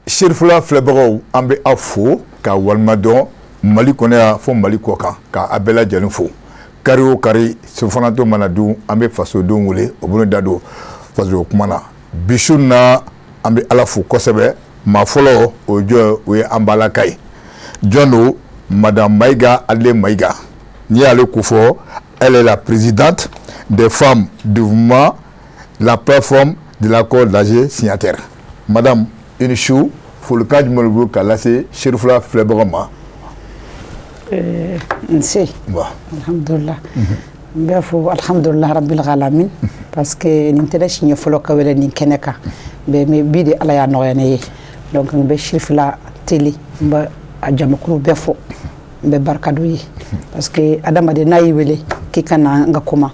Serifula filɛbagaw, an bɛ aw fo ka walima dɔn Mali kɔnɔ yan fo Mali kɔ kan, ka a bɛɛ lajɛlen fo. Kari o kari, sufanatɔ mana dun, an bɛ fasodenw wele, o bɛ da don faso kuma na. Bi su na, an bɛ Ala fo kosɛbɛ. Maa fɔlɔ, o jɔn? O ye an balaka ye. Jɔn don? Madame Maïga Ale Maïga. N'i y'ale ko fɔ, elle est la présidente des femmes du mouvement La Plateforme de l'accord d'Alger signataire. Madame, i ni su. Folikan jumɛn bolo k'a lase Serifula filɛbagaw ma? Nse. Alhamdulillah, n b'a fɔ alhamdulillah rabbil alamin, parce que nin tɛ siɲɛ fɔlɔ ka wele nin kɛnɛ kan, mais bi de Ala y'a nɔgɔya ne ye. Donc n bɛ Serifula télé, n bɛ a jamakulu bɛɛ fo, n bɛ barika d'u ye, parce que adamaden n'a y'i wele k'i ka na n ka kuma,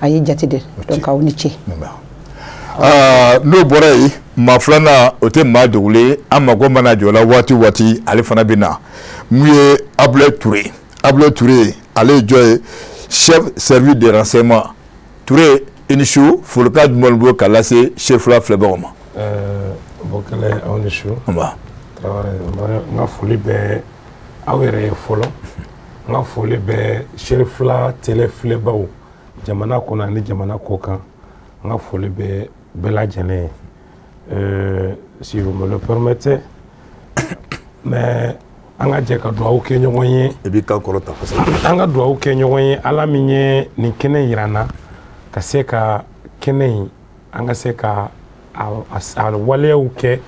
a y'i jate de. Donc aw ni ce. N'o bɔra yen, maa filanan, o tɛ maa dogolen ye. An mako mana jɔ la waati o waati, ale fana bɛ na. Mun ye? Abulaye Ture. Abulaye Ture, ale ye jɔn ye? Chef service de renseignement. Ture, i ni su. Folikan jumɛn bolo k'a lase Serifula filɛbagaw ma? Bɔkɛlɛ, aw ni su. Nba. Tarawele, n ka foli bɛ aw yɛrɛ ye fɔlɔ. N ka foli bɛ Serifula télé filɛbaw, jamana kɔnɔ ani jamana kɔ kan. N ka foli bɛ bɛɛ lajɛlen ye. Si vous me le permettez, mais an ka jɛ ka dugawu kɛ ɲɔgɔn ye. I b'i kan kɔrɔta kosɛbɛ. An ka dugawu kɛ ɲɔgɔn ye, Ala min ye nin kɛnɛ yira n na, ka se ka kɛnɛ in, an ka se ka a waleyaw kɛ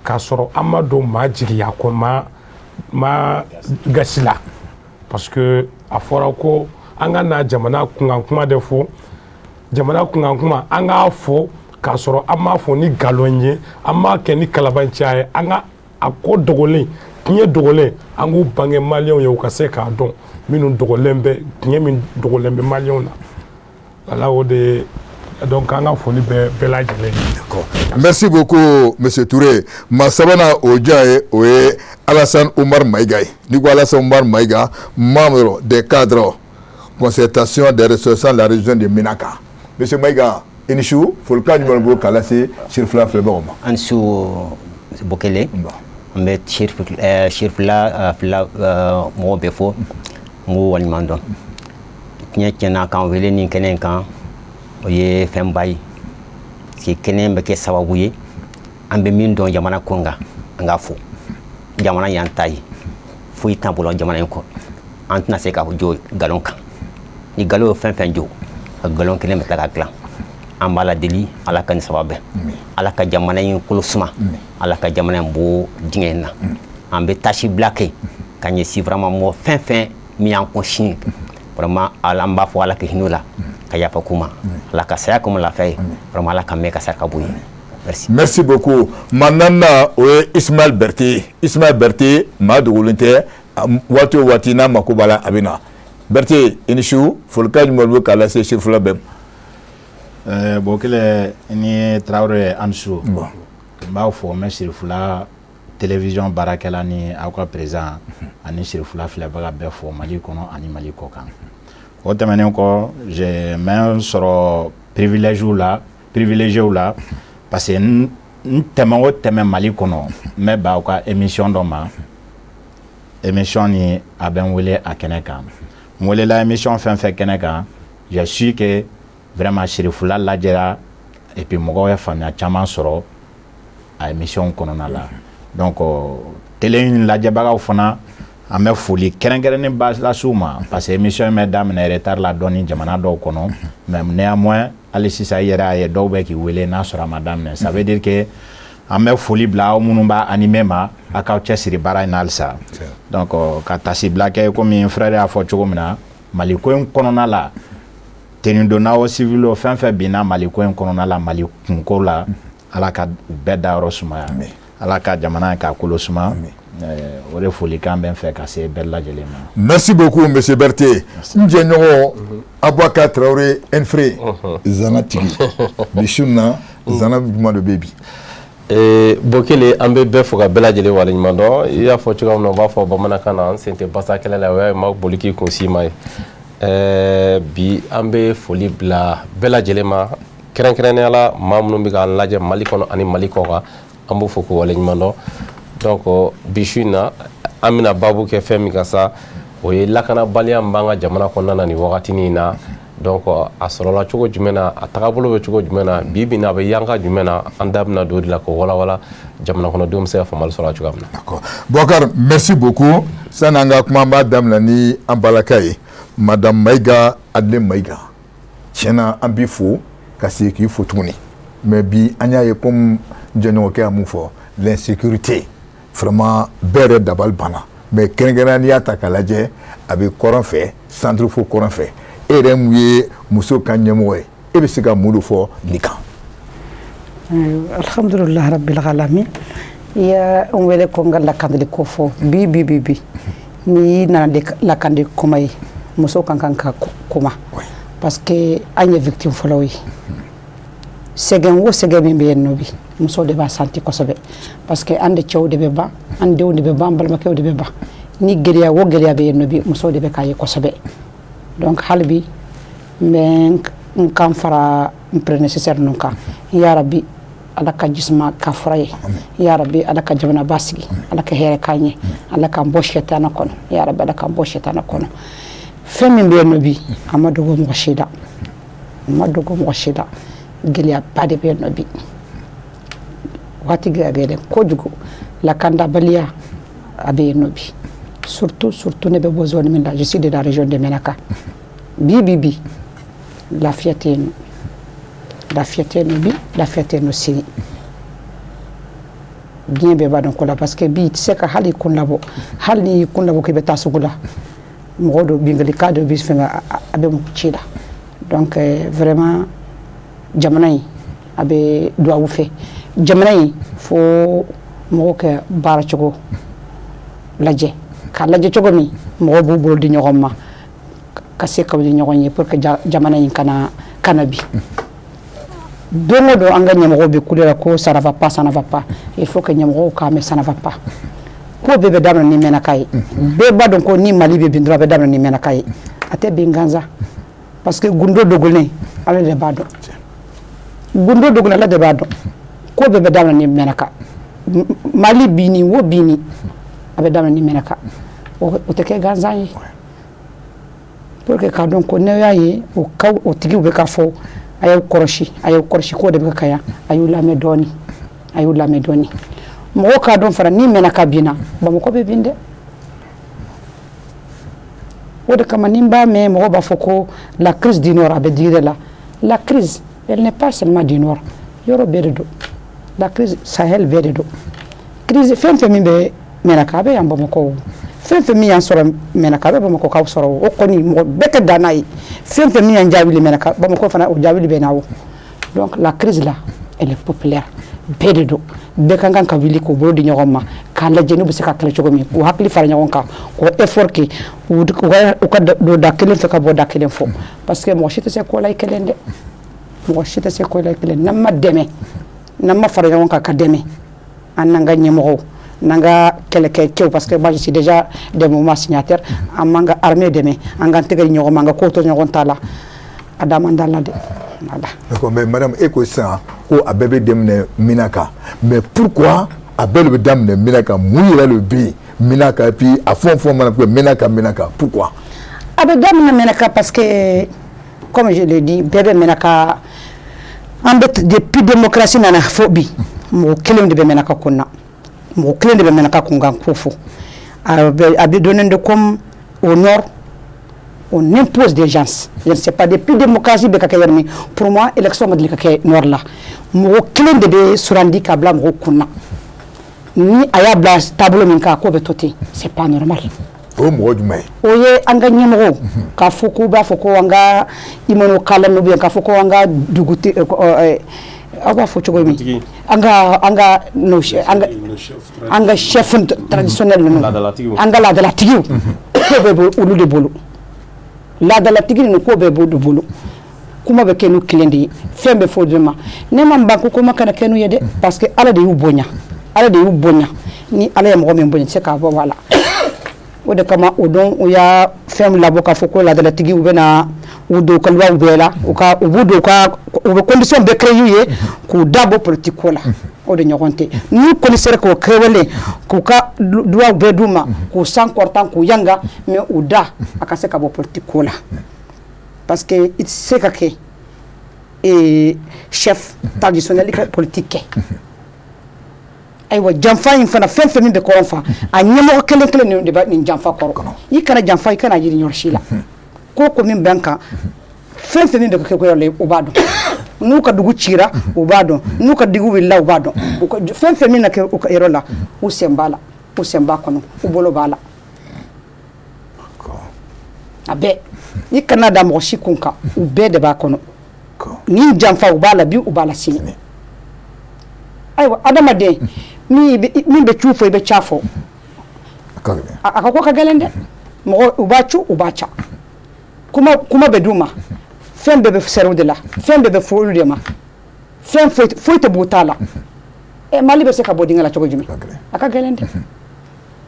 k'a sɔrɔ an ma don maa jigiya kɔ, maa maa gasi la, parce que a fɔra ko an ka na jamana kunkan kuma de fɔ. Jamana kunkan kuma, an k'a fɔ k'a sɔrɔ an m'a fɔ ni nkalon ye, an m'a kɛ ni kalabanciya ye. An ka a ko dogolen, tiɲɛ dogolen, an k'u bange Maliyɛnw ye, u ka se k'a dɔn minnu dogolen bɛ, tiɲɛ min dogolen bɛ Maliyɛnw na. Voilà, o de ye. Donc an ka foli bɛ bɛɛ lajɛlen ye. D'accord. Merci beaucoup, monsieur Touré. Maa sabanan, o jɔn ye? O ye Alassane Oumar Maïga ye. N'i ko Alassane Oumar Maïga, membre des cadres concertation des ressortissants de la région de Ménaka. Monsieur Maïga, i ni su. Folikan jumɛn bolo k'a lase Serifula filɛbagaw ma? An su, Bokele. N bɛ Serifula fila mɔgɔw bɛɛ fo, n b'u waleɲuman dɔn. Tiɲɛ tiɲɛna, k'an wele nin kɛnɛ in kan, o ye fɛnba ye, parce que kɛnɛ bɛ kɛ sababu ye an bɛ min dɔn jamana ko kan, an k'a fɔ jamana y'an ta ye, foyi t'an bolo jamana in kɔ. An tɛna se ka jɔ nkalon kan. Ni nkalon ye fɛn fɛn jɔ, a nkalon kelen bɛ tila ka dilan. An b'a la deli, Ala ka nin sababu bɛn, Ala ka jamana in kolo suma, Ala ka jamana in bɔ dingɛ in na. An bɛ tasi bila kɛ ka ɲɛsin vraiment mɔgɔ fɛn fɛn min y'an kɔ sini, vraiment Ala, an b'a fɔ Ala ka hinɛ u la, ka yafa k'u ma, Ala ka saya k'u lafiya ye, vraiment Ala ka mɛn ka saraka bɔ ye. Merci. Merci beaucoup. Maa naaninan, o ye Ismaël Berté ye. Ismaël Berté, maa dogolen tɛ. Waati o waati n'a mako b'a la, a bɛ na. Berté, i ni su. Folikan jumɛn bɛ k'a lase Serifula bɛɛ ma? Bokele ni Tarawele, an su. N b'aw fɔ, n bɛ Sirifula télévision baarakɛla ni aw ka président ani Sirifula filɛbaga bɛɛ fo, Mali kɔnɔ ani Mali kɔ kan. O tɛmɛnen kɔ, je n bɛ n sɔrɔ privilège la, privilégié la, parce que n tɛmɛ o tɛmɛ Mali kɔnɔ, n bɛ ban aw ka émission dɔ ma. Émission ni a bɛ n wele a kɛnɛ kan. N welela émission fɛn fɛn kɛnɛ kan, je suis que vraiment Sirifula lajɛra et puis mɔgɔw ye faamuya caman sɔrɔ a émission kɔnɔna la. Donc télé in lajɛbagaw fana, an bɛ foli kɛrɛnkɛrɛnnen ba lase u ma, parce que émission in bɛ daminɛ retard la dɔɔni jamana dɔw kɔnɔ, mais néanmoins hali sisan i yɛrɛ y'a ye, dɔw bɛ k'i wele n'a sɔrɔ a ma daminɛ. Ça veut dire que an bɛ foli bila aw minnu b'a animer ma, a k'aw cɛsiri baara in na halisa. Donc ka tasibila kɛ, komi n frère y'a fɔ cogo min na, Mali ko in kɔnɔna la, tenue donna o, civil o, fɛn fɛn binna Mali ko in kɔnɔna la, Mali kunko la, Ala ka u bɛɛ dayɔrɔ sumaya, Ala ka jamana k'a kolo suma. O de folikan bɛ n fɛ ka se bɛɛ lajɛlen ma. Merci beaucoup, monsieur Berté. N jɛɲɔgɔn Abubakar Traoré Enfré, zana tigi, bi su in na, zana jumɛn de bɛ bi? Bokele, an bɛ bɛɛ fo ka bɛɛ lajɛlen waleɲuman dɔn. I y'a fɔ cogoya min na, u b'a fɔ bamanankan na, an sen tɛ basa kɛlɛ la, o y'a ye ma boli k'i kun si ma ye. Bi an bɛ foli bila bɛɛ lajɛlen ma, kɛrɛnkɛrɛnnenya la maa minnu bɛ k'an lajɛ Mali kɔnɔ ani Mali kɔ kan. An b'o fo k'o waleɲuman dɔn. Donc bi su in na, an bɛna baabu kɛ fɛn min kan sa, o ye lakanabaliya min b'an ka jamana kɔnɔna na nin wagatinin in na. Donc a sɔrɔla cogo jumɛn na, a tagabolo bɛ cogo jumɛn na, bi bi in na a bɛ yanka jumɛn na, an da bɛna don o de la k'o walawala, jamana kɔnɔdenw bɛ se ka faamuyali sɔrɔ a cogoya min na. D'accord, Boubacar, merci beaucoup. Sani an ka kuma, an b'a daminɛ ni an balaka ye, Madame Mayiga Adeline Mayiga. Tiɲɛna, an b'i fo ka segin k'i fo tuguni. Mais bi, an y'a ye, comme n jɛɲɔgɔnkɛ y'a mun fɔ, l'insécurité, vraiment, bɛɛ yɛrɛ dabali banna. Mais kɛrɛnkɛrɛnnenya, n'i y'a ta k'a lajɛ, a bɛ kɔrɔn fɛ, centre fo kɔrɔn fɛ. E yɛrɛ mun ye muso ka ɲɛmɔgɔ ye, e bɛ se ka mun de fɔ nin kan? Alhamdulilah rabbil alamin. I ya n wele ko n ka lakandili ko fɔ. Bi bi bi bi, n'i nana lakandi kuma ye, muso ka kan ka kuma, parce que an ye victime fɔlɔw ye. Sɛgɛn o sɛgɛn min bɛ yen nɔ bi, muso de b'a santi kosɛbɛ, parce que an de cɛw de bɛ ban, an denw de bɛ ban, an balimakɛw de bɛ ban. Ni gɛlɛya o gɛlɛya bɛ yen nɔ bi, muso de bɛ k'a ye kosɛbɛ. Donc hali bi, n bɛ n kan fara n prédécesseur ninnu kan. Ya rabi, Ala ka jisuma ka fura ye. Ya rabi, Ala ka jamana basigi, Ala ka hɛrɛ k'an ye, Ala k'an bɔ sɛtana kɔnɔ. Ya rabi, Ala k'an bɔ sɛtana kɔnɔ. Fɛn min bɛ yen nɔ bi, a ma dogo mɔgɔ si la, a ma dogo mɔgɔ si la. Gɛlɛyaba de bɛ yen nɔ bi, waati gɛlɛya bɛ yen dɛ kojugu. Lakandabaliya a bɛ yen nɔ bi, surtout surtout ne bɛ bɔ zone min na, je suis de la région de Menaka. Bi bi bi, lafiya tɛ yen nɔ, lafiya tɛ yen nɔ bi, lafiya tɛ yen nɔ sini. Diɲɛ bɛɛ b'a dɔn ko la, parce que bi, i tɛ se ka hali i kun labɔ. Hali n'i y'i kun labɔ k'i bɛ taa sugu la, mɔgɔ dɔ binkanni dɔ bɛ fɛn, a bɛ mɔgɔ ci la. Donc vraiment, jamana in a bɛ duwawu fɛ. Jamana in, fo mɔgɔw ka baara cogo lajɛ, k'a lajɛ cogo min mɔgɔw b'u bolo di ɲɔgɔn ma ka se ka di ɲɔgɔn ye, pour que jamana in kana bi. Don o don, an ka ɲɛmɔgɔw bɛ kule la ko ça ne va pas, ça ne va pas. Il faut que ɲɛmɔgɔw k'a mɛn, ça ne va pas. Ko bɛɛ bɛ daminɛ ni Mɛnaka ye. Bɛɛ b'a dɔn ko ni Mali bɛ bin dɔrɔn, a bɛ daminɛ ni Mɛnaka ye. A tɛ bin gansan, parce que gundo dogolen, Ala de b'a dɔn. Gundo dogolen, Ala de b'a dɔn. Ko bɛɛ bɛ daminɛ ni Mɛnaka. Mali binni o binni, a bɛ daminɛ ni Mɛnaka. O tɛ kɛ gansan ye. Pour que k'a dɔn ko n'aw y'a ye o ka o tigiw bɛ ka fɔ a y'aw kɔlɔsi, a y'aw kɔlɔsi, k'o de bɛ ka yan, a y'u lamɛn dɔɔni, a y'u lamɛn dɔɔni. Mɔgɔw k'a dɔn fana, ni Mɛnaka binna, Bamakɔ bɛ bin dɛ. O de kama ni n b'a mɛn mɔgɔw b'a fɔ ko la crise du nord, a bɛ digi la. La crise, elle n'est pas seulement du nord, yɔrɔ bɛɛ de don. La crise Sahel bɛɛ de don. Crise fɛn fɛn min bɛ Mɛnaka, a bɛ yan Bamakɔ. Fɛn fɛn min y'an sɔrɔ Mɛnaka, a bɛ Bamakɔ k'aw sɔrɔ. O kɔni, mɔgɔ bɛɛ tɛ dan n'a ye. Fɛn fɛn min y'an jaabi Mɛnaka, Bamakɔ fana o jaabi bɛ na o. Donc la crise là, elle est populaire, bɛɛ de don. Bɛɛ ka kan ka wuli k'u bolo di ɲɔgɔn ma k'a lajɛ n'u bɛ se ka kɛlɛ cogo min, k'u hakili fara ɲɔgɔn kan, k'o effort kɛ, u ka don da kelen fɛ ka bɔ da kelen fɔ, parce que mɔgɔ si tɛ se ko la i kelen dɛ, mɔgɔ si tɛ se ko la i kelen. N'an ma dɛmɛ, n'an ma fara ɲɔgɔn kan ka dɛmɛ, an n'an ka ɲɛmɔgɔw, n'an ka kɛlɛkɛ cɛw, parce que moi, je suis déjà des mouvements signataires, an m'an ka armée dɛmɛ, an k'an tɛgɛ di ɲɔgɔn ma, an ka ko to ɲɔgɔn ta la, a da man da la dɛ. Voilà. D'accord, mais madame, e ko sisan ko a bɛɛ bɛ daminɛ Minaka, mais pourquoi a bɛɛ de bɛ daminɛ Minaka? Mun yɛrɛ de bɛ yen Minaka? Et puis a fɛn o fɛn mana fɔ Minaka, Minaka, pourquoi? A bɛ daminɛ Mɛnaka parce que, comme je l'ai dit, bɛɛ bɛ Mɛnaka. An bɛ depuis démocratie nana fo bi, mɔgɔ kelen de bɛ Mɛnaka kun na, mɔgɔ kelen de bɛ Mɛnaka kunkan ko fɔ. A bɛ donné de comme au nord, on impose des gens. Je ne sais pas, depuis démocratie bɛ ka kɛ yɔrɔ min, pour moi, élection ma deli ka kɛ nord la. Mɔgɔ kelen de bɛ sugandi ka bila mɔgɔw kun na. Ni a y'a bila taabolo min kan, k'o bɛ to ten, c'est pas normal. O ye mɔgɔ jumɛn ye? O ye an ka ɲɛmɔgɔw k'a fɔ k'u b'a fɔ ko an ka imano kalan, ou bien k'a fɔ ko an ka dugu, aw b'a fɔ cogo min, an ka nos an ka chef traditionnel ninnu, an ka laadalatigiw, ko bɛɛ bɛ olu de bolo. Laadalatigi ninnu, ko bɛɛ b'o de bolo. Kuma bɛ kɛ n'u kelen de ye, fɛn bɛ fɔ o de ma. Ne ma ban ko kuma kana kɛ n'u ye dɛ, parce que Ala de y'u bonya, Ala de y'u bonya. Ni Ala ye mɔgɔ min bonya, i tɛ se k'a bɔ a la. O de kama o don, u y'a fɛn labɔ k'a fɔ ko laadalatigi, u bɛna u don kalibaw bɛɛ la, u ka u b'u don u ka u bɛ condition bɛɛ créer u ye k'u da bɔ politique ko la. O de ɲɔgɔn tɛ. N'u kɔni sera k'o kɛwale, k'u ka duwaw bɛɛ d'u ma, k'u san kɔrɔtan, k'u yanga, mais u da a ka se ka bɔ politique ko la, parce que i tɛ se ka kɛ chef traditionnel ka politique kɛ. Ayiwa, janfa in fana, fɛn fɛn min bɛ kɔrɔn fan, a ɲɛmɔgɔ kelen kelen ninnu de bɛ nin janfa kɔrɔ. I kana janfa, i kana yiri ɲɔ si la. Ko ko min bɛ n kan, fɛn fɛn min bɛ kɛ yɔrɔ la, u b'a dɔn. N'u ka dugu cira, u b'a dɔn. N'u ka dugu wulila, u b'a dɔn. Fɛn fɛn min na kɛ u ka yɔrɔ la, u sen b'a la, u sen b'a kɔnɔ, u bolo b'a la, a bɛɛ. I kana da mɔgɔ si kun kan, u bɛɛ de b'a kɔnɔ. Ni janfa, u b'a la bi, u b'a la sini. Ayiwa, adamaden min bɛ cu fɔ, i bɛ ca fɔ, a ka ko ka gɛlɛn dɛ. Mɔgɔ u b'a cu, u b'a ca, kuma kuma bɛ d'u ma, fɛn bɛɛ bɛ sɛriw de la, fɛn bɛɛ bɛ fɔ olu de ma, fɛn foyi tɛ b'u ta la. Mali bɛ se ka bɔ dingɛ la cogo jumɛn? A ka gɛlɛn dɛ.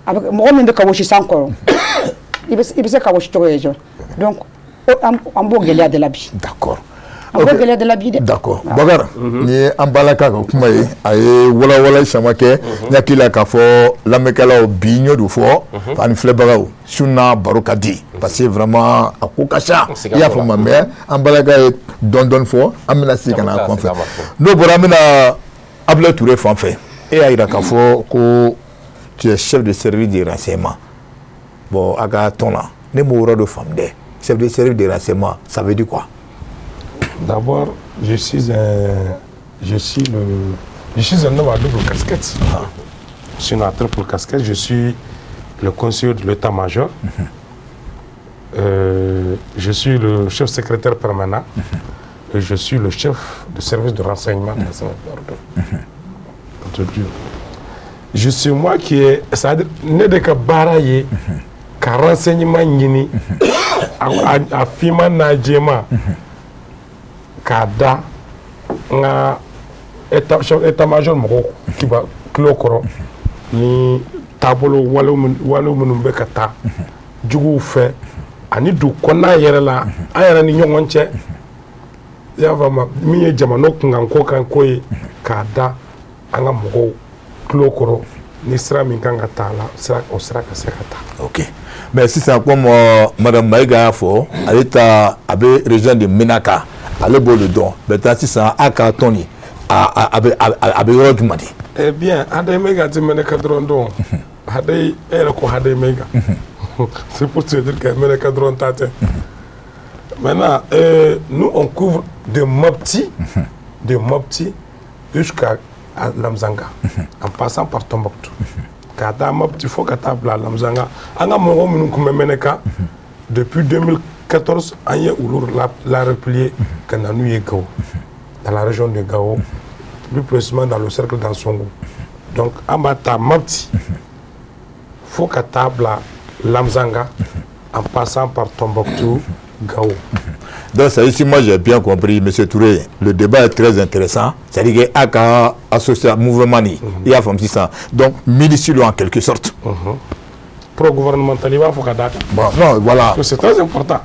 A bɛ mɔgɔ min bɛ ka wɔsi san kɔrɔ, i bɛ se ka wɔsi cogo ye jɔn? Donc an b'o gɛlɛya de la bi. D'accord. An b'o gɛlɛya de la bi dɛ. D'accord. Bakar, nin ye an balaka ka kuma ye, a ye walawala caman kɛ. N hakili la k'a fɔ lamɛnkɛlaw bi, n y'o de fɔ ani filɛbagaw, su na baro ka di, parce que vraiment a ko ka ca, i y'a faamu. Mais an balaka ye dɔɔni dɔɔni fɔ, an bɛna segin ka na a kɔfɛ. N'o bɔra, an bɛna Abdoulaye Touré fan fɛ. E y'a jira k'a fɔ ko tu es chef de service de renseignement. Bon, a ka tɔn na, ne m'o yɔrɔ dɔ faamu dɛ. Chef de service de renseignement, ça veut dire quoi? D'abord, je suis un homme à double casquette. Je suis une triple casquette. Je suis le conseiller de l'état-major. Je suis le chef secrétaire permanent. Et je suis le chef de service de renseignement de la. Je suis moi qui est, c'est-à-dire, ne de ka baara ye ka renseignement ɲini, a finman n'a jɛman, k'a da n ka chef état-major mɔgɔw kiba tulo kɔrɔ ni taabolo walew minnu bɛ ka taa juguw fɛ ani dugu kɔnɔna yɛrɛ la, an yɛrɛ ni ɲɔgɔn cɛ, i y'a faamu, min ye jamana kunkanko kan ko ye, k'a da an ka mɔgɔw tulo kɔrɔ ni sira min kan ka taa la, sira o sira ka se ka taa. Ok, mais sisan, comme madame Maïga y'a fɔ, ale ta a bɛ région de Menaka, ale b'o de dɔn. Maintenant sisan, a ka tɔn nin, a bɛ yɔrɔ jumɛn de? Eh bien, Hadayi Maïga tɛ Menaka dɔrɔn dɔn. Hadayi, e yɛrɛ ko Hadayi Maïga, c'est pour te dire que Menaka dɔrɔn ta tɛ. Maintenant, nous, on couvre de Mopti jusqu'à Lamzanga, en passant par Tombouctou. Ka taa Mopti fo ka taa bila Lamzanga. An ka mɔgɔ minnu tun bɛ Menaka depuis 2014, an ye olu la replier ka na n'u ye Gao, dans la région de Gao, plus précisément dans le cercle d'Ansongo. Donc an b'a ta Mopti fo ka taa bila Lamzanga, en passant par Tombouctou, Gao. Donc, ça, ici, moi, j'ai bien compris, M. Touré, le débat est très intéressant. C'est-à-dire que a associé mouvement, il y a comme ça. Donc, milice en quelque sorte. Pro-gouvernemental, il va faut Bon, non, voilà. C'est très important.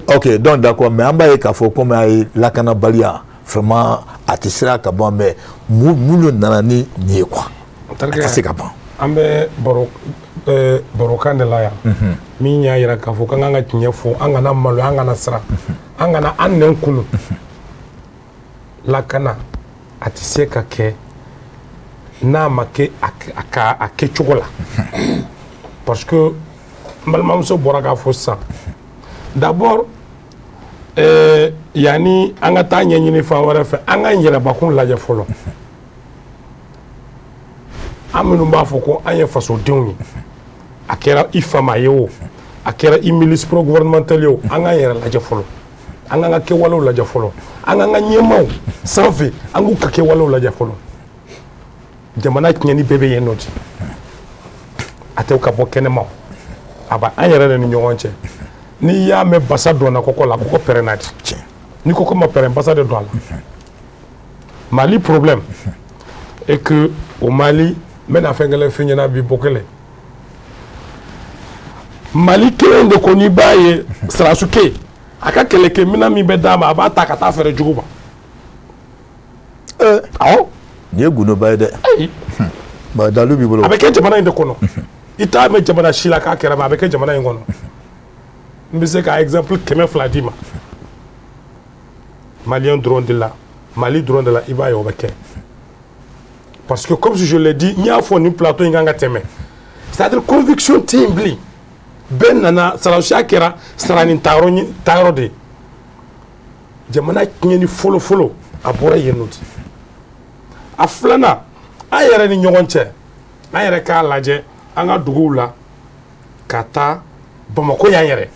Ok, donc d'accord, mais en bas, il faut comme lakanabaliya, vraiment, a tɛ sira ka ban, mais mun nana ni nin ye quoi? A tɛ se ka ban. An bɛ baro barokan de la yan min y'a yira k'a fɔ k'an kan ka tiɲɛ fɔ, an kana maloya, an kana siran, an kana an nɛn kunu. Lakana a tɛ se ka kɛ n'a ma kɛ a kɛcogo la, parce que n balimamuso bɔra k'a fɔ sisan. D'abord, yanni an ka taa ɲɛɲini fan wɛrɛ fɛ, an k'an yɛrɛbakun lajɛ fɔlɔ. An minnu b'a fɔ ko an ye fasodenw ye, a kɛra i fama ye o, a kɛra i milice pro gouvernemental ye o, an k'an yɛrɛ lajɛ fɔlɔ, an k'an ka kɛwalew lajɛ fɔlɔ, an k'an ka ɲɛmaaw sanfɛ, an k'u ka kɛwalew lajɛ fɔlɔ. Jamana tiɲɛni bɛɛ bɛ yen nɔ ten, a tɛ ka bɔ kɛnɛma, a b'an yɛrɛ de ni ɲɔgɔn cɛ. N'i y'a mɛn basa donna kɔkɔ la, kɔkɔ pɛrɛnna de. Ni kɔkɔ ma pɛrɛn, basa de don a la. Mali problème est que au Mali, n bɛna fɛn kelen f'i ɲɛna bi, bɔ kelen Mali kelen de ko, n'i b'a ye sirasukɛ a ka kɛlɛkɛminɛn min bɛ d'a ma, a b'a ta ka taa feere jugu ma. Awɔ. Nin ye gundoba ye dɛ. Ayi. Ba dalu b'i bolo. A bɛ kɛ jamana in de kɔnɔ. I t'a mɛn jamana si la k'a kɛra, mais a bɛ kɛ jamana in kɔnɔ. N bɛ se ka exemple 200 d'i ma. Malien dɔrɔn de la, Mali dɔrɔn de la, i b'a ye o bɛ kɛ. Parce que comme je l'ai dit, n y'a fɔ nin plateau in kan ka tɛmɛ. C'est-à-dire conviction tɛ yen bilen. Bɛɛ nana sarasiya kɛra sara ni taayɔrɔ de ye. Jamana tiɲɛni fɔlɔ fɔlɔ, a bɔra yen nɔ de. A filanan, an yɛrɛ ni ɲɔgɔn cɛ, an yɛrɛ k'a lajɛ an ka duguw la ka taa Bamakɔ yan yɛrɛ,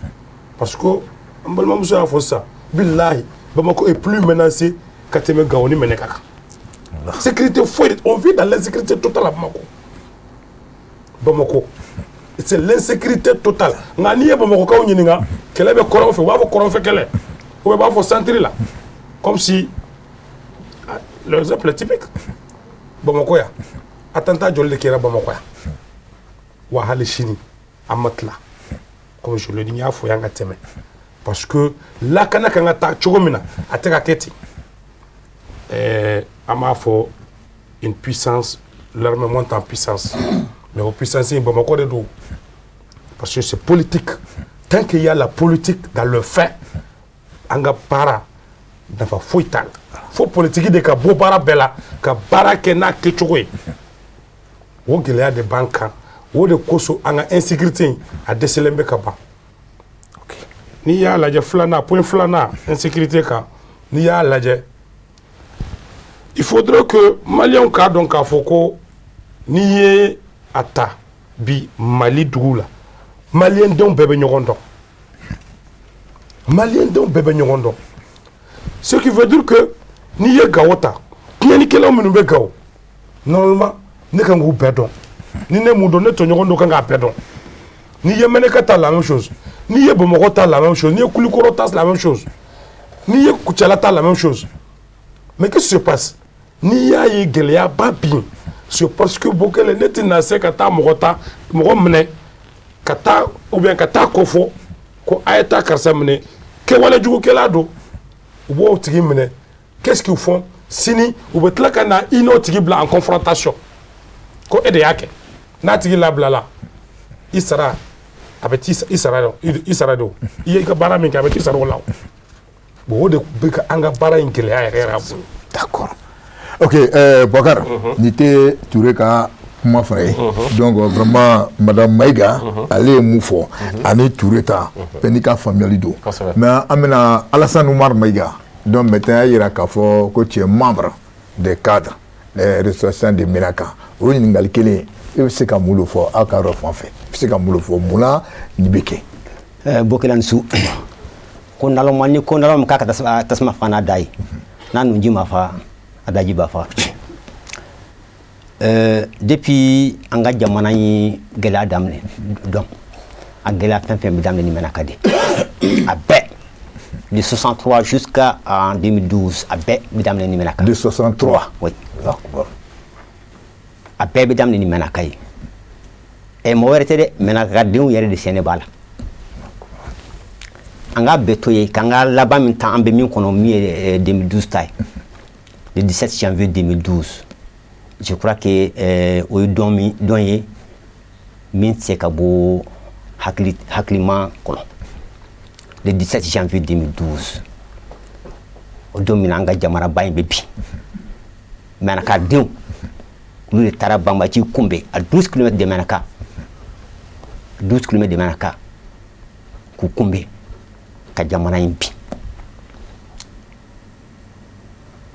parce que an balimamuso y'a fɔ sisan, bilahi, Bamakɔ est plus menacé ka tɛmɛ Gawo ni Mɛnɛka kan. Sécurité foyi, on vit dans l'insécurité totale à Bamako. Bamako, c'est l'insécurité totale. Nka n'i ye Bamakɔkaw ɲininka, kɛlɛ bɛ kɔrɔn fɛ, u b'a fɔ kɔrɔnfɛ kɛlɛ, ou bien u b'a fɔ centre la, comme si l'exemple est typique. Bamakɔ yan, attentat joli de kɛra Bamakɔ yan? Wa hali sini an ma tila. Comme je l'ai dit, n y'a fɔ yan ka tɛmɛ, parce que lakana kan ka taa cogo min na, a tɛ ka kɛ ten. An b'a fɔ une puissance, l'armée monte en puissance, mais o puissance in, Bamakɔ de don, parce que c'est politique. Tant qu'il y a la politique dans le fait, an ka baara nafa foyi t'a la. Fo politique de ka bɔ baara bɛɛ la, ka baara kɛ n'a kɛcogo ye. O gɛlɛya de b'an kan. O de kosɔn an ka insécurité in, a dɛsɛlen bɛ ka ban. N'i y'a lajɛ, filanan, point filanan insécurité kan, n'i y'a lajɛ, il faudrait que Maliyɛnw k'a dɔn k'a fɔ ko n'i ye a ta bi, Mali dugu la, Maliyɛndenw bɛɛ bɛ ɲɔgɔn dɔn. Maliyɛndenw bɛɛ bɛ ɲɔgɔn dɔn, ce qui veut dire que n'i ye Gawo ta, tiɲɛnikɛlaw minnu bɛ Gawo, normalement ne kan k'u bɛɛ dɔn. Ni ne mun dɔn, ne tɔɲɔgɔn dɔ kan k'a bɛɛ dɔn. N'i ye Mɛnɛka ta, la même chose. N'i ye Bamakɔ ta, la même chose. N'i ye Kulikɔrɔ ta, la même chose. N'i ye Kucala ta, la même chose. Mais qu'est-ce qui se passe? N'i y'a ye gɛlɛyaba bin, c'est parce que Bokele, ne tɛna se ka taa mɔgɔ ta, mɔgɔ minɛ ka taa, ou bien ka taa ko fɔ ko a ye taa karisa minɛ, kɛwale jugukɛla don. U b'o tigi minɛ, qu'est-ce qu'ils font? Sini u bɛ tila ka na i n'o tigi bila en confrontation ko e de y'a kɛ. N'a tigi labilala, i sara, a bɛ t'i i sara dɔn, i sara don i ye i ka baara min kɛ, a bɛ t'i sara o la. Bon, o de bɛ ka an ka baara in gɛlɛya yɛrɛ yɛrɛ a bolo. D'accord, ok. Boubacar, nin tɛ Touré ka kuma fana ye. Donc vraiment, madame Maïga, ale ye mun fɔ ani Touré ta, bɛɛ n'i ka faamuyali don. Mais an bɛna Alassane Oumar Maïga. Donc maintenant, y'a yira k'a fɔ ko tu es membre des cadres des ressortissants de Ménaka. O ɲininkali kelen, e bɛ se ka mun de fɔ aw ka yɔrɔ fan fɛ? I bɛ se ka mun de fɔ, mun na nin bɛ kɛ? Bokela su ko naloma ni ko naloma k'a ka tasuma faga n'a da ye, n'a nunji ma faga, a daji b'a faga. Depuis an ka jamana ye gɛlɛya daminɛ, donc a gɛlɛya fɛn fɛn bɛ daminɛ ni Mɛnaka de, a bɛɛ, de 63 jusqu'à en 2012, a bɛɛ bɛ daminɛ ni Mɛnaka. De 63? Oui. A bɛɛ bɛ daminɛ ni Mɛnaka ye. Ɛ, mɔgɔ wɛrɛ tɛ dɛ, Mɛnaka denw yɛrɛ de sɛnɛ b'a la. An k'a bɛɛ to yen, k'an ka laban min ta, an bɛ min kɔnɔ, min ye 2012 ta ye, le 17 janvier 2012, je crois que o ye don min don ye min tɛ se ka bɔ hakili hakilima kɔnɔ. Le 17 janvier 2012, o don min na an ka jamanaba in bɛ bin, Mɛnaka denw, olu de taara banbaji kunbɛn à 12 km de Mɛnaka, 12 km de Mɛnaka, k'u kunbɛn ka jamana in bin.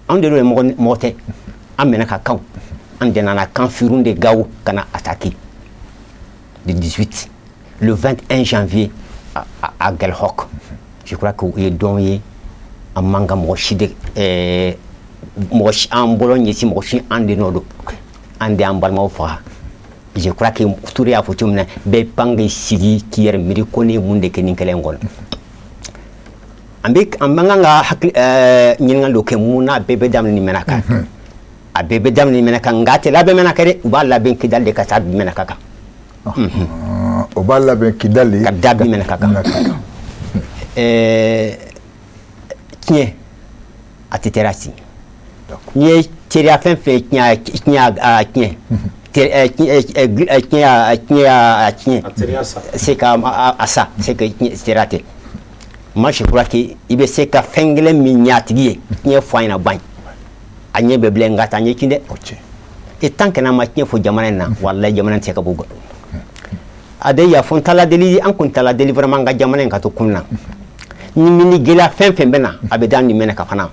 Anw de don, mɔgɔ mɔgɔ tɛ an Mɛnaka kanw, an de nana kan firun de Gawo ka na attaquer le 18, le 21 janvier à Aguelhok. Je crois que o ye don ye an man ka mɔgɔ si de mɔgɔ si an bolo ɲɛsin mɔgɔ si. An de nɔ don, an de y'an balimaw faga. Je crois que Touré y'a fɔ cogo min na, bɛɛ pan k'i sigi k'i yɛrɛ miiri ko ne ye mun de kɛ nin kɛlɛ in kɔnɔ. An bɛ an man kan ka hakili ɲininkali dɔ kɛ: mun n'a bɛɛ bɛ daminɛ ni Mɛnaka? A bɛɛ bɛ daminɛ ni Mɛnaka, nka a tɛ labɛn Mɛnaka dɛ, u b'a labɛn Kidali de ka taa bin Mɛnaka kan. O b'a labɛn Kidali. Ka da bin Mɛnaka kan. Tiɲɛ, a tɛ terasi. N'i ye teriya fɛn fɛn tiɲɛ, a tiɲɛ tiɲɛ a tiɲɛ, c'est ka a sa, c'est que teriya tɛ. Moi, je crois que i bɛ se ka fɛn kelen min ɲɛ a tigi ye, tiɲɛ fɔ a ɲɛna ban, a ɲɛ bɛ bilen, nka taa ɲɛ kin dɛ. Et tant que n'a ma tiɲɛ fɔ jamana in na, walayi, jamana in tɛ se ka bɔ a de yafa. N taala deli, an kun taala deli vraiment, n ka jamana in ka to kun na. Ni min ni gɛlɛya fɛn fɛn bɛ na, a bɛ da nin mɛnɛ ka fana,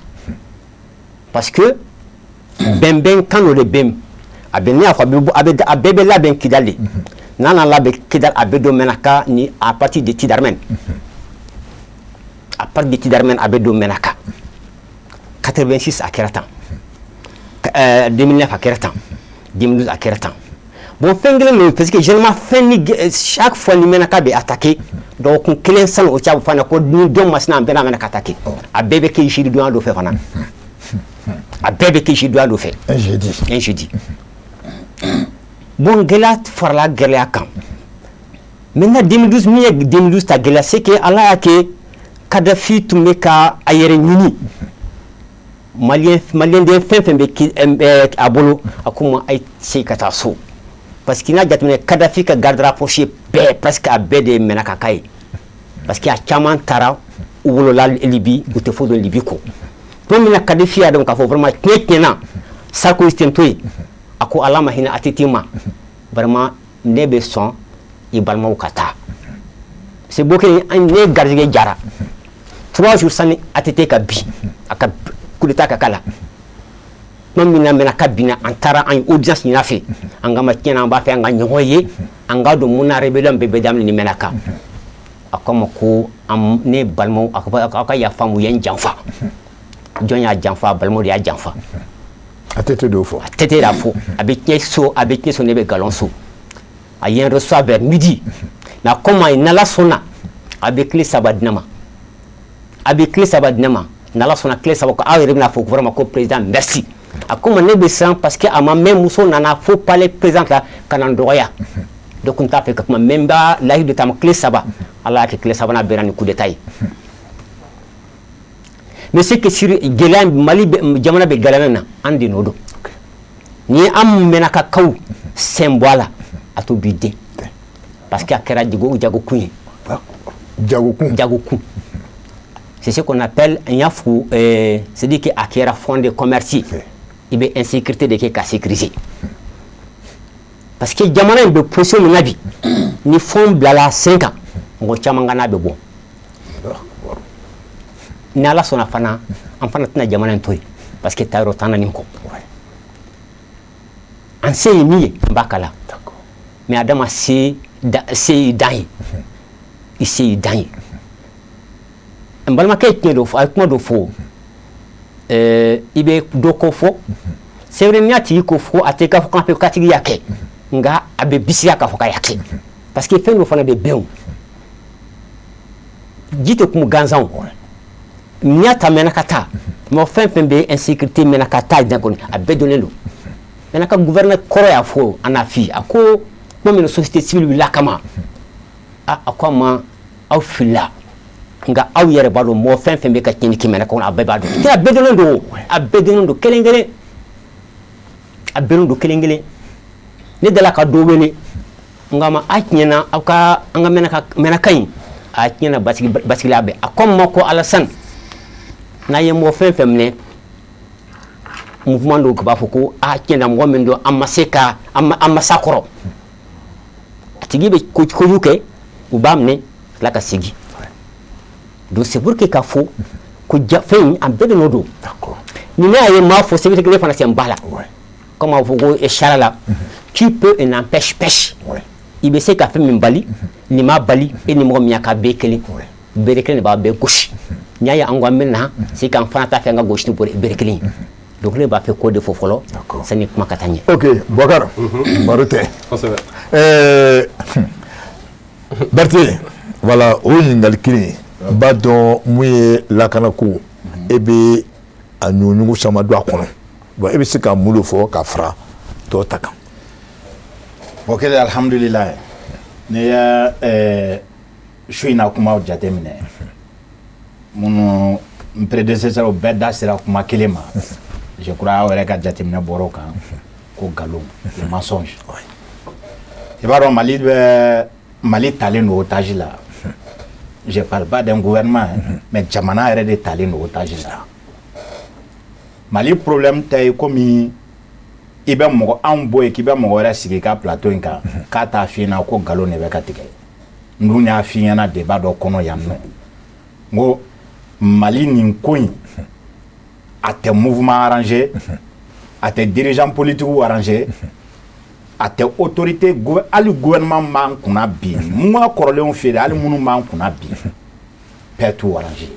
parce que bɛnbɛn kan dɔ de bɛ yen. A bɛ ne y'a fɔ, a bɛ a bɛɛ bɛ labɛn Kidali de. N'a nana labɛn Kidali, a bɛ don Mɛnaka ni à partir de Tidarmɛn, à partir de Tidarmɛn, a bɛ don Mɛnaka. 86 a kɛra tan, 2009 a kɛra tan, 2012 a kɛra tan. Bon, fɛn kelen don, parce que généralement fɛn ni chaque fois ni Mɛnaka bɛ attaqué, dɔgɔkun kelen sani o cɛ, a bɛ fɔ a ɲɛna ko ni don masina, an bɛɛ n'a Mɛnaka attaqué. A bɛɛ bɛ kɛ jeudi donya dɔ fɛ fana, a bɛɛ bɛ kɛ jeudi donya dɔ fɛ. Un jeudi. Un jeudi. Bon, gɛlɛya farala gɛlɛya kan. Maintenant, 2012, min ye 2012 ta gɛlɛya, c'est que Ala y'a kɛ, Kadafi tun bɛ ka a yɛrɛ ɲini. Malien, maliyɛnden fɛn fɛn bɛ a bolo, a ko ma a ye se ka taa so, parce que n'a jateminɛ, Kadafi ka garde rapproché bɛɛ, presque a bɛɛ de ye Mɛnakaka ye, parce que a caman taara u wolola Libi, u tɛ foyi dɔn Libi kɔ. Tuma min na Kadafi y'a dɔn k'a fɔ vraiment tiɲɛ tiɲɛna, Sarkozy tɛ to yen, a ko Ala ma hinɛ ATT ma, vraiment ne bɛ sɔn i balimaw ka taa. C'est beau que ne garijɛgɛ jara 3 jours sani ATT ka bin, a ka coup d'état ka k'a la. Tuma min na Mɛnaka binna, an taara, an ye audience ɲini a fɛ, an ka ma tiɲɛna, an b'a fɛ an ka ɲɔgɔn ye, an ka dɔn mun na rébellion bɛɛ bɛ daminɛ ni Mɛnaka. A ko ma ko ne balimaw, aw ka yafa, u ye n janfa. Jɔn y'a janfa? A balimaw de y'a janfa. ATT de y'o fɔ. ATT y'a fɔ. A bɛ tiɲɛ so, a bɛ tiɲɛ so, ne bɛ nkalon so. A ye n reçoit vers midi, mais comme a ye, n'Ala sɔnna, a bɛ tile 3 di ne ma, a bɛ tile 3 di ne ma. N'Ala sɔnna, tile 3 ko aw yɛrɛ bɛna fɔ vraiment ko président merci. A ko ma ne bɛ siran, parce que a ma mɛn, muso nana fo palais président la ka na n dɔgɔya. Donc n t'a fɛ ka kuma, mais n b'a layidu ta ma tile 3. Ala y'a kɛ, tile sabanan bɛnna ni coup d'état ye. Mais c'est que sur gɛlɛya, Mali jamana bɛ gɛlɛya min na, an de nɔ don. Ni an Mɛnakakaw sen bɔ a la, a to b'i den, parce que a kɛra jago jagokun ye. Jagokun. Jagokun, c'est ce qu'on appelle, n y'a fɔ, c'est dire que a kɛra fonds de commerce. I bɛ insécurité de kɛ ka sécuriser, parce que jamana in bɛ position min na bi, ni fonds bilala sen kan, mɔgɔ caman ka n'a bɛ bɔ. Ni Ala sɔnna fana, an fana tɛna jamana in to yen, parce que taayɔrɔ t'an na nin kɔ. An se ye min ye, an b'a kala, mais adama se se y'i dan ye, i se y'i dan ye. N balimakɛ ye tiɲɛ dɔ fɔ, a ye kuma dɔ fɔ, i bɛ dɔ ko fɔ, c'est vrai, n'i y'a tigi ko fɔ, a tɛ k'a fɔ k'a fɔ k'a tigi y'a kɛ, nka a bɛ bisiya k'a fɔ k'a y'a kɛ, parce que fɛn dɔ fana bɛ bɛn, o ji tɛ kun gansan o. N'i y'a ta Mɛnaka ta, mɔgɔ fɛn fɛn bɛ insécurité Mɛnaka ta dan kɔni, a bɛɛ dɔnnen don. Mɛnaka gouverneur kɔrɔ y'a fɔ an n'a fi, a ko tuma min na société civile wulila kama, a ko a ma aw filila, nka aw yɛrɛ b'a dɔn mɔgɔ fɛn fɛn bɛ ka tiɲɛni kɛ Mɛnaka kɔnɔ, a bɛɛ b'a dɔn, a bɛɛ dɔnnen don, a bɛɛ dɔnnen don kelen kelen, a bɛɛ dɔnnen don kelen kelen. Ne dala ka dɔ wele, n k'a ma a tiɲɛna, aw ka an ka Mɛnaka, Mɛnaka in a tiɲɛna, basigi basigila bɛɛ. A ko n ma ko Alassane, n'a ye mɔgɔ fɛn fɛn minɛ, mouvement dɔw b'a fɔ ko a tiɲɛna, mɔgɔ min don, an ma se ka an ma s'a kɔrɔ, a tigi bɛ kojugu kɛ, u b'a minɛ, tila ka segin. Donc c'est pour que k'a fɔ ko ja fɛn in, an bɛɛ de nɔ don. Ni ne y'a ye, n m'a fɔ sɛbɛn kelen fana sen ba la, comme a fɔ ko sariya la, qui peut et n'empêche pêche. I bɛ se ka fɛn min bali, nin m'a bali, e ni mɔgɔ min y'a k'a bɛɛ kelen, bere kelen de b'a bɛɛ gosi. N'i y'a ye an ko an bɛ na c'est k'an fana t'a fɛ an ka gosi ni bere kelen ye. Donc ne b'a fɛ k'o de fɔ fɔlɔ sani kuma ka taa ɲɛ. Ok, Boubacar, baro tɛ. Kosɛbɛ. Berthé, voilà, o ye ɲininkali kelen ye. N b'a dɔn mun ye lakanako, e bɛ a ɲuguɲugu sama don a kɔnɔ. Bon, e bɛ se ka mun de fɔ ka fara tɔw ta kan? Bon, kɛlen, alhamdulilayi, n'i ye su in na kumaw jateminɛ, minnu n prédécesseur bɛɛ da sera kuma kelen ma. Je crois aw yɛrɛ ka jateminɛ bɔra o kan ko nkalon, le mensonge. I b'a dɔn, Mali bɛ, Mali talen don otage la. Je parle pas d'un gouvernement, hein, mais jamana yɛrɛ de talen don otage la. Mali problème tɛ komi i bɛ mɔgɔ anw bɔ yen k'i bɛ mɔgɔ wɛrɛ sigi i ka plateau in kan k'a t'a f'i ɲɛna ko nkalon de bɛ ka tigɛ. N dun y'a f'i ɲɛna débat dɔ kɔnɔ yan nɔ, n ko Mali nin ko in, a tɛ mouvement arrangé, a tɛ dirigeant politique arrangé, a tɛ autorité, hali gouvernement b'an kunna bi, mun ka kɔrɔlenw feere, hali minnu b'an kunna bi, bɛɛ t'u arrangé.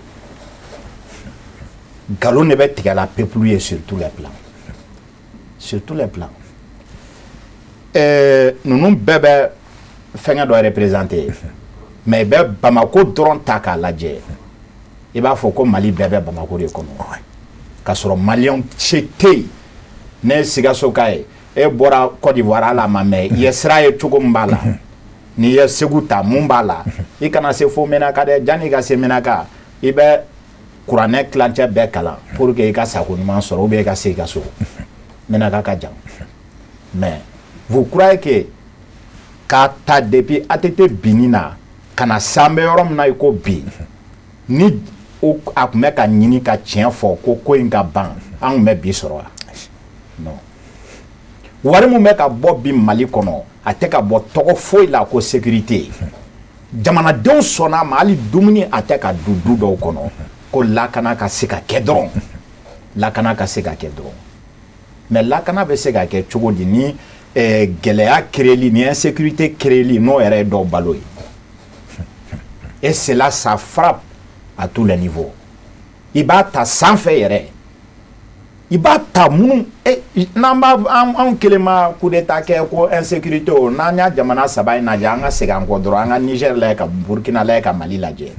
Nkalon de bɛ tigɛ la peuple ye sur tous les plans, sur tous les plans. Ninnu bɛɛ bɛ fɛngɛ dɔ représenter, mais i bɛ Bamako dɔrɔn ta k'a lajɛ, i b'a fɔ ko Mali bɛɛ bɛ Bamako de kɔnɔ, k'a sɔrɔ maliyɛnw se tɛ yen. Ne ye Sikasoka ye, e bɔra Côte d'Ivoire, hali a ma mɛn, i ye sira ye cogo min b'a la, n'i ye Segu ta, mun b'a la, i kana se fo Menaka dɛ. Janni i ka se Menaka, i bɛ kuranɛ tilancɛ bɛɛ kalan pour que i ka sako ɲuman sɔrɔ ou bien i ka se i ka so. Menaka ka jan. Mais vous croyez que k'a ta depuis ATT binni na ka na se an bɛ yɔrɔ min na i ko bi, ni a tun bɛ ka ɲini ka tiɲɛ fɔ ko ko in ka ban, an tun bɛ bi sɔrɔ wa? Non. Wari min bɛ ka bɔ bi Mali kɔnɔ, a tɛ ka bɔ tɔgɔ foyi la ko sécurité. Jamanadenw sɔnna a ma, hali dumuni a tɛ ka du du dɔw kɔnɔ, ko lakana ka se ka kɛ dɔrɔn, lakana ka se ka kɛ dɔrɔn. Mais lakana bɛ se ka kɛ cogo di ni gɛlɛya créeli ni insécurité créeli n'o yɛrɛ ye dɔw balo ye? Et cela, ça frappe à tous les niveaux. I b'a ta sanfɛ yɛrɛ, i b'a ta minnu n'an b'a anw kelen ma coup d'état kɛ ko insécurité o. N'an y'a jamana saba in lajɛ, an ka segin an kɔ dɔrɔn, an ka Niger lajɛ, ka Burkina lajɛ, ka Mali lajɛ.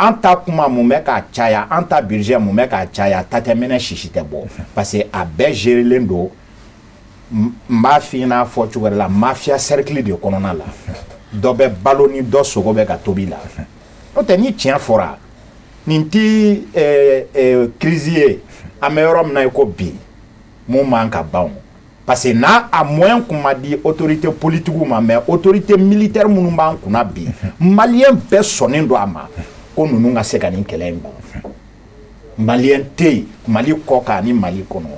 An ta kuma mun bɛ k'a caya, an ta budget mun bɛ k'a caya, ta tɛ mɛnɛ, sisi tɛ bɔ, parce que a bɛɛ gérelen don. N b'a f'i ɲɛna fɔ cogo wɛrɛ la, mafia cercle de kɔnɔna la, dɔ bɛ balo ni dɔ sogo bɛ ka tobi la. N'o tɛ, ni tiɲɛ fɔra, nin ti crise ye an bɛ yɔrɔ min na i ko bi, mun man ka ban o, parce que n'a a moyen kun ma di autorité politique ma, mais autorité militaire minnu b'an kunna bi, maliyɛn bɛɛ sɔnnen don a ma ko ninnu ka se ka nin kɛlɛ in ban. Maliyɛn tɛ yen Mali kɔ kan ani Mali kɔnɔ.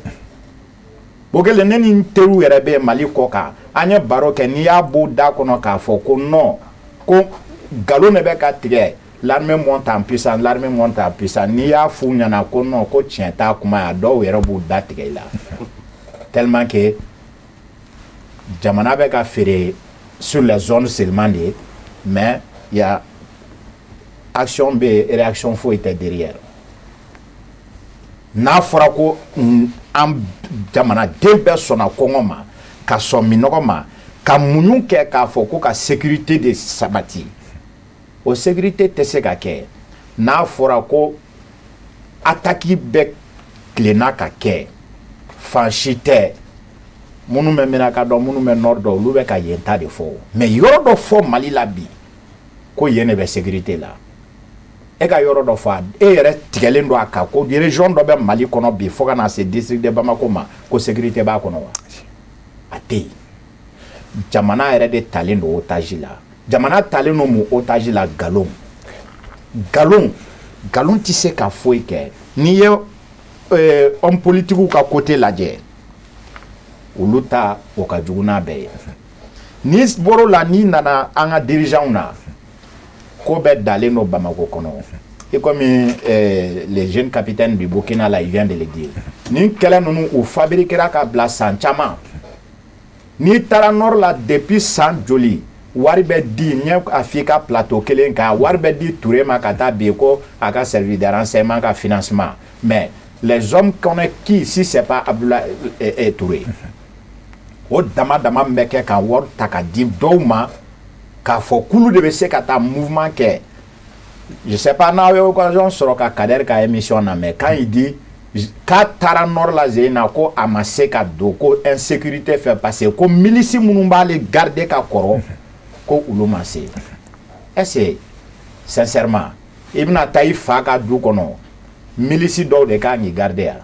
O kɛlen, ne ni n teriw yɛrɛ bɛ Mali kɔ kan, an ye baro kɛ, n'i y'a bɔ da kɔnɔ k'a fɔ ko non, ko nkalon de bɛ ka tigɛ, l'armée monte en puissance, l'armée monte en puissance, n'i y'a f'u ɲɛna ko non, ko tiɲɛ t'a kuma ye, a dɔw yɛrɛ b'u da tigɛ i la, tellement que jamana bɛ ka feere sur les zones seulement de. Mais il y a action bɛ yen, réaction foyi tɛ derrière. N'a fɔra ko an jamanaden bɛɛ sɔnna kɔngɔ ma, ka sɔn minɔgɔ ma, ka muɲu kɛ k'a fɔ ko ka sécurité de sabati, o sécurité tɛ se ka kɛ n'a fɔra ko attaque bɛ tilenna ka kɛ fan si tɛ. Minnu bɛ Menaka dɔn, minnu bɛ nord dɔn, olu bɛ ka yen ta de fɔ. Mais yɔrɔ dɔ fɔ Mali la bi ko yen de bɛ sécurité la, e ka yɔrɔ dɔ fɔ, e yɛrɛ tigɛlen don a kan ko région dɔ bɛ Mali kɔnɔ bi, fo ka na se district de Bamako ma, ko sécurité b'a kɔnɔ wa? A tɛ yen. Jamana yɛrɛ de talen don otage la. Jamana talen don mun otage la? Nkalon, nkalon, nkalon tɛ se ka foyi kɛ. N'i ye homme politique ka côté lajɛ, olu ta o ka jugu n'a bɛɛ ye. N'i bɔr'o la, n'i nana an ka dirigeants na, ko bɛɛ dalen don Bamako kɔnɔ. I komi les jeunes capitaines du Burkina là, il vient de le dire, nin kɛlɛ ninnu u fabriquera ka bila san caman. N'i taara nord la, depuis san joli wari bɛ di, n ye a f'i ka plateau kelen kan, wari bɛ di Touré ma ka taa bi ko a ka service de renseignement ka financement. Mais les hommes connaissent qui, si c'est pas Abdoulaye Touré? O dama dama min bɛ kɛ ka wari ta ka di dɔw ma k'a fɔ k'olu de bɛ se ka taa mouvement kɛ. Je sais pas n'aw ye occasion sɔrɔ ka Kader ka émission na, mais quand il dit k'a taara nord la zen na, ko a ma se ka don, ko insécurité fɛ, parce que ko milice minnu b'ale garder ka kɔrɔ, ko olu ma se. Est-ce que sincèrement, i bɛna taa i fa ka du kɔnɔ, milice dɔw de kan k'i garder yan?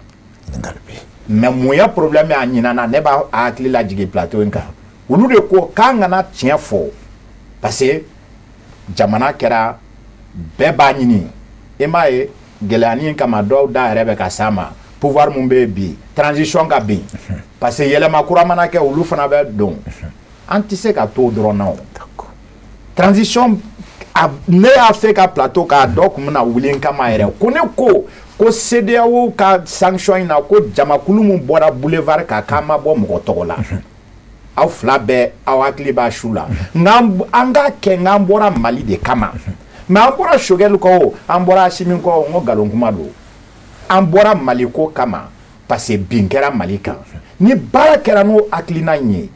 Mais mun ye problème ye a ɲinana? Ne b'a hakili lajigin plateau in kan, olu de ko k'an kana tiɲɛ fɔ, parce que jamana kɛra bɛɛ b'a ɲini. I m'a ye, gɛlɛyanin kama, dɔw da yɛrɛ bɛ ka s'a ma. Pouvoir mun bɛ yen bi, transition ka bin, parce que yɛlɛma kura mana kɛ, olu fana bɛ don. An tɛ se ka to o dɔrɔn na. O transition a, ne y'a fɛ ka plateau k'a dɔ kun bɛna wuli n kama yɛrɛ, ko ne ko CEDEAO ka sanction in na, ko jamakulu mun bɔra boulevard kan, k'an ma bɔ mɔgɔ tɔgɔ la. Aw fila bɛɛ, aw hakili b'a su la. Nka an k'a kɛ n'an bɔra Mali de kama. Mais an bɔra Choguel kɔ, o an bɔra Assimi kɔ, o n ko nkalon kuma don. An bɔra Mali ko kama, parce que bin kɛra Mali kan. Ni baara kɛra n'o hakilina in ye,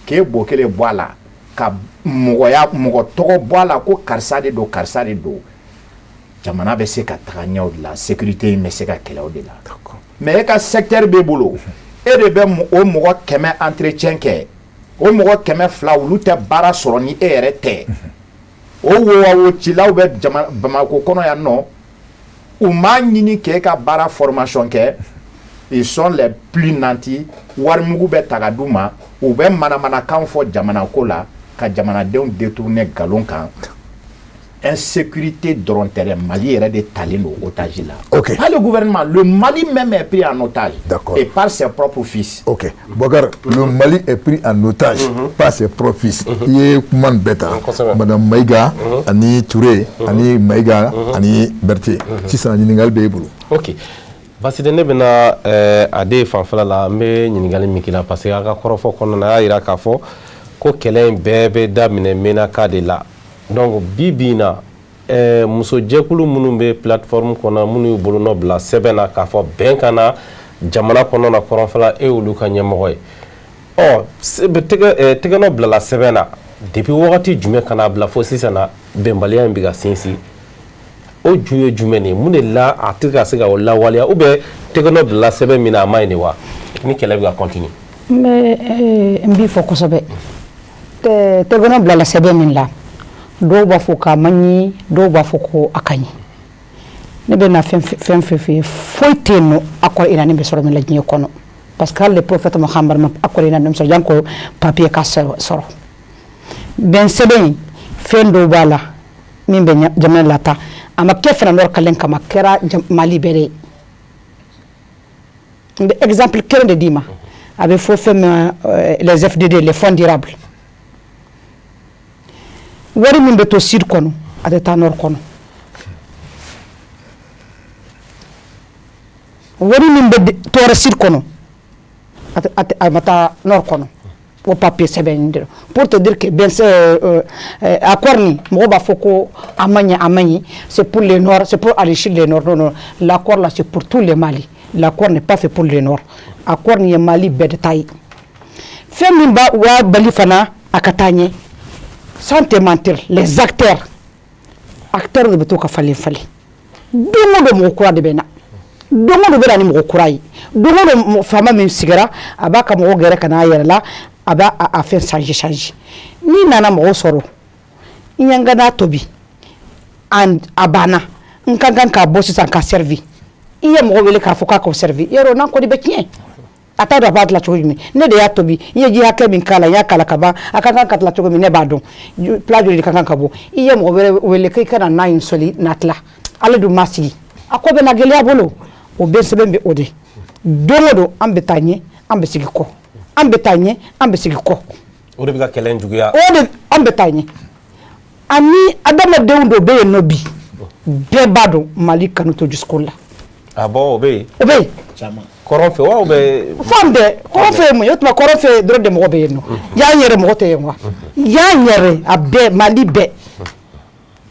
k'e Bokele bɔ a la, ka mɔgɔya mɔgɔ tɔgɔ bɔ a la, ko karisa de don, karisa de don, jamana bɛ se ka taga ɲɛ o de la, sécurité in bɛ se ka kɛlɛ o de la. Mais e ka secteur b'e bolo, e de bɛ o mɔgɔ 100 entretien kɛ, o mɔgɔ 200, olu tɛ baara sɔrɔ ni e yɛrɛ tɛ. O wo cilaw bɛ jama Bamako kɔnɔ yan nɔ, u m'a ɲini k'e ka baara formation kɛ. Ils sont les plus nantis. Warimugu bɛ ta ka d'u ma, u bɛ manamanakan fɔ jamana ko la, ka jamanadenw détourner nkalon kan. Insécurité dɔrɔn tɛ dɛ, Mali yɛrɛ de talen don otage la. Pas le gouvernement, le Mali même est pris en otage. Et par ses propres fils. Ok. Bokar, le Mali est pris en otage par ses propres fils. I ye kuma nin bɛɛ ta. Madame Maïga ani Touré ani Maïga ani Berthe. Sisan ɲininkali bɛ e bolo. Ok. Baside, ne bɛna a de fanfɛla la, n bɛ ɲininkali min k'i la, parce que a ka kɔrɔfɔ kɔnɔna na, a y'a yira k'a fɔ ko kɛlɛ in bɛɛ bɛ daminɛ Menaka de la. Donc bi bi in na, musojɛkulu minnu bɛ plateforme kɔnɔ, minnu y'u bolonɔ bila sɛbɛn na k'a fɔ bɛn ka na jamana kɔnɔ na, kɔrɔnfɛla, e y'olu ka ɲɛmɔgɔ ye. Ɔ tɛgɛ tɛgɛnɔ bilala sɛbɛn na depuis wagati jumɛn ka n'a bila fo sisan na, bɛnbaliya in bɛ ka sinsin? O ju ye jumɛn ye? Mun de la a tɛ ka se ka o lawaleya? Ou bien tɛgɛnɔ bilala sɛbɛn min na, a ma ɲi de wa, ni kɛlɛ bɛ ka continuer? N bɛ n b'i fɔ kosɛbɛ. Tɛgɛnɔ bilala sɛbɛn min la, dɔw b'a fɔ k'a man ɲi, dɔw b'a fɔ ko a ka ɲi. Ne bɛ na fɛn fɛn fɛn f'i ye, foyi tɛ yen nɔ accord unanime bɛ sɔrɔ min la diɲɛ kɔnɔ, parce que hali le prophète Muhammad ma accord unanime sɔrɔ, janko papier ka sɔrɔ. Bɛn sɛbɛn in, fɛn dɔw b'a la min bɛ jamana lata. A ma kɛ fana nord kelen kama, a kɛra Mali bɛɛ de ye. N bɛ exemple kelen de d'i ma. A bɛ fɔ fɛn min, les FDD, les fonds durables, wari min bɛ to sud kɔnɔ, a tɛ taa nord kɔnɔ. Wari min bɛ tɔɔrɔ sud kɔnɔ, a ma taa nord kɔnɔ. O papier sɛbɛn in de pour te dire que ben accord ni mɔgɔ b'a fɔ ko a ma ɲi, a ma ɲi, c'est pour le nord, c'est pour enrichir le nord. Non, non, l'accord là, c'est pour tous les Mali. L'accord n'est pas fait pour le nord. Accord nin ye Mali bɛɛ de ta ye. Fɛn min b'a wa bali fana a ka taa ɲɛ, sans te mentir, les acteurs, acteurs de bɛ to ka falen falen. Don o don, mɔgɔ kura de bɛ na. Don o don bɛ na ni mɔgɔ kura ye. Don o don, faama min sigira, a b'a ka mɔgɔ gɛrɛ ka n'a yɛrɛ la, a b'a a fɛn changer changer. N'i nana mɔgɔ sɔrɔ, i ɲɛ n ka n'a tobi, a banna, n ka kan k'a bɔ sisan ka servi. I ye mɔgɔ wele k'a fɔ k'a k'o servi, yɔrɔ n'a kɔni bɛ tiɲɛ, a t'a dɔn a b'a dilan cogo jumɛn. Ne de y'a tobi, i ye ji hakɛ min k'a la, n y'a k'a la ka ban. A ka kan ka dilan cogo min, ne b'a dɔn. Plat joli de ka kan ka bɔ? I ye mɔgɔ wɛrɛ wele k'i ka na n'a in sɔli na tila, ale dun ma sigi, a ko bɛ na gɛlɛya bolo. O bɛɛ sɛbɛn bɛ o de. Don o don, an bɛ taa ɲɛ, an bɛ segin kɔ, an bɛ taa ɲɛ, an bɛ segin kɔ. O de bɛ ka kɛlɛ in juguya. O de, an bɛ taa ɲɛ. Ani adamadenw dɔ bɛ yen nɔ bi, bɛɛ b'a dɔn Mali kanu to dusukun la. Ah bon, o bɛ yen? O bɛ yen. Kɔrɔn fɛ wa, ou bien? Fan bɛɛ. Kɔrɔn fɛ ye mun ye? O tuma kɔrɔn fɛ dɔrɔn de mɔgɔ bɛ yen nɔ? Yan yɛrɛ mɔgɔ tɛ yen wa? Yan yɛrɛ, a bɛɛ, Mali bɛɛ.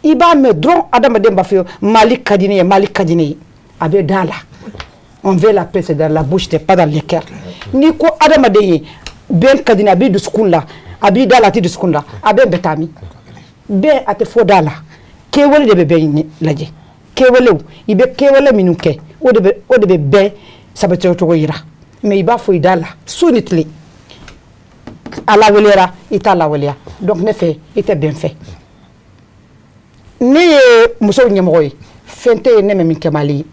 I b'a mɛn dɔrɔn, adamaden b'a fɔ Mali ka di ne ye, Mali ka di ne ye, a bɛ da la. On veut la paix, c'est dans la bouche, c'est pas dans le cœur. N'i ko adamaden ye bɛn ka di ne ye, a b'i dusukun la, a b'i da la, a t'i dusukun la, a bɛn bɛ taa min? Bɛn a tɛ fɔ da la. Kɛwale de bɛ bɛn lajɛ. Kɛwalew, i bɛ kɛwale minnu kɛ, o de bɛ bɛn sabati cogo yira. Mais i b'a fɔ i da la su ni tile, a lawaleyara, i t'a lawaleya. Donc ne fɛ, i tɛ bɛn fɛ. Ne ye musow ɲɛmɔgɔ ye, fɛn tɛ yen ne ma min kɛ Mali ye.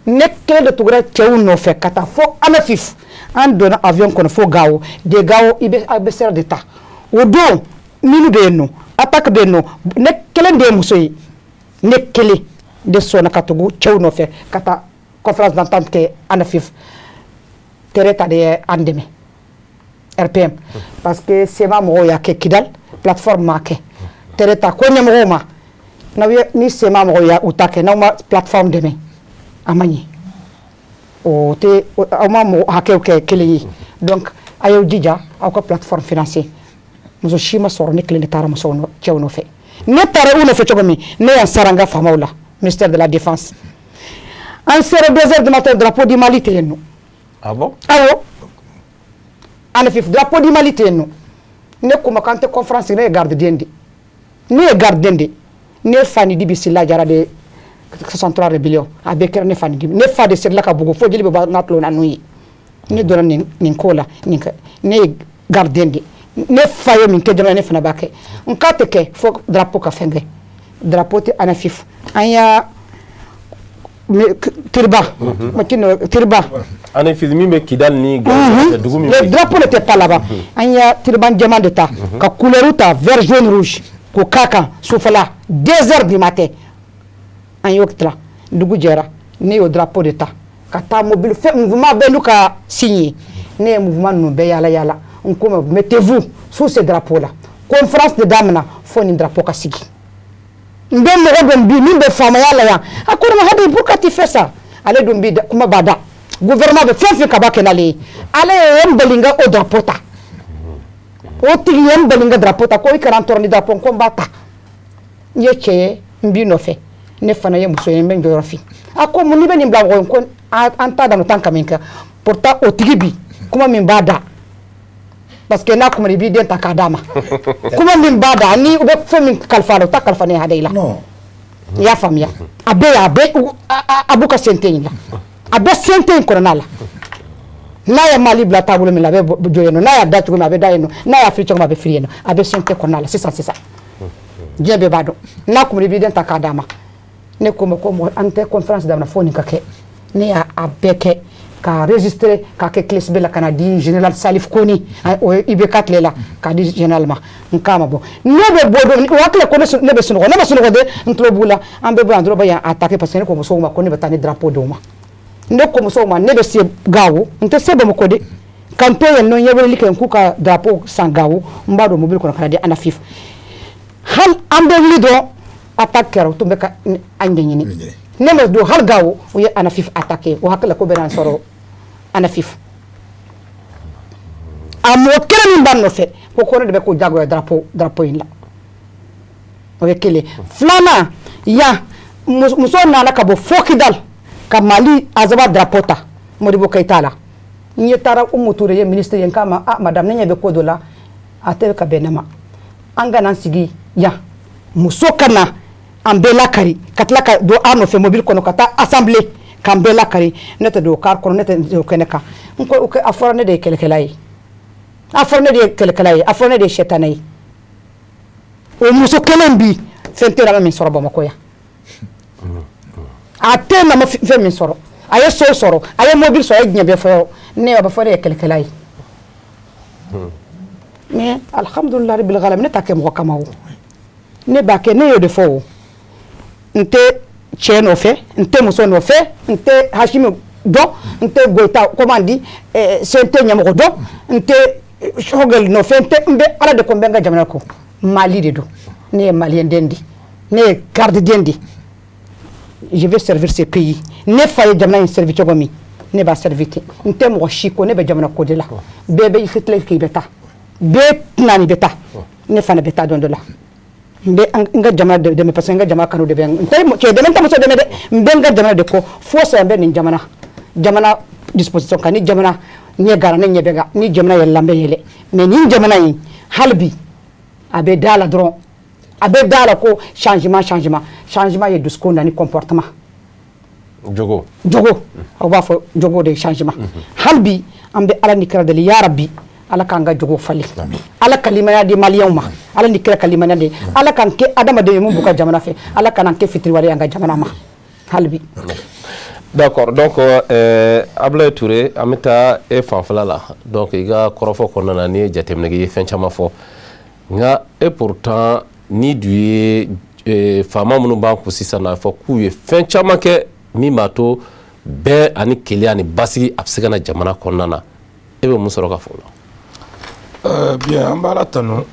Ne kelen de tugura cɛw nɔfɛ ka taa fo Anafif. An donna avion kɔnɔ fo Gawo. De Gawo, i bɛ a bɛ sira de ta. O don minnu bɛ yen nɔ, attaque bɛ yen nɔ, ne kelen de ye muso ye. Ne kelen de sɔnna ka tugu cɛw nɔfɛ ka taa conférence d'entente kɛ Anafif. Tereta de ye an dɛmɛ, RPM, parce que CMA mɔgɔw y'a kɛ Kidal, plateforme m'a kɛ. Tereta ko ɲɛmɔgɔw ma, n'aw ye ni CMA mɔgɔw y'a u ta kɛ, n'aw ma plateforme dɛmɛ, a ma ɲɛ. O tɛ aw ma mɔgɔ hakɛw kɛ kelen ye. Donc a y'aw jija aw ka plateforme financer. Muso si ma sɔrɔ, ne kelen de taara musow cɛw nɔfɛ. Ne taara u nɔfɛ cogo min, ne y'an sara n ka faamaw la, ministère de la Défense. An sera 2 heures du matin, drapeau du Mali tɛ yen nɔ. Ah bon? Awɔ, Anafif, drapeau du Mali tɛ yen nɔ. Ne ko ma k'an tɛ conférence. Ne ye gardien de, ne ye gardien de. Ne fa ni Dibi Sila Jara de 63 rébellion, a bɛɛ kɛra ne fa ni Dibi. Ne fa de serila ka bugu fo jeli bɛ bɔ n'a tulo na n'u ye. Ne donna nin ko la nin kɛ. Ne ye gardien de. Ne fa ye min kɛ jamana, ne fana b'a kɛ. N k'a tɛ kɛ fo drapeau ka fɛn kɛ. Drapeau tɛ Anafif. An y'a Tiriba Tiriba. Anafif min bɛ Kidal ni Gawo, dugu min. Le drapeau n'était pas là-bas. An y'a tiriban jɛman de ta ka couleur ta, vert, jaune, rouge, k'o k'a kan sufɛla, 2 heures du matin. An y'o tila, dugu jɛra, ne y'o drapeau de ta ka taa mobile fɛn mouvement bɛɛ n'u ka signe. Ne ye mouvement ninnu bɛɛ yala yala. N ko ma, mettez-vous sous ce drapeau là, conférence de daminɛ fo nin drapeau ka sigi. N bɛ mɔgɔ dɔn bi min bɛ faamaya la yan. A ko ne ma: Hadi, pourquoi tu fais ça? Ale dun bi kuma b'a da, gouvernement bɛ fɛn fɛn ka b'a kɛ n'ale ye. Ale ye n bali n ka o drapeau ta. O tigi ye n bali n ka drapeau ta, ko i kana n tɔɔrɔ ni drapeau. Ko n b'a ta, n ye cɛ ye, n b'i nɔfɛ. Ne fana ye muso ye, n bɛ n jɔyɔrɔ fi. A ko mun n'i bɛ nin bila mɔgɔ ye? Ko an t'a dɔn, o t'an ka min kɛ. Pourtant o tigi bi kuma min b'a da, parce que n'a kuma, i b'i den ta k'a d'a ma, kuma min b'a da ni u bɛ fɛn min kalifa a la, o t'a kalifa ne Hade la. I y'a faamuya? A bɛ yan, a bɛ a b'u ka CNT in la, a bɛ CNT in kɔnɔna la. N'a ye Mali bila taabolo min na, a bɛ jɔ yen nɔ. N'a y'a da cogo min, a bɛ da yen nɔ. N'a y'a fili cogo min, a bɛ fili yen nɔ. A bɛ CNT kɔnɔna la sisan sisan, diɲɛ bɛɛ b'a dɔn. N'a kuma, i b'i den ta k'a d'a ma. Ne ko ma ko mɔgɔ an tɛ conférence daminɛ fo nin ka kɛ. Ne y'a a bɛɛ kɛ k'a enregistrer, k'a kɛ clé USB la, ka na di général Salif Koni. O ye IBK tile la, k'a di général ma. N k'a ma bɔ, ne bɛ bɔ don o hakili ko ne bɛ sunɔgɔ. Ne ma sunɔgɔ de, n tulo b'u la. An bɛ bɔ yan dɔrɔn, bɛ yan attaquer, parce que ne ko musow ma ko ne bɛ taa ni drapeau d'u ma. Ne ko musow ma, ne bɛ se Gawo, n tɛ se Bamakɔ de. Ka n to yen nɔ, n ye weleli kɛ n k'u ka drapeau san Gawo, n b'a don mobili kɔnɔ ka na di Anafif. Hali an bɛ wuli dɔrɔn, attaque kɛra. U tun bɛ ka an ɲɛɲini. Ne ma don hali Gawo, u ye Anafif attaqué. O hakili la ko bɛ na n sɔrɔ Anafif. A mɔgɔ kelen min b'a nɔfɛ ko ne de bɛ k'o jagoya drapeau in la. O ye kelen. Filanan, yan muso nana ka bɔ fo Kidal ka Mali Azawad drapeau ta Modibo Keyita la. N ye taara Umu Ture ye, ministre ye. N k'a ma: ah madame, ne ɲɛ bɛ ko dɔ la, a tɛ ka bɛn ne ma. An kana an sigi yan, muso ka na an bɛɛ lakari, ka tila ka don an nɔfɛ mobili kɔnɔ ka taa assemblée k'an bɛɛ lakari. Ne tɛ don car kɔnɔ, ne tɛ don kɛnɛ kan. N ko a fɔra ne de ye kɛlɛkɛla ye, a fɔra ne de ye kɛlɛkɛla ye, a fɔra ne de ye sɛtanɛ ye. O muso kelen bi fɛn tɛ min sɔrɔ Bamakɔ yan, a tɛ na ma fɛn min sɔrɔ. A ye so sɔrɔ, a ye mobili sɔrɔ, a ye diɲɛ bɛɛ fɔ. Ne a bɛ fɔ ne ye kɛlɛkɛla ye. Mais alhamdulilah rabbil alamin, ne t'a kɛ mɔgɔ kama. O ne b'a kɛ, ne y'o de fɔ. O n tɛ cɛ nɔfɛ, n tɛ muso nɔfɛ, n tɛ Hasimi dɔn, n tɛ Goyita, comment on dit, CNT ɲɛmɔgɔ dɔn, n tɛ Choguel nɔfɛ, n tɛ. N bɛ Ala de ko, n bɛ n ka jamana kɔ. Mali de don. Ne ye malien den de, ne ye garde den de. Je vais servir ce pays. Ne fa ye jamana in servi cogo min, ne b'a servi ten. N tɛ mɔgɔ si ko, ne bɛ jamana ko de la. Bɛɛ bɛ tila k'i bɛ taa, bɛɛ tɛna ni bɛ taa, ne fana bɛ taa don dɔ la. N bɛ n ka jamana dɛmɛ, parce que n ka jamana kanu de bɛ n. Tɛ cɛ dɛmɛ, n tɛ muso dɛmɛ dɛ. N bɛ n ka jamana de kɔ fo saya. N bɛ nin jamana disposition kan. Ni jamana ɲɛ gara, ne ɲɛ bɛ kan. Ni jamana yɛlɛla, n bɛ yɛlɛ. Mais nin jamana in, hali bi a bɛ da la dɔrɔn, a bɛ da la ko changement, changement, changement ye dusukun na ni comportement. Jogo. Jogo, aw b'a fɔ jogo de ye changement. Hali bi an bɛ Ala ni kira deli, ya rabi, Ala k'an ka jogo falen. Ala ka limaniya di maliyɛnw ma. Ala ni kira ka limaniya di. Ala k'an kɛ adamaden ye mun b'u ka jamana fɛ. Ala kana kɛ fitiriwale ye an ka jamana ma hali bi. D'accord. Donc Ablaye Touré, an bɛ taa e fanfɛla la. Donc i ka kɔrɔfɔ kɔnɔna na, n'i ye jateminɛ kɛ, i ye fɛn caman fɔ, nka et pourtant ni dun ye faama minnu b'an kun sisan, n'a fɔ k'u ye fɛn caman kɛ min b'a to bɛn ani kelenya ani basigi a bɛ se ka na jamana kɔnɔna na, e bɛ mun sɔrɔ ka fɔ o la? Bien, an b'Ala tanu.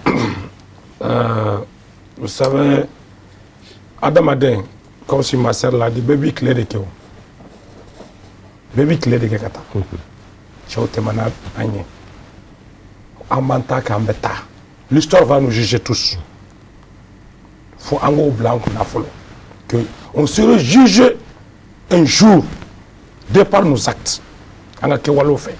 Vous savez, adamaden, comme si ma sœur l'a dit, bɛɛ b'i tile de kɛ o. Bɛɛ b'i tile de kɛ ka taa. Cɛw tɛmɛna an ɲɛ. An b'an ta kɛ, an bɛ taa. L'histoire va nous juger tous. Fo an k'o bila an kunna fɔlɔ. Que on sera jugé un jour de par nos actes. An ka kɛwalew fɛ.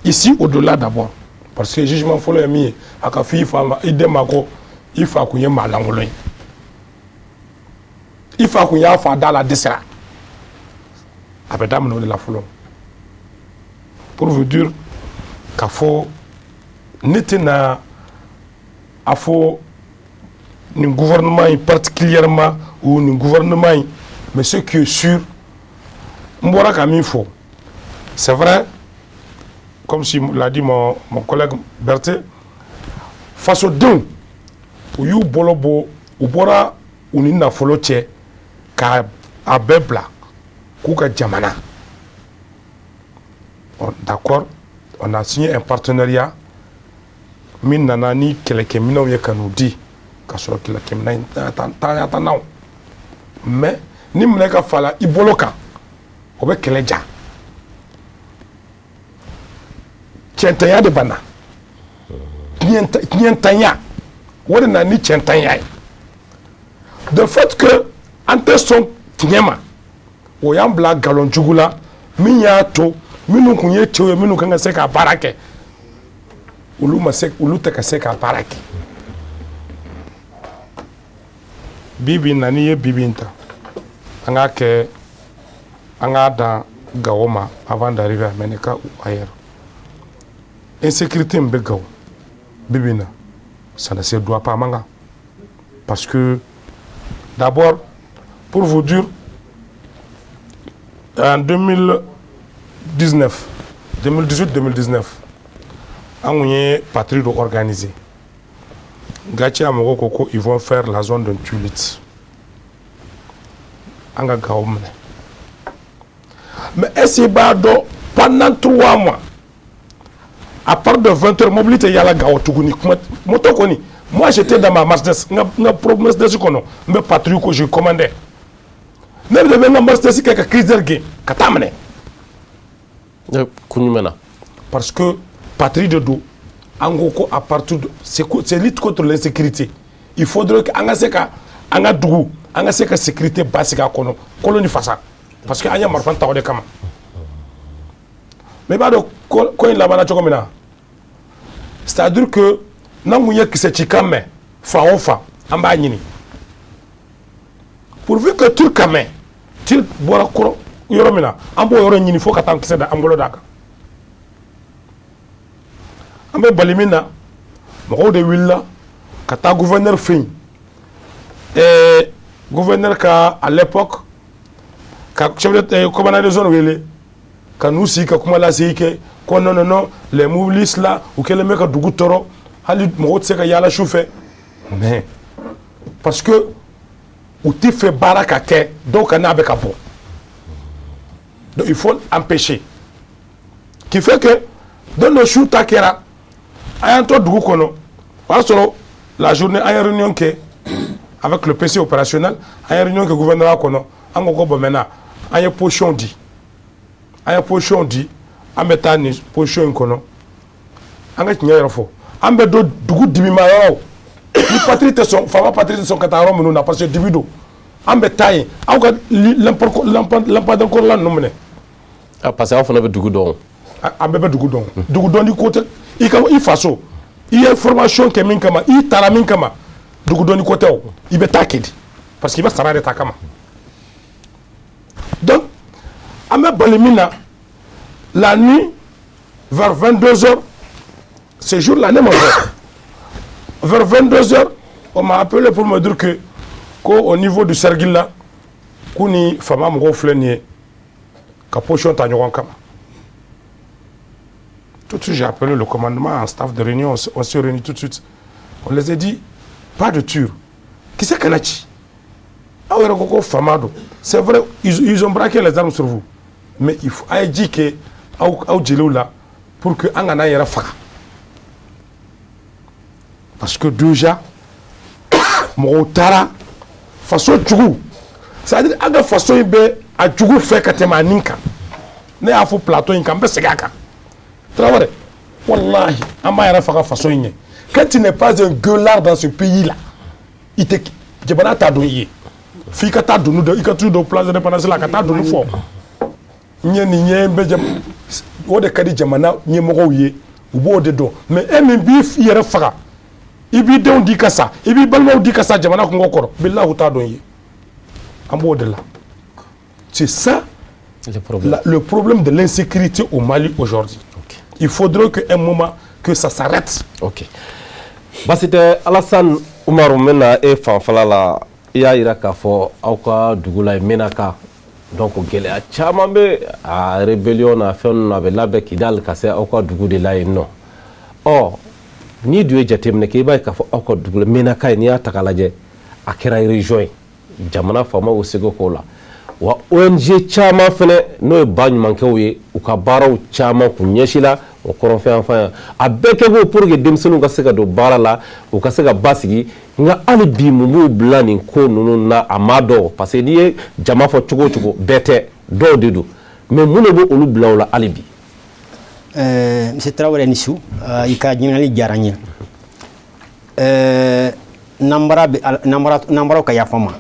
Ici, au-delà d'abord. Parce que jugement fɔlɔ ye min ye, a ka fɔ i fa ma, i den ma ko i fa kun ye maa lankolon ye. I fa kun y'a fa da la dɛsɛra. A bɛ daminɛ o de la fɔlɔ. Pour vous dire k'a fɔ ne tɛna a fɔ nin gouvernement in particulièrement ou nin gouvernement in, mais ce qui est sûr, n bɔra ka min fɔ, c'est vrai, comme si l'a dit mon collègue Berthé, fasodenw u y'u bolo bɔ, u bɔra u ni nafolo cɛ k'a a bɛɛ bila k'u ka jamana. D'accord, on a signé un partenariat min nana ni kɛlɛkɛminɛnw ye ka n'u di, ka sɔrɔ kɛlɛkɛminɛn tanya t'an mais ni minɛ ka fala i bolo kan, o bɛ kɛlɛ ja. Tiɲɛtanya de banna, tiɲɛtanya o de nana ni tiɲɛtanya ye. De fait que an tɛ sɔn tiɲɛ ma, o y'an bila nkalon jugu la min y'a to minnu kun ye cɛw ye, minnu kan ka se ka baara kɛ, olu ma se, olu tɛ ka se ka baara kɛ. Bi bi in na, n'i ye bi bi in ta, an k'a kɛ, an k'a dan Gao ma avant d'arriver à Ménaka ou ailleurs. Insécurité min bɛ Gao bi bi in na, ça ne se doit pas, a man kan. Parce que d'abord, pour vous dire, en 2019, 2018-2019, an kun ye patrouille dɔ organiser. GATIA mɔgɔw ko ko ils vont faire la zone de Tulite. An ka Gao minɛ. Mais est-ce que i b'a dɔn, pendant 3 mois, à partir de 20 heures, mobili tɛ yala Gao tuguni, kuma moto kɔni. Moi, j'étais dans ma Mercedes, n ka propre Mercedes kɔnɔ, n bɛ patrouille ko je commandais. Ne de bɛ n ka Mercedes kɛ ka cruiser gɛn ka taa minɛ. Kun jumɛn na? Parce que patrouille de don. An ko ko à partir de c'est lutte contre l'insécurité. Il faudrait que an ka se ka an ka dugu, an ka se ka sécurité basigi a kɔnɔ, kolo ni fasa, parce que an ye marifa ta o de kama. Mais i b'a dɔn ko in labanna cogo min na, c'est à dire que n'an kun ye kisɛ cikan mɛn fan o fan, an b'a ɲini pourvu que tir ka mɛn, tir bɔra kɔrɔ yɔrɔ min na, an b'o yɔrɔ ɲini fo ka taa kisɛ da an bolo d'a kan. An bɛ bali min na, mɔgɔw de wulila ka taa gouverneur fɛ yen. Gouverneur ka à l'époque ka chef de commandant de zone wele ka n'u sigi ka kuma lasegi kɛ ko non, non, non, les mobilistes là, u kɛlen bɛ ka dugu tɔɔrɔ, hali mɔgɔw tɛ se ka yaala su fɛ. Mais parce que u tɛ fɛ baara ka kɛ, dɔw ka n'a bɛ ka bɔ, donc il faut empêcher, qui fait que don dɔ su ta kɛra, an y'an to dugu kɔnɔ, o y'a sɔrɔ la journée an ye réunion kɛ avec le PC opérationnel, an ye réunion kɛ gouvernorat kɔnɔ. An ko ko bon, maintenant an ye position di, an ye position di, an bɛ taa nin position in kɔnɔ. An ka tiɲɛ yɛrɛ fɔ, an bɛ don dugu dibima yɔrɔw ni patrouille tɛ sɔn, faama patrouille tɛ sɔn ka taa yɔrɔ minnu na, parce que dibi don, an bɛ taa yen, aw ka lampadaire kɔrɔla ninnu minɛ. Ah, parce que aw fana bɛ dugu dɔn. An bɛɛ bɛ dugu dɔn. Dugu dɔn ni ko tɛ, i ka i faso, i ye formation kɛ min kama, i taara min kama, dugu dɔn ni ko tɛ o, i bɛ taa kɛ di, parce que i bɛ sara de ta kama. Donc an bɛ bali min na, la nuit vers 22 heures, ce jour-là, ne ma bɔ, vers 22 heures, on m'a appelé pour me dire que ko au niveau du Sergil là, k'u ni faama mɔgɔw filɛ nin ye. Ka position ta ɲɔgɔn kama. Tout de suite, j'ai appelé le commandement en staff de réunion. On s'est réunis tout de suite. On les a dit, pas de tir. Kisɛ kana ci? Aw yɛrɛ ko ko faama don. C'est vrai, ils ont braqué les armes sur vous. Mais il faut a ye ji kɛ aw aw jeliw la pour que an kana yɛrɛ faga. Parce que déjà, mɔgɔw taara faso jugu. C'est-à-dire an ka faso in bɛ a jugu fɛ ka tɛmɛ a nin kan. Ne y'a fɔ plateau in kan, n bɛ segin a kan. Traoré, wallahi, an b'a yɛrɛ faga faso in ɲɛ. Quand tu n'es pas un gueulard dans ce pays-là, i tɛ jamana t'a dɔn i ye. F'i ka taa donu dɔ, i ka t'u don place de l'indépendance la ka taa donu fɔ. N ye nin ye, n bɛ jam o de ka di jamana ɲɛmɔgɔw ye, u b'o de dɔn. Mais e min b'i yɛrɛ faga, i b'i denw di ka sa, i b'i balimaw di ka sa jamana kungo kɔrɔ, bilahi u t'a dɔn i ye. An b'o de la. C'est ça le problème, le problème de l'insécurité au Mali aujourd'hui. Il faudrait qu'un moment que ça s'arrête. Ok. Basi tɛ, Alassane Umaru, n bɛna e fanfɛla la. I y'a yira k'a fɔ aw ka dugu la yen Menaka, donc gɛlɛya caman bɛ a rébellion na, fɛn ninnu a bɛ labɛn Kidali ka se aw ka dugu de la yen nɔ. Ɔ n'i dun ye jateminɛ kɛ, i b'a ye k'a fɔ aw ka dugu la Menaka ye, n'i y'a ta k'a lajɛ, a kɛra région ye, jamana faamaw seko k'o la wa. ONG caman fɛnɛ, n'o ye baɲumankɛw ye, u ka baaraw caman kun ɲɛsila o kɔrɔnfɛ yanfan yan, a bɛɛ kɛ ko pour que denmisɛnninw ka se ka don baara la, u ka se ka basigi. Nka hali bi, mun b'u bila nin ko ninnu na? A ma dɔn, parce que n'i ye jama fɔ cogo o cogo, bɛɛ tɛ, dɔw de don. Mais mun de b'o olu bila o la hali bi? Monsieur Traoré ni su, i ka ɲininkali diyara n ye. Nanbara bɛ nanbara, nanbaraw ka yafa n ma,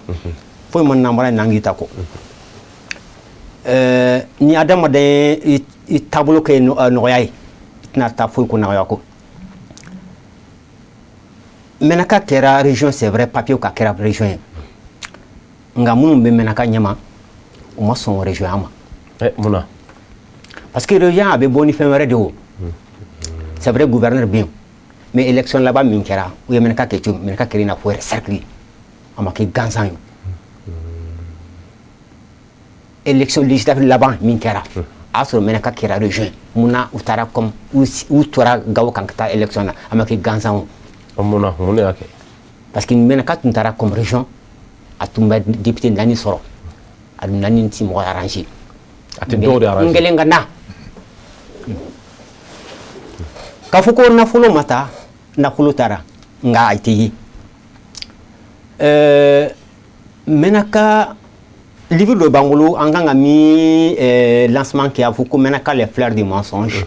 foyi ma nanbara ye nangi ta kɔ. Ni adamaden i taabolo kɛ nɔgɔya ye, i tɛna taa foyi ko nɔgɔya kɔ. Menaka kɛra région, c'est vrai, papier ka kɛra région ye, nka minnu bɛ Menaka ɲɛma, u ma sɔn région ma. Mun na? Parce que région a bɛ bɔ ni fɛn wɛrɛ de o. C'est vrai, gouverneur bɛ yen, mais élection laban min kɛra, u ye Menaka kɛ cogo min, Menaka kɛra i n'a fɔ yɛrɛ cercle ye, a ma kɛ gansan ye. Élection législative laban min kɛra, a y'a sɔrɔ Menaka kɛra région ye. Mun na u taara comme u tora Gawo kan ka taa élection na? A ma kɛ gansan o. Mun na? Mun de y'a kɛ? Parce que Menaka tun taara comme région, a tun bɛ député 4 sɔrɔ, a 4 ti mɔgɔ arrangé. A tɛ dɔw de arrangé. N kelen ka na k'a fɔ ko nafolo ma taa, nafolo taara, nka a tɛ ye. Menaka livre dɔ b'an bolo, an kan ka min lancement kɛ, a fɔ ko Menaka les fleurs du mensonge.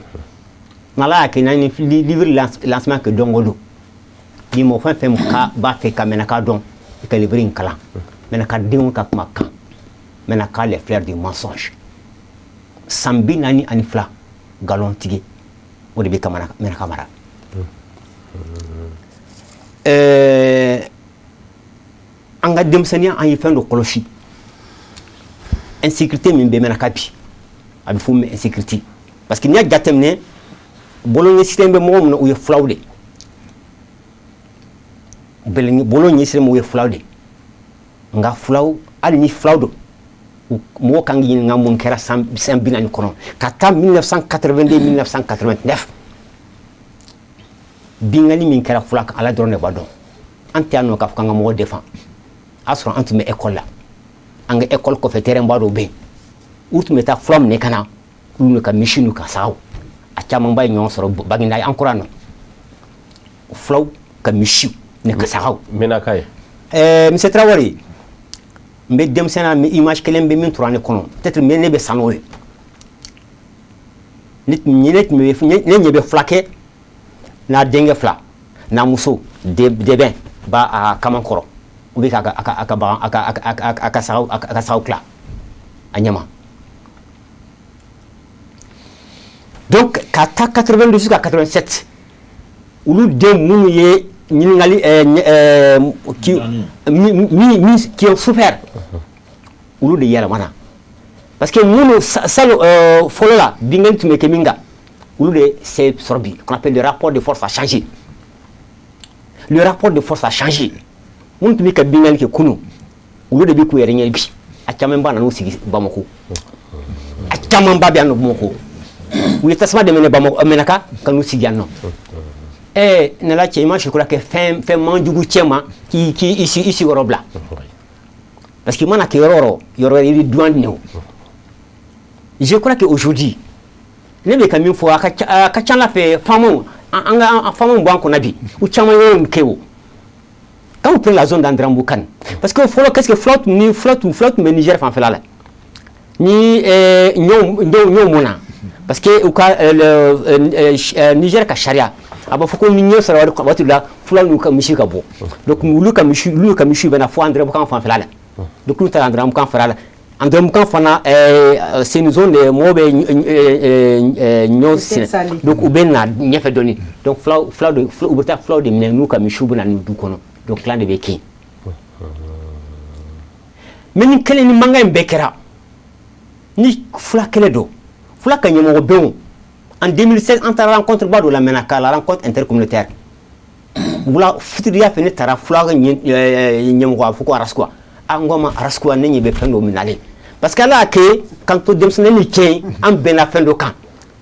N'Ala y'a kɛ n'an ye livre lancement kɛ don o don, ni mɔgɔ fɛn fɛn ka b'a fɛ ka Menaka dɔn, i ka livre in kalan. Menaka denw ka kuma kan, Menaka les fleurs du mensonge. San 42 nkalon tigɛ, o de bɛ ka Menaka mara. An ka denmisɛnninya, an ye fɛn dɔ kɔlɔsi. Insécurité min bɛ Menaka bi, a bɛ fɔ min insécurité, parce que n'i y'a jateminɛ, bolo ɲɛsinnen bɛ mɔgɔ min na, o ye fulaw de bolo ɲɛsinnen, o ye fulaw de. Nka fulaw, hali ni fulaw don, mɔgɔ kan k'i ɲininka mun kɛra san 40 kɔnɔ ka taa 1982 1989, binkanni min kɛra fula kan, Ala dɔrɔn de b'a dɔn. An tɛ yan nɔ k'a fɔ k'an ka mɔgɔ défend. A sɔrɔ an tun bɛ école la, an ka école kɔfɛ terrain ba dɔ bɛ yen, u tun bɛ taa fula minɛ ka na, olu n'u ka misi n'u ka sagaw, a camanba ye ɲɔgɔn sɔrɔ Baginda an kɔrɔ yan nɔ, fulaw ka misiw ni ka sagaw. Menaka ye. Monsieur Traoré, n bɛ denmisɛnninya min, image kelen bɛ min tora ne kɔnɔ, peut-être ne bɛ san n'o ye. Ne tun bɛ ne ɲɛ bɛ fulakɛ n'a denkɛ fila n'a muso dɛbɛn b'a a kaman kɔrɔ, u bɛ k'a ka a ka bagan a ka sagaw tila a ɲɛma. Donc ka taa 82 jusqu'à 87, olu den minnu ye ɲininkali qui min qui ont souffert, olu de yɛlɛmana, parce que minnu salo fɔlɔ la binkanni tun bɛ kɛ min kan, olu de s'est sɔrɔ bi, qu'on appelle le rapport de force a changé. Le rapport de force a changé. Minnu tun bɛ ka binkanni kɛ kunun, olu de bɛ k'u yɛrɛ ɲɛ bi. A caman ba nan'u sigi Bamako, a Camanba bɛ yan nɔ Bamakɔ. U ye tasuma de minɛ Bamakɔ, Menaka, ka n'u sigi yan nɔ. Ne la cɛ, i ma sikura kɛ fɛn fɛn man jugu cɛ ma k'i i sigiyɔrɔ bila, parce que i mana kɛ yɔrɔ o yɔrɔ, yɔrɔ i bɛ duwan minɛ o. Je crois que aujourd'hui, ne bɛ ka min fɔ, a ka ca ala fɛ, faamaw, an ka faamaw b'an kunna bi, u caman y'o kɛ o. Quand vous prenez la zone d'Andéramboukane, parce que fɔlɔ, qu'est-ce que fulaw tun ni fulaw tun bɛ Niger fanfɛla la ni ɲɔw mɔnna, parce que u ka Niger ka sariya a b'a fɔ ko ni ɲɔ sɔrɔ waati la, fulaw n'u ka misi ka bɔ. Donc olu ka misi bɛ na fo Andéramboukane fanfɛla la. Donc n'u taara Andéramboukane fanfɛla la, Andéramboukane fana, c'est une zone de mɔgɔw bɛ ɲɔ sɛnɛ, donc u bɛ na ɲɛfɛ dɔɔni. Donc fulaw de, u bɛ taa fulaw de minɛ n'u ka misiw bɛ na n'u du kɔnɔ. Donc clan de bɛ kɛ yen. Mais ni kɛlɛ ni mankan in bɛɛ kɛra ni fula kɛlɛ don, fula ka ɲɛmɔgɔ bɛnw, en 2016, an taara rencontre ba dɔ la Menaka, la rencontre intercommunautaire. Wula fitiriya fɛ, ne taara fula ka ɲɛmɔgɔ, a fɔ ko Araskuwa. A n ko a ma: "Araskuwa, ne ɲɛ bɛ fɛn dɔ minalen." Parce que ala y'a kɛ k'an to denmisɛnnin ni cɛ, an bɛnna fɛn dɔ kan,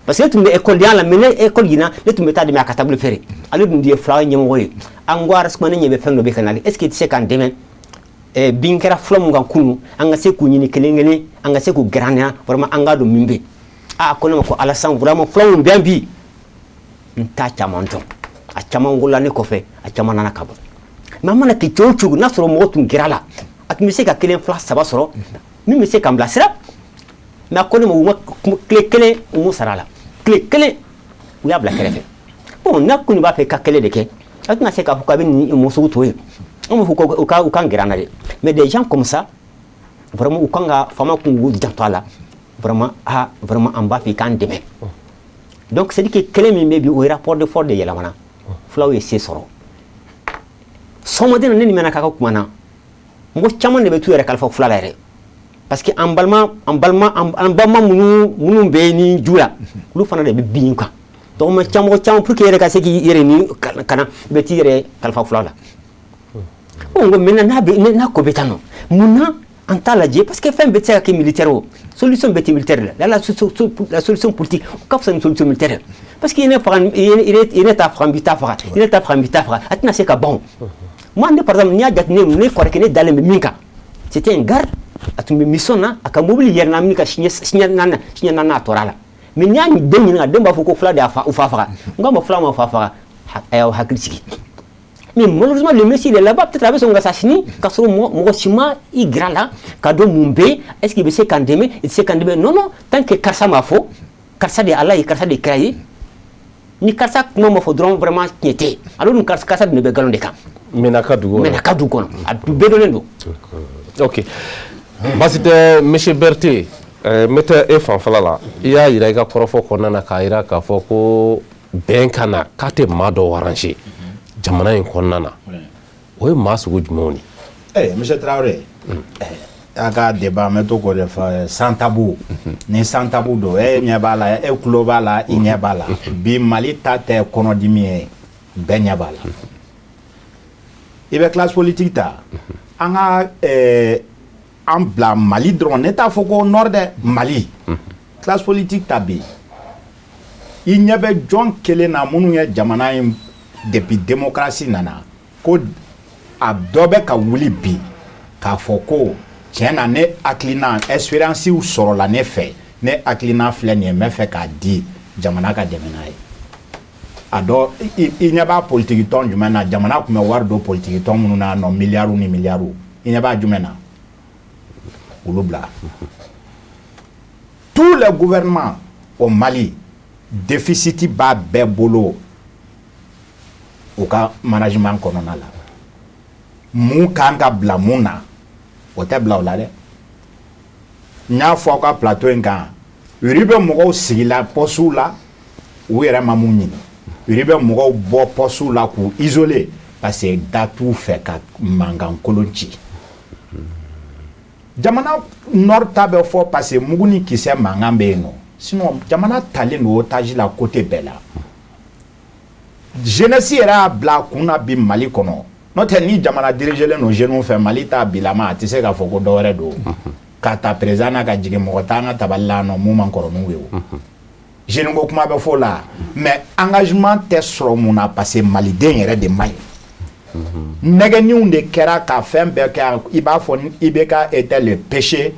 parce que ne tun bɛ école la, mais ne école ɲina, ne tun bɛ taa dɛmɛ a ka table feere. Ale dun ye fula ɲɛmɔgɔ ye. An ko: "Araskuwa, ne ɲɛ bɛ fɛn dɔ bɛ ka nalen, est ce que i tɛ se k'an dɛmɛ? Bin kɛra fula mun kan kunun, an ka se k'u ɲini kelen kelen, an ka se k'u gɛrɛ an na, vraiment an k'a dɔn min bɛ." A ko ne ma ko: "Alassane, vraiment, fula mun bɛ yan bi, n t'a caman dɔn. A caman wolola ne kɔfɛ, a caman nana ka bɔ." Mais an mana kɛ cogo o cogo, n'a sɔrɔ mɔgɔ tun gɛrɛ la, a tun bɛ se ka kelen, fila, saba sɔrɔ min bɛ se k'an bilasira. Mais a ko ne ma, u ma tile kelen, u m'u sara la tile kelen, u y'a bila kɛrɛfɛ. Bon, n'a kɔni b'a fɛ ka kɛlɛ de kɛ, a tɛna se k'a fɔ k'a bɛ nin musow to yen. An b'a fɔ ko u k'an gɛrɛ an na dɛ. Mais des gens comme ça, vraiment, u kan ka faama kun k'u janto a la vraiment. Ah, vraiment, an b'a fɛ i k'an dɛmɛ. Donc c'est à dire que kɛlɛ min bɛ bi, o ye rapport de force de yɛlɛmana. Fulaw ye se sɔrɔ sɔgɔmaden na. Ne ni mɛnna k'a ka kuma na, mɔgɔ caman de bɛ t'u yɛrɛ kalifa fula la yɛrɛ, parce que an balima minnu bɛ ni ju la, olu fana de bɛ bin kan. Donc mɔgɔ caman, mɔgɔ caman, pour que yɛrɛ ka se k'i yɛrɛ ni kana, i bɛ t'i yɛrɛ kalifa fula la. Bon, ko maintenant, n'a bɛ n'a ko bɛ tan nɔ, mun na an t'a lajɛ? Parce que fɛn bɛɛ tɛ se ka kɛ militaire o, solution bɛɛ tɛ militaire la. La solution politique, o ka fisa ni solution militaire, parce que i ne faga, i ne t'a faga, n b'i ta faga, i ne t'a faga, n b'i ta faga, a tɛna se ka ban o. Moi, ne, par exemple, n'i y'a jate, ne kɔrɔkɛ, ne dalen bɛ min kan, c'était un garde, a tun bɛ mission na, a ka mobili yɛrɛ na min ka siɲɛ naani, a tora la. Mais n'i y'a den ɲininka, den b'a fɔ ko fula de y'a fa, u fa faga. N k'a ma, fula ma fa faga, a y'aw hakili sigi. Mais malheureusement, le monsieur, il est là-bas, peut-être a bɛ sɔn ka sa sini, k'a sɔrɔ mɔgɔ si ma i gɛrɛ la ka dɔn mun bɛ yen. Est ce qu'il bɛ se k'an dɛmɛ, i tɛ se k'an dɛmɛ? Non, non, tant que karisa m'a fɔ, karisa de ye Ala ye, karisa de ye kira ye, ni karisa kuma ma fɔ dɔrɔn, vraiment, tiɲɛ tɛ. Ale dun, karisa dun de bɛ nkalon de kan. Menaka dugu kɔnɔ. Menaka dugu kɔnɔ, a bɛɛ dɔnnen don. Ok, baasi tɛ, monsieur Berthe. N bɛ taa e fanfɛla la. I y'a yira i ka kɔrɔfɔ kɔnɔna na k'a yira k'a fɔ ko bɛn ka na k'a tɛ maa dɔw arranger jamana in kɔnɔna na. O ye maa sugu jumɛnw de? Monsieur Traoré, a ka débat, n bɛ to k'o de fɔ, sans tabou ni sans tabou don. E ɲɛ b'a la, e tulo b'a la, i ɲɛ b'a la. Bi Mali ta tɛ kɔnɔdimi ye, bɛɛ ɲɛ b'a la. I bɛ classe politique ta, an ka an bila Mali dɔrɔn, ne t'a fɔ ko nord dɛ, Mali classe politique ta bi, i ɲɛ bɛ jɔn kelen na minnu ye jamana in depuis démocratie nana, ko a dɔ bɛ ka wuli bi k'a fɔ ko tiɲɛ na, ne hakilina, expérience sɔrɔla ne fɛ, ne hakilina filɛ nin ye, n bɛ fɛ k'a di jamana ka dɛmɛ n'a ye. A dɔ, i ɲɛ b'a politiki tɔn jumɛn na? Jamana tun bɛ wari don politiki tɔn minnu na nɔ, miliyariw ni miliyariw, i ɲɛ b'a jumɛn na? Olu bila. Tous les gouvernements au Mali, déficit b'a bɛɛ bolo u ka management kɔnɔna la. Mun kan ka bila mun na, o tɛ bila o la dɛ. N y'a fɔ aw ka plateau in kan, yiri bɛ mɔgɔw sigila postew la, u yɛrɛ ma mun ɲini. Yiri bɛ mɔgɔw bɔ postew la k'u isoler, parce que da t'u fɛ ka mankan kolon ci. Jamana nord ta bɛ fɔ parce que mugu ni kisɛ mankan bɛ yen nɔ. Sinon jamana talen don otage la côté bɛɛ la. Jeunesse yɛrɛ y'a bila a kun na bi Mali kɔnɔ. N'o tɛ, ni jamana dirigelen don jeunes fɛ, Mali t'a bilama, a tɛ se k'a fɔ ko dɔ wɛrɛ don. K'a ta président na ka jigin, mɔgɔ t'an ka tabali la nɔ mun man kɔrɔ n'u ye. O jeune ko kuma bɛ fɔ o la, mais engagement tɛ sɔrɔ. Mun na? Parce que maliden yɛrɛ de man ɲi. Nɛgɛniw de kɛra ka fɛn bɛɛ kɛ. I b'a fɔ IBK était le péché,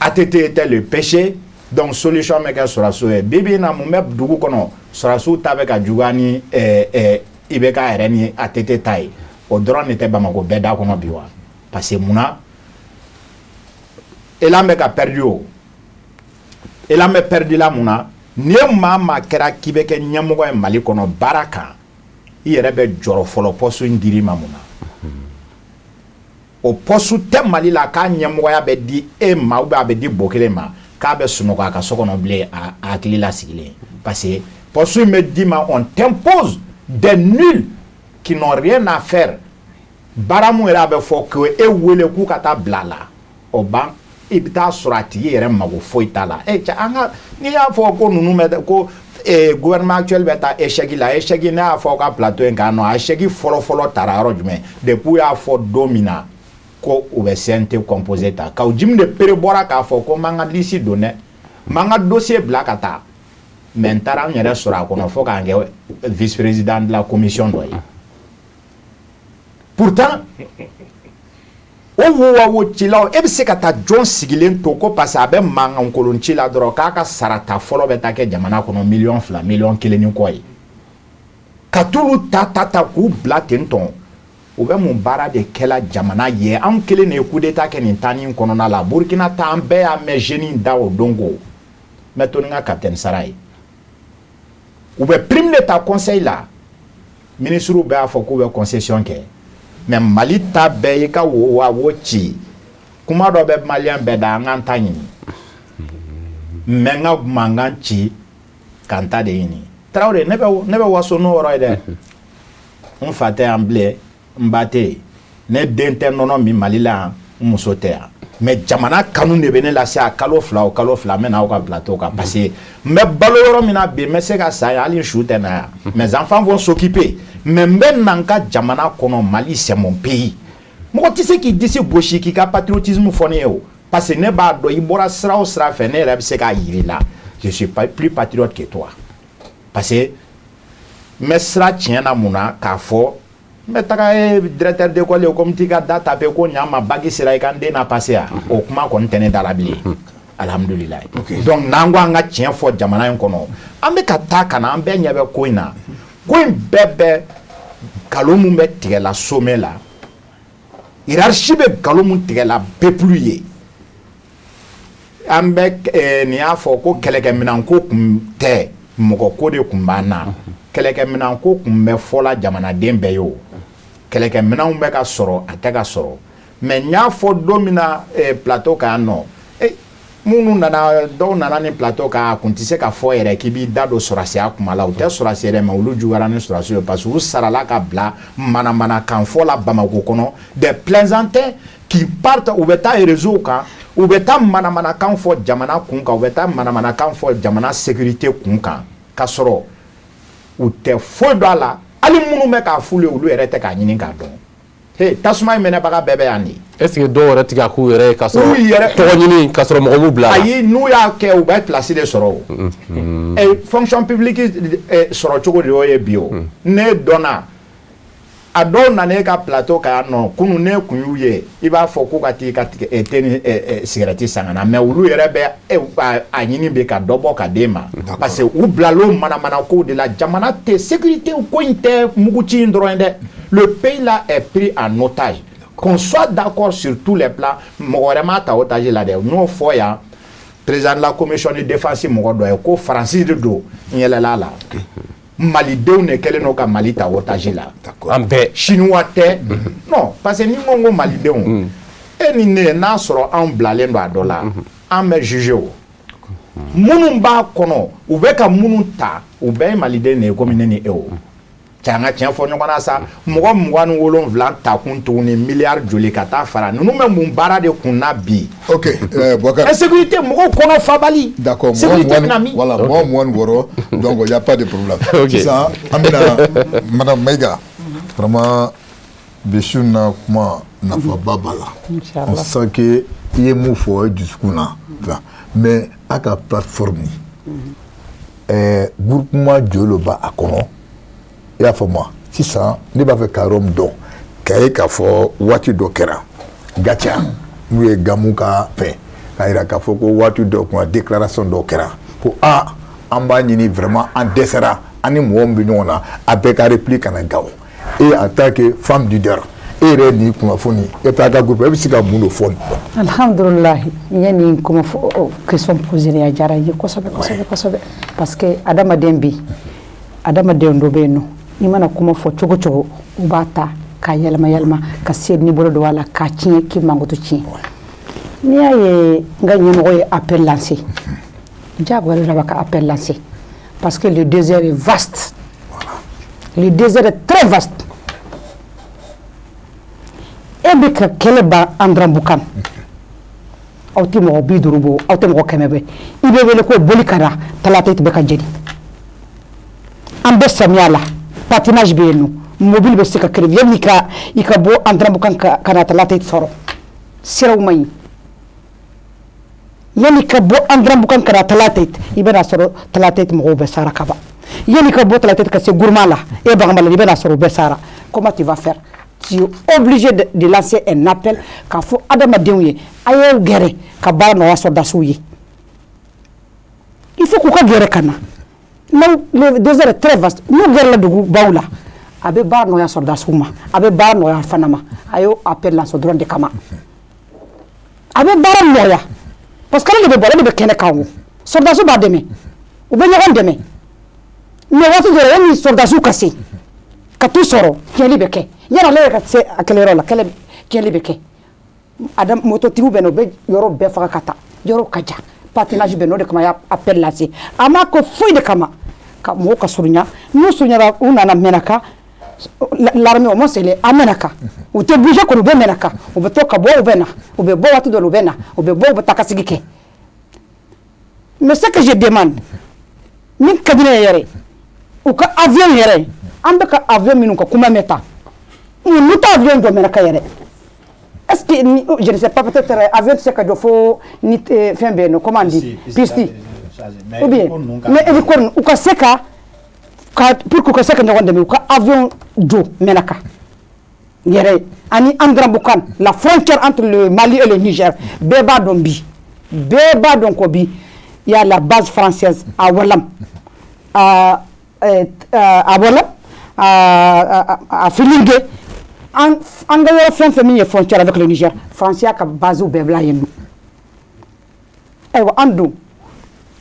ATT était le péché, donc solution bɛ kɛ sɔrɔdasiw ye. Bi bi in na, mun bɛ dugu kɔnɔ? Sɔrɔdasiw ta bɛ ka juguya ni IBK yɛrɛ ni ATT ta ye. O dɔrɔn de tɛ Bamakɔ bɛɛ da kɔnɔ bi wa. Parce que mun na élan bɛ ka perdu? O élan bɛ perdu la mun na? Ni ye maa maa kɛra k'i bɛ kɛ ɲɛmɔgɔ ye Mali kɔnɔ baara kan, i yɛrɛ bɛ jɔrɔ fɔlɔ. Poste in dir'i ma mun na? O poste tɛ Mali la k'a ɲɛmɔgɔya bɛ di e ma ou bien a bɛ di Bokele ma k'a bɛ sunɔgɔ a ka so kɔnɔ bilen, a hakili la sigilen. Parce que poste in bɛ d'i ma, on t'impose des nuls qui n'ont rien à faire. Baara mun yɛrɛ a bɛ fɔ ko e wele k'u ka taa bila a la, o ban, i bɛ taa sɔrɔ a tigi yɛrɛ mago foyi t'a la. E cɛ, an ka n'i y'a fɔ ko ninnu bɛ ko gouvernement actuel bɛ taa échec la, échec, ne y'a fɔ aw ka plateau in kan nɔ, échec fɔlɔ fɔlɔ taara yɔrɔ jumɛn? Depuis u y'a fɔ don min na ko u bɛ CNT composé ta, Kaou Djim de pere bɔra k'a fɔ ko n m'an ka liste don dɛ, n m'an ka dossier bila ka taa, mais n taara n yɛrɛ sɔrɔ a kɔnɔ fo k'an kɛ vice président de la commission dɔ ye. Pourtant o wo wa wo cilaw, e bɛ se ka taa jɔn sigilen to ko parce que a bɛ mankan ci la dɔrɔn, k'a ka sarata fɔlɔ bɛ taa kɛ jamana kɔnɔ miliyɔn 2, miliyɔn 1 ni kɔ ye, ka t'olu ta ta ta k'u bila ten tɔn? U bɛ mun baara de kɛla jamana ye? Anw kelen de ye coup d'état kɛ nin taani kɔnɔna la. Burukina ta, an bɛɛ y'a mɛn jeune da o don ko n bɛ to ni n ka capitaine sara ye. U bɛ prime de ta conseil la, ministres bɛɛ y'a fɔ k'u bɛ concession kɛ, mais Mali ta bɛɛ y'i ka wo wa wo ci. Kuma dɔ bɛ malien bɛɛ da, an k'an ta ɲini, mais n ka mankan ci k'an ta de ɲini. Tarawele, ne bɛ waso n'o yɔrɔ ye dɛ. N fa tɛ yan bilen, n ba tɛ yen, ne den tɛ nɔnɔ min Mali la yan, n muso tɛ yan, mais jamana kanu de bɛ ne lase a kalo 2 o kalo 2, n bɛ n'aw ka plateau kan, parce que n bɛ balo yɔrɔ min na bi, n bɛ se ka sa yan, hali n su tɛ na yan, mes enfants vont s'occuper, mais n bɛ na n ka jamana kɔnɔ. Mali, c'est mon pays. Mɔgɔ tɛ se k'i disi gosi k'i ka patriotisme fɔ ne ye o, parce que ne b'a dɔn i bɔra sira o sira fɛ, ne yɛrɛ bɛ se k'a yir'i la, je suis pas plus patriote que toi, parce que n bɛ sira tiɲɛ na. Mun na k'a fɔ n bɛ taga ye directeur d'école ye ko n t'i ka da tape ko ɲa ma, bac sera, i ka n den na passer yan, o kuma kɔni tɛ ne da la bilen, alhamdulilayi. Donc n'an ko an ka tiɲɛ fɔ jamana in kɔnɔ, an bɛ ka taa ka na, an bɛɛ ɲɛ bɛ ko in na. Ko in bɛɛ bɛ nkalon mun bɛ tigɛla sommet la, hiérarchie bɛ nkalon mun tigɛla peuple ye. An bɛ nin y'a fɔ ko kɛlɛkɛminɛnko kun tɛ, mɔgɔ ko de kun b'an na. Kɛlɛkɛminɛnko kun bɛ fɔla jamanaden bɛɛ ye. O kɛlɛkɛminɛnw bɛ ka sɔrɔ, a tɛ ka sɔrɔ, mais n y'a fɔ don min na plateau kan yan nɔ, minnu nana, dɔw nana ni plateau kan, a kun tɛ se ka fɔ yɛrɛ k'i b'i da don sɔrɔsiya kuma la. U tɛ sɔrɔsi yɛrɛ, mais olu juguyara ni sɔrɔsiw ye, parce que u sarala ka bila manamanakan fɔ la Bamakɔ kɔnɔ, des plaisantins qui partent, u bɛ taa réseau kan, u bɛ taa manamanakan fɔ jamana kun kan, u bɛ taa manamanakan fɔ jamana sécurité kun kan, ka sɔrɔ u tɛ foyi dɔn a la. Hali minnu bɛ k'a f'u ye, olu yɛrɛ tɛ k'a ɲini k'a dɔn. He, tasuma in mɛnɛbaga bɛɛ bɛ yan de. Est ce que dɔw yɛrɛ ti ka k'u yɛrɛ ye ka sɔrɔ U yɛrɛ- tɔgɔ ɲini, ka sɔrɔ mɔgɔ m'u bila a la? Ayi, n'u y'a kɛ, u bɛ place de sɔrɔ. O fonction publique sɔrɔ cogo de y'o ye bi. O ne dɔnna a dɔw nana e ka plateau kan yan nɔ kunun, ne kun y'u ye, i b'a fɔ k'u ka t'i ka tigɛ te ni sigɛrɛti san ka na, mais olu yɛrɛ bɛ a ɲini bi ka dɔ bɔ ka d'e ma, parce que u bilal'o manamana kow de la. Jamana tɛ sécurité ko in tɛ muguci in dɔrɔn ye dɛ. Le pays là est pris en otage, qu'on soit d'accord sur tous les plans. Mɔgɔ wɛrɛ m'a ta otage la dɛ. N y'o fɔ yan, président de la commission de défense mɔgɔ dɔ ye ko Faransi de don, n yɛlɛla a la. Malidenw de kɛlen don ka Mali ta otage la. An bɛɛ. Chinois tɛ, non, parce que ni ko malidenw, e ni ne, n'a sɔrɔ anw bilalen don a dɔ la, an bɛ juger. O minnu b'a kɔnɔ, u bɛ ka minnu ta, u bɛɛ ye maliden de ye komi ne ni e. O cɛ, an ka tiɲɛ fɔ ɲɔgɔn na sa. Mɔgɔ 27 ta kun tuguni, miliyari joli ka taa fara ninnu bɛ mun baara de kun na bi? Ok, Boubacar. Insécurité, mɔgɔw kɔnɔ fabali. D'accord, mɔgɔ Sécurité 20 bɛna min? Voilà, mɔgɔ 26, donc il n'y a pas de problème. Ok. Sisan, an bɛna Madame Maïga, vraiment, bi su in na kuma nafaba b'a la. Inch'Allah. On sent que I ye mun fɔ i dusukun na, mais a ka plateforme groupement joli b'a a kɔnɔ? I y'a faamu? Sisan ne b'a fɛ ka yɔrɔ min dɔn, k'a ye k'a fɔ waati dɔ kɛra Gatia, n'u ye Gamu ka fɛn k'a yira k'a fɔ ko waati dɔ kun déclaration dɔ kɛra ko aa, an b'a ɲini vraiment, an dɛsɛra, an ni mɔgɔ min bɛ ɲɔgɔn na, a bɛɛ ka repli ka na Gawo. E, en tant que femme leader, e yɛrɛ nin kunnafoni, e taa ka groupe, e bɛ se ka mun de fɔ nin kɔnɔ? Alhamdulilahi, n ye nin kuma fɔ, question posée, a diyara n ye kosɛbɛ kosɛbɛ kosɛbɛ, parce que adamaden bi, adamaden dɔ bɛ yen nɔ, i mana kuma fɔ cogo cogo, u b'a ta k'a yɛlɛma yɛlɛma ka se ni bolo don a la k'a tiɲɛ, k'i mankutu tiɲɛ. N'i y'a ye n ka ɲɛmɔgɔ ye appel lancé, diyagoya de b'a ka appel lancé, parce que le désert est vaste, le désert est très vaste. E bɛ ka kɛlɛ ban Andrambukan, aw tɛ mɔgɔ 50 bɔ, aw tɛ mɔgɔ 100 bɛ, i bɛ wele ko boli ka na Talata bɛ ka jeni. An bɛ samiya la, patinage bɛ yen nɔ, mobili bɛ se ka crever yanni i ka bɔ Andrambukan ka na Talata sɔrɔ. Siraw man ɲi. Yanni ka bɔ Andrambukan ka na Talata, i bɛna sɔrɔ Talata mɔgɔw bɛ sara ka ban. Yanni ka bɔ Talata ka se Gourma la, e Bagamala, i bɛna sɔrɔ u bɛɛ sara. Comment tu vas faire? Tu es obligé de lancer un appel k'a fɔ adamadenw ye, a y'aw gɛrɛ ka baara nɔgɔya sɔrɔdasiw ye. Il faut k'u ka gɛrɛ ka na. Le désert est très vaste. N'u gɛrɛla dugubaw la, a bɛ baara nɔgɔya sɔrɔdasiw ma, a bɛ baara nɔgɔya fana ma. A y'o appel lancer dɔrɔn de kama. A bɛ baara nɔgɔya parce que ale de bɛ bɔ, ale de bɛ kɛnɛ kan. O sɔrɔdasiw b'a dɛmɛ, u bɛ ɲɔgɔn dɛmɛ, mais waati dɔ la, yanni sɔrɔdasiw ka se ka t'u sɔrɔ, tiɲɛli bɛ kɛ. Yanni ale yɛrɛ ka se a kɛlɛyɔrɔ la, kɛlɛ tiɲɛli bɛ kɛ. Adam mototigiw bɛ na, u bɛ yɔrɔ bɛɛ faga ka taa, yɔrɔ ka jan, patinage bɛ n'o de kama. A y'a appel lancer, a m'a ko foyi de kama ka mɔgɔw ka surunya. N'u surunyara, u nana Mɛnaka, l'armée au moins c'est à Mɛnaka, u tɛ bouger kɔni, u bɛ Mɛnaka, u bɛ to ka bɔ, u bɛ na, u bɛ bɔ waati dɔ la, u bɛ na, u bɛ bɔ, u bɛ taa ka sigi kɛ. Mais ce que je demande, min ka di ne ye yɛrɛ, u ka avion yɛrɛ, an bɛ ka avion minnu ka kuma mɛn tan, n'u ta avion jɔ Mɛnaka yɛrɛ, est-ce que ni, je ne sais pas, peut-être avion tɛ se ka jɔ fo ni fɛn bɛ yen nɔ, comment on dit, piste ou bien, mais hélico, u ka se ka pour que u ka se ka ɲɔgɔn dɛmɛ, u ka avion jɔ Mɛnaka yɛrɛ ani Andrambukan, la frontière entre le Mali et le Niger. Bɛɛ b'a dɔn bi, bɛɛ b'a dɔn ko bi il y a la base française à Walam, à Walam, à Filingue. An ka yɔrɔ fɛn fɛn min ye frontière avec le Niger, France y'a ka base bɛɛ bila yen nɔ. Ayiwa, an dun,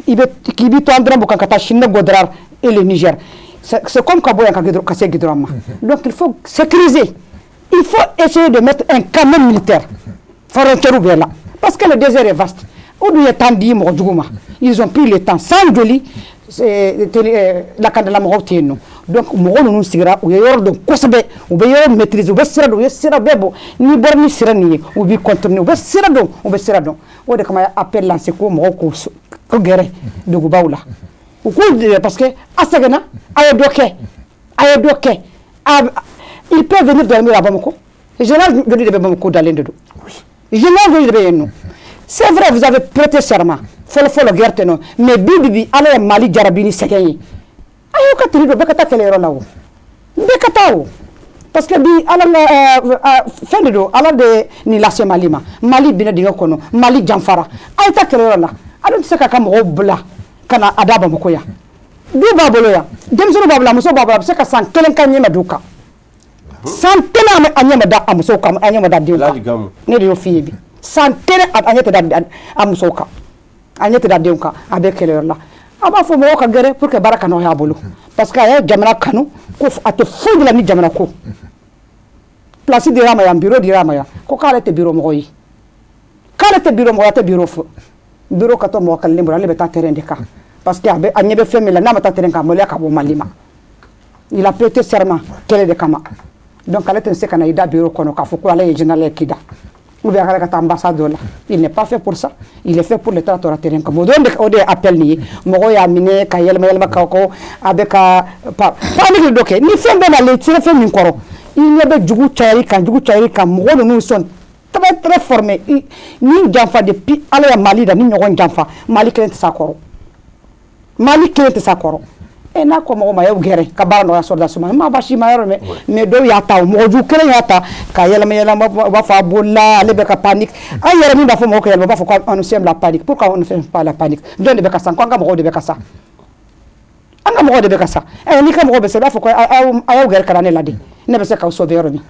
i bɛ k'i bɛ to Andrambukan ka taa Chine, Godrar et le Niger, c'est comme ka bɔ yan ka se goudron ma. Donc il faut sécuriser, il faut essayer de mettre un camion militaire frontière bɛɛ la, parce que le désert est vaste. O dun ye temps di mɔgɔ jugu ma, ils ont pris le temps. San joli lakandala mɔgɔw tɛ yen nɔ? Donc mɔgɔ ninnu sigira, u ye yɔrɔ dɔn kosɛbɛ, u bɛ yɔrɔ maîtriser, u bɛ sira dɔn, u ye sira bɛɛ bɔ. N'i bɔra ni sira nin ye, u b'i contourner, u bɛ sira dɔn, u bɛ sira dɔn. O de kama appel lancé ko mɔgɔw ko gɛrɛ dugubaw la, u k'u, parce que a sɛgɛnna, a ye dɔ kɛ, a ye dɔ kɛ. Il peut venir dormir à Bamako. Général joli de bɛ Bamako dalen de don? Général joli de bɛ yen nɔ? C'est vrai, vous avez prêté serment. Fɔlɔ fɔlɔ, guerre tɛ nɔ, mais bi bi bi, Ala ye Mali jarabi ni sɛgɛn ye. A y'o ka tenue don, bɛɛ ka taa kɛlɛyɔrɔ la o, bɛɛ ka taa o, parce que bi Ala la fɛn de don, Ala de nin lase Mali ma. Mali binna dingɛ kɔnɔ, Mali janfara, a ye taa kɛlɛyɔrɔ la. A dun tɛ se k'a ka mɔgɔw bila ka na a da Bamakɔ yan. Du b'a bolo yan, denmisɛnninw b'a bolo, a muso b'a bolo, a bɛ se ka san 1 k'a ɲɛ ma du kan, san 1 a ɲɛ ma da a musow kan, a ɲɛ ma da denw kan. Ne de y'o f'i ye bi, san 1 a ɲɛ tɛ da a musow kan, a ɲɛ tɛ da denw kan, a bɛ kɛlɛyɔrɔ la. A b'a fɔ mɔgɔw ka gɛrɛ pour que baara ka nɔgɔya a bolo, parce que a ye jamana kanu ko a tɛ foyi de la ni jamana ko. Place dira a ma yan, bureau dira a ma yan, ko k'ale tɛ bureau mɔgɔ ye, k'ale tɛ bureau mɔgɔ ye, a tɛ bureau fɔ, bureau ka to mɔgɔ kalilen bolo, ale bɛ taa terrain de kan, parce que a bɛ a ɲɛ bɛ fɛn min la, n'a ma taa terrain kan, a maloya ka bɔ Mali ma. Il a prêté serment kɛlɛ de kama, donc ale tɛ se ka na i da bureau kɔnɔ k'a fɔ ko ale ye général ye k'i da, ou bien ale ka taa ambassade dɔ la. Il n'est pas fait pour ça, il est fait pour le taa tɔra terrain kan. O dɔrɔn de, o de ye appel nin ye. Mɔgɔw y'a minɛ ka yɛlɛma yɛlɛma ka ko a bɛ ka panique dɔ kɛ ni fɛn bɛɛ nalen sira fɛn min kɔrɔ, i ɲɛ bɛ jugu cayali kan, jugu cayali kan. Mɔgɔ ninnu sont très très formés. Ni janfa, depuis Ala ya Mali da, ni ɲɔgɔn janfa, Mali kelen tɛ s'a kɔrɔ, Mali kelen tɛ s'a kɔrɔ. E n'a ko mɔgɔ ma y'aw gɛrɛ ka baara nɔgɔya sɔrɔdasi ma, ma baasi ma yɔrɔ mɛn. Mais dɔw y'a ta, mɔgɔ jugu kelen y'a ta ka yɛlɛma yɛlɛma, u b'a fɔ a bolila, ale bɛ ka panique. An yɛrɛ min b'a fɔ mɔgɔw ka yɛlɛma, u b'a fɔ ko on sème la panique. Pourquoi on ne fait pas la panique? Jɔn de bɛ ka sa? Ko an ka mɔgɔw de bɛ ka sa, an ka mɔgɔw de bɛ ka sa. Ɛ, n'i ka mɔgɔ bɛ sa, i b'a fɔ ko a y'aw gɛrɛ ka na ne ladi, ne bɛ se k'aw sauver yɔrɔ min.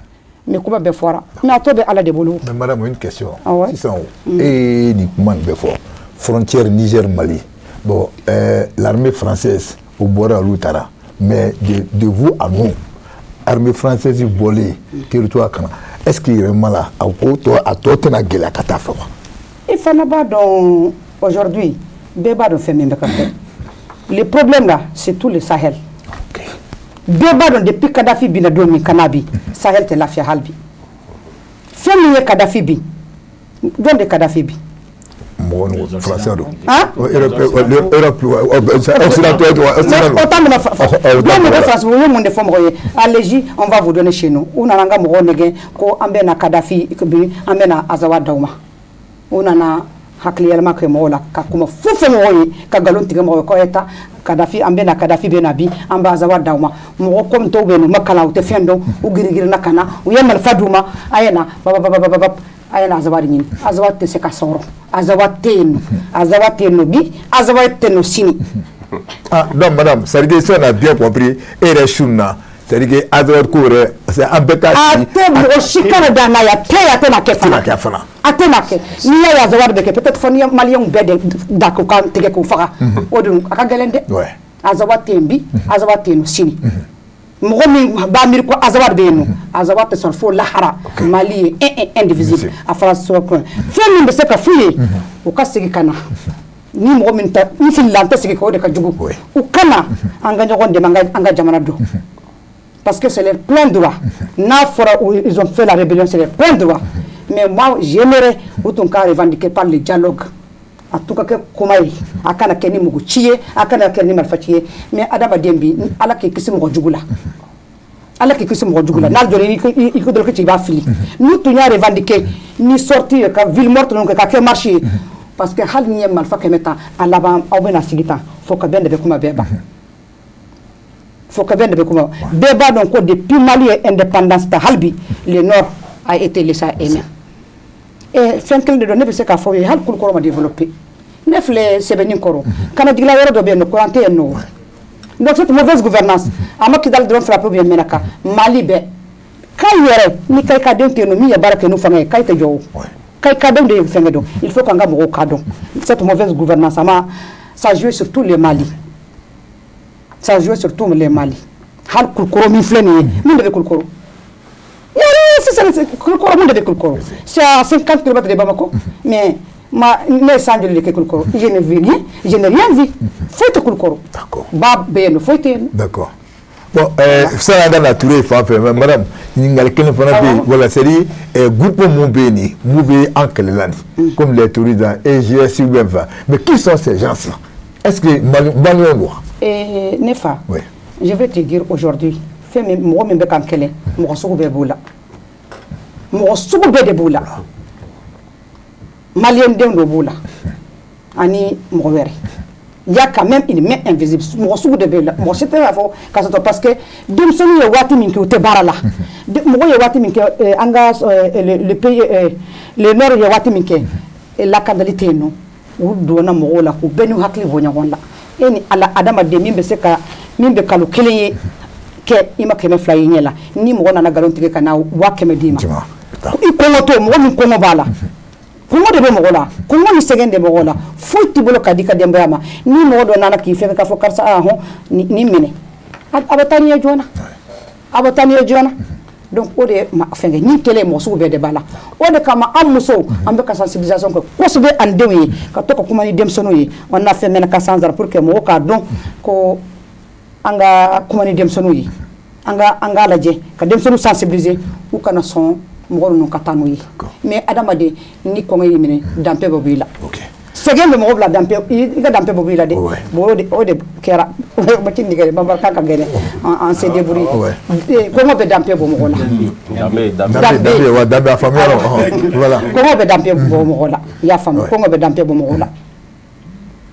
Mais kuma bɛɛ fɔra, mais a tɔ bɛ Ala de bolo. Mais madame, une question. Ah ouais? Sisan o, e ye nin kuma nin bɛɛ fɔ, frontière Niger Mali, bon, l'armée française o bɔra, olu taara, mais de vous à nous, armée française bɔlen territoire kan, est-ce que yɛrɛma la a ko tɔ a tɔ tɛna gɛlɛya ka taa fɛ wa? I fana b'a dɔn, aujourd'hui bɛɛ b'a dɔn fɛn min bɛ ka kɛ. Le problème là, c'est tout le Sahel. Bɛɛ b'a dɔn, depuis Kadhafi binna don min ka na bi, Sahel tɛ lafiya hali bi. Fɛn min ye Kadhafi bin, jɔn de Kadhafi bin? Mɔgɔ ni français don. Hein? Europe, occidentaux. OTAN bɛna don min ko France, u ye mun de fɔ mɔgɔ ye? Allez-y, on va vous donner chez nous. U nana an ka mɔgɔw nɛgɛn ko an bɛ na Kadhafi bi, an bɛ na Azawad d'aw ma. U nana hakili yɛlɛma kɛ mɔgɔw la, ka kuma fo fɛn mɔgɔw ye, ka nkalon tigɛ mɔgɔw ye ko ye ta Kadhafi, an bɛ na Kadhafi bɛ na bi, an bɛ Azawad d'aw ma. Mɔgɔ komi tɔw bɛ yen, u ma kalan, u tɛ fɛn dɔn, u girigirinna ka na, u ye marifa d'u ma, a ye na bababababa, a ye na Azawad ɲini. Azawad tɛ se ka sɔrɔ, Azawad tɛ yen nɔ, Azawad tɛ yen nɔ bi, Azawad tɛ yen nɔ sini. Ah, donc madame, c'est à dire que si on a bien compris, e yɛrɛ su na, c'est à dire que Azawad ko yɛrɛ, c'est an bɛɛ ka A tɛ, mɔgɔ si kana da n'a ye, a tɛ yen, a tɛ na kɛ fana. Tɛna kɛ fana. A tɛ na kɛ. N'i y'a ye Azawad bɛ kɛ, peut-être fɔ n'i ye Maliyɛnw bɛɛ de da k'u kan tigɛ k'u faga, o dun a ka gɛlɛn dɛ. Azawad tɛ yen bi, Azawad tɛ yen nɔ sini. Mɔgɔ min b'a miiri ko Azawad bɛ yen nɔ, Azawad tɛ sɔrɔ fo lahara. Mali ye un et indivisible. A fɔra sɔ fɛn min bɛ se ka f'u ye, u ka segin ka na. Ni mɔgɔ min ta n filila, an tɛ segin kan, o de ka jugu. U ka na an ka ɲɔgɔn dɛmɛ, an ka jamana dɔn, parce que c'est leur plein droit. N'a fɔra ils ont fait la rébellion, c'est leur plein droit. Mais moi, j'aimerais u tun ka revendiquer par le dialogue, a tun ka kɛ kuma ye, a kana kɛ ni mugu ci ye, a kana kɛ ni marifa ci ye. Mais adamaden bi, Ala k'i kisi mɔgɔ jugu la, Ala k'i kisi mɔgɔ jugu la. N'a jɔra i ko dɔrɔn ci, i b'a fili. N'u tun y'a revendiquer ni sortie ye, ka ville morte ninnu kɛ, ka kɛ marche ye, parce que hali n'i ye marifa 100 ta, a laban aw bɛna sigi tan fo ka bɛn de bɛ kuma bɛɛ ban, fo ka bɛn de bɛ kuma bɛɛ. B'a dɔn ko depuis Mali ye indépendance ta, hali bi le nord a été laissé à eux-mêmes. Fɛn kelen de don ne bɛ se k'a fɔ aw ye, hali Kulukɔrɔ ma développé. Ne filɛ sɛbɛnni kɔrɔ, kana jigila yɔrɔ dɔ bɛ yen nɔ, courant tɛ yen nɔ. Donc cette mauvaise gouvernance, a ma Kidali dɔrɔn frappé ou bien Menaka, Mali bɛɛ. K'aw yɛrɛ ni Kayi ka denw tɛ yen nɔ, min ye baara kɛ n'u fanga ye, Kayi tɛ jɔ o. Kayi ka denw de ye fɛnkɛ dɔn. Il faut qu'an ka mɔgɔw k'a dɔn, cette mauvaise gouvernance, a ma ça joue sur tout le Mali, ça joue sur tout le Mali. Hali Kulukɔrɔ min filɛ nin ye, min de bɛ Kulukɔrɔ sisan, Kulukɔrɔ mun de bɛ Kulukɔrɔ? C'est à 50 km de Bamako, mais ma ne ye san joli de kɛ Kulukɔrɔ? Je ne vis rien, je n'ai rien vu, foyi tɛ Kulukɔrɔ. Ba bɛ yen nɔ, foyi tɛ yen nɔ. D'accord. Bon, sani an ka na Ture fan fɛ, mais madame, ɲininkali kelen fana bɛ yen. Voilà, c'est à dire groupe mun bɛ yen nin, mun bɛ an kɛlɛ la nin, comme les touristes EGS ou bien enfin, mais qui sont ces gens-là? Est-ce que Maliens don wa? Ne fa, je vais te dire aujourd'hui, fɛn min, mɔgɔ min bɛ k'an kɛlɛ, mɔgɔ sugu bɛɛ b'o la, mɔgɔ sugu bɛɛ de b'o la. Maliyɛn den dɔ b'o la ani mɔgɔ wɛrɛ. Il y a quand même une main invisible. Mɔgɔ sugu de b'o la, mɔgɔ si tɛ k'a fɔ k'a sɔrɔ, parce que denmisɛnninw ye waati min kɛ, u tɛ baara la. Mɔgɔ ye waati min kɛ, an ka le pays, le nord ye waati min kɛ, lakanali tɛ yen nɔ, u donna mɔgɔw la k'u bɛɛ n'u hakili bɔ ɲɔgɔn la. E ni Ala, adamaden min bɛ se ka min bɛ kalo kelen ye kɛ, i ma 200 ye ɲɛ la, ni mɔgɔ nana nkalon tigɛ ka na 100 000 d'i ma, i kɔngɔ to mɔgɔ min kɔngɔ b'a la, kɔngɔ de bɛ mɔgɔ la, kɔngɔ ni sɛgɛn de bɛ mɔgɔ la, foyi t'i bolo ka di i ka denbaya ma. Ni mɔgɔ dɔ nana k'i fɛn k'a fɔ karisa, a hɔn nin minɛ, a bɛ taa n'i ye joona, a bɛ taa n'i ye joona. Donc o de ye fɛnkɛ ni kɛlɛ ye, mɔgɔ sugu bɛɛ de b'a la. O de kama an musow, an bɛ ka sensibilisation kɛ kosɛbɛ an denw ye, ka to ka kuma ni denmisɛnninw ye. On a fait Menaka sans pour que mɔgɔw k'a dɔn ko an ka kuma ni denmisɛnninw ye, an k'a lajɛ ka denmisɛnninw sensibiliser, u kana sɔn mɔgɔ ninnu ka taa n'u ye. Mais adamaden, ni kɔngɔ y'i minɛ, danbe bɛɛ b'i la. Sɛgɛn bɛ mɔgɔ bila danbe, i ka danbe bɔ i la dɛ. Bon, o de kɛra Mati nɛgɛ bamanankan ka gɛlɛn, an se débrouille. Kɔngɔ bɛ danbe bɔ mɔgɔ la. Danbe, danbe. Danbe, wa danbe, a faamuyara, voilà. Kɔngɔ bɛ danbe bɔ mɔgɔ la, i y'a faamu? Kɔngɔ bɛ danbe bɔ mɔgɔ la.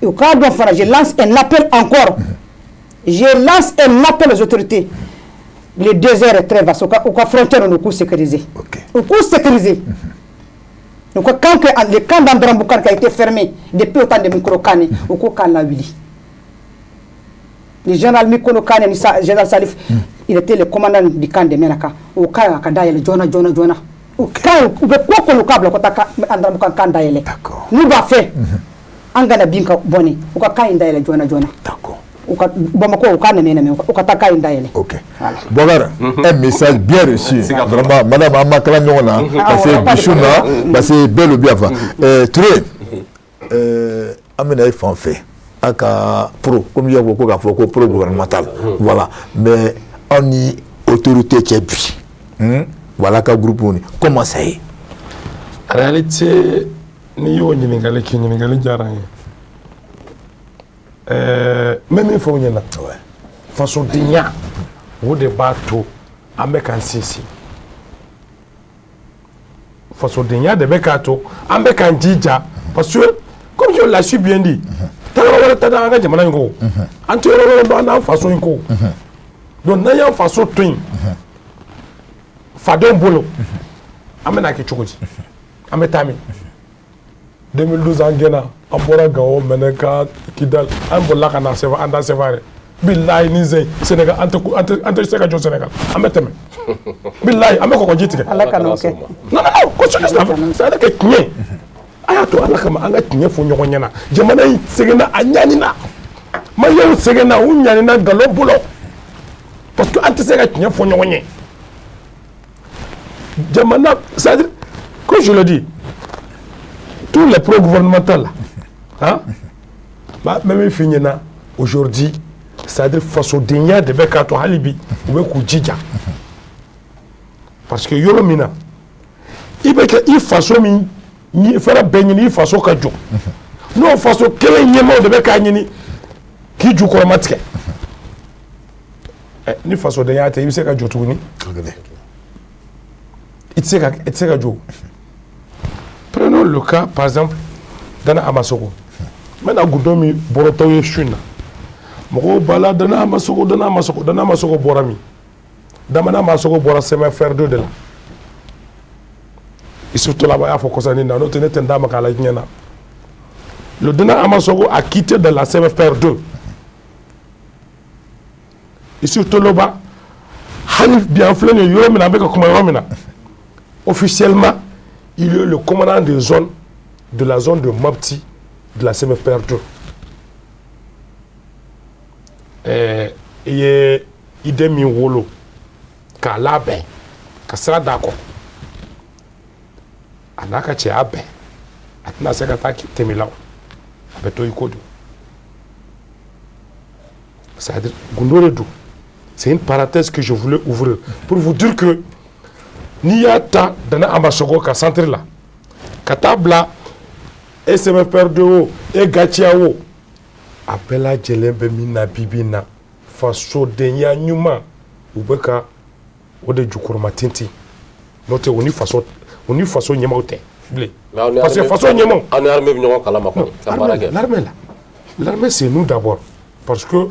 U k'a dɔn fana, je lance un appel encore, je lance un appel aux autorités. Le désert est très vaste. U ka frontière u k'u sécuriser, u k'u sécuriser. U ka camp que le camp d'Andéramboukane qui a été fermé depuis au temps de Micolo Kane, u k'o camp lawuli. Le général Micolo Kane ni général Salif, il était le commandant du camp de Menaka. O camp ka dayɛlɛ joona joona joona. O camp, u bɛ ko ko k'a bila ko taa Andéramboukane camp dayɛlɛ. N'u b'a fɛ an kana bin ka bɔnɛ, u ka camp in dayɛlɛ joona joona. U ka Bamakɔ, u ka nɛmɛ nɛmɛ, u ka taa camp in dayɛlɛ. Ok. Boubacar, un message bien reçu. Vraiment, madame, an ma kala ɲɔgɔn na parce que bisu na, parce que bɛɛ lo bi yan fan. Touré, an bɛna e fan fɛ, a ka pro, comme i y'a fɔ ko k'a fɔ ko pro gouvernemental. Voilà. Mais aw ni autorité cɛ bi. Voilà ka groupe ni comment ça est? En réalité, n'i y'o ɲininkali kɛ, ɲininkali diyara n ye. N bɛ min fɔ aw ɲɛna, fasodenya, o de b'a to an bɛ k'an sinsin. Fasodenya de bɛ k'a to an bɛ k'an jija, parce que comme je l'ai si bien dit, tagayɔrɔ wɛrɛ tɛ an ka jamana in kɔ, an tɛ yɔrɔ wɛrɛ dɔn an n'an faso in kɔ. Donc n'an y'an faso to yen fadenw bolo, an bɛna kɛ cogo di? An bɛ taa min? 2012, an gɛnna, an bɔra Gawo, Mɛnɛka, Kidal, an bolila ka na Sɛfa, an da Sɛfa yɛrɛ. Bilahi, ni zen Sénégal, an tɛ se ka jɔ Sénégal, an bɛ tɛmɛ. Bilahi, an bɛ kɔgɔji tigɛ. Ala ka n'o kɛ. Non, non, non, ko c'est à dire que tiɲɛ, a y'a to Ala kama, an ka tiɲɛ fɔ ɲɔgɔn ɲɛna. Jamana in sɛgɛnna, a ɲanina, maliyɛnw sɛgɛnna, u ɲanina nkalon bolo, parce que an tɛ se ka tiɲɛ fɔ ɲɔgɔn ye. Jamana, c'est à dire, comme je le dis, tous les pro-gouvernementaux là, hein, bah, même f'i ɲɛna aujourd'hui, c'est-à-dire fasodenya de bɛ k'a to hali bi u bɛ k'u jija, parce que yɔrɔ min na i bɛ kɛ i faso min fɛrɛ bɛɛ ɲini i faso ka jɔ, n'o faso kelen ɲɛmaaw de bɛ k'a ɲini k'i jukɔrɔma tigɛ, ɛ ni fasodenya tɛ, i bɛ se ka jɔ tuguni? I tɛ se ka jɔ. Prenons le cas par exemple Dana Amasogo. N bɛna gundo min bɔrɔtɔw ye su in na, mɔgɔw b'a la Dana Amasogo, Dana Amasogo, Dana Amasogo bɔra min? Dana Amasogo bɔra CMFR2 de la. Issouf Toloba y'a fɔ kɔsani na, n'o tɛ ne tɛ n d'a ma k'a la diɲɛ na. Le Dana Amasogo a quitté de la CMFR2. Issouf Toloba, hali bi an filɛ nin ye yɔrɔ min na, an bɛ ka kuma yɔrɔ min na, officiellement il est le commandant de zone de la zone de Mopti de la CMFR2. I ye i den min wolo k'a labɛn ka sira d'a kɔ, a n'a ka cɛya bɛn, a tɛna se ka taa tɛmɛ la, a bɛ to i ko don. C'est-à-dire gundo de don. C'est une parenthèse que je voulais ouvrir pour vous dire que n'i y'a ta Dana Amasogo ka centre la ka taa bila e CMFR2 o, e GATIA o, a bɛɛ lajɛlen bɛ min na bi bi in na, fasodenya ɲuman, u bɛ ka o de jukɔrɔma tintin. N'o tɛ, u ni faso ɲɛmaaw tɛ bilen, parce que faso ɲɛmaaw Aw ni armée bɛ ɲɔgɔn kalama kɔni ka baara kɛ. L'armée là, l'armée, c'est nous d'abord, parce que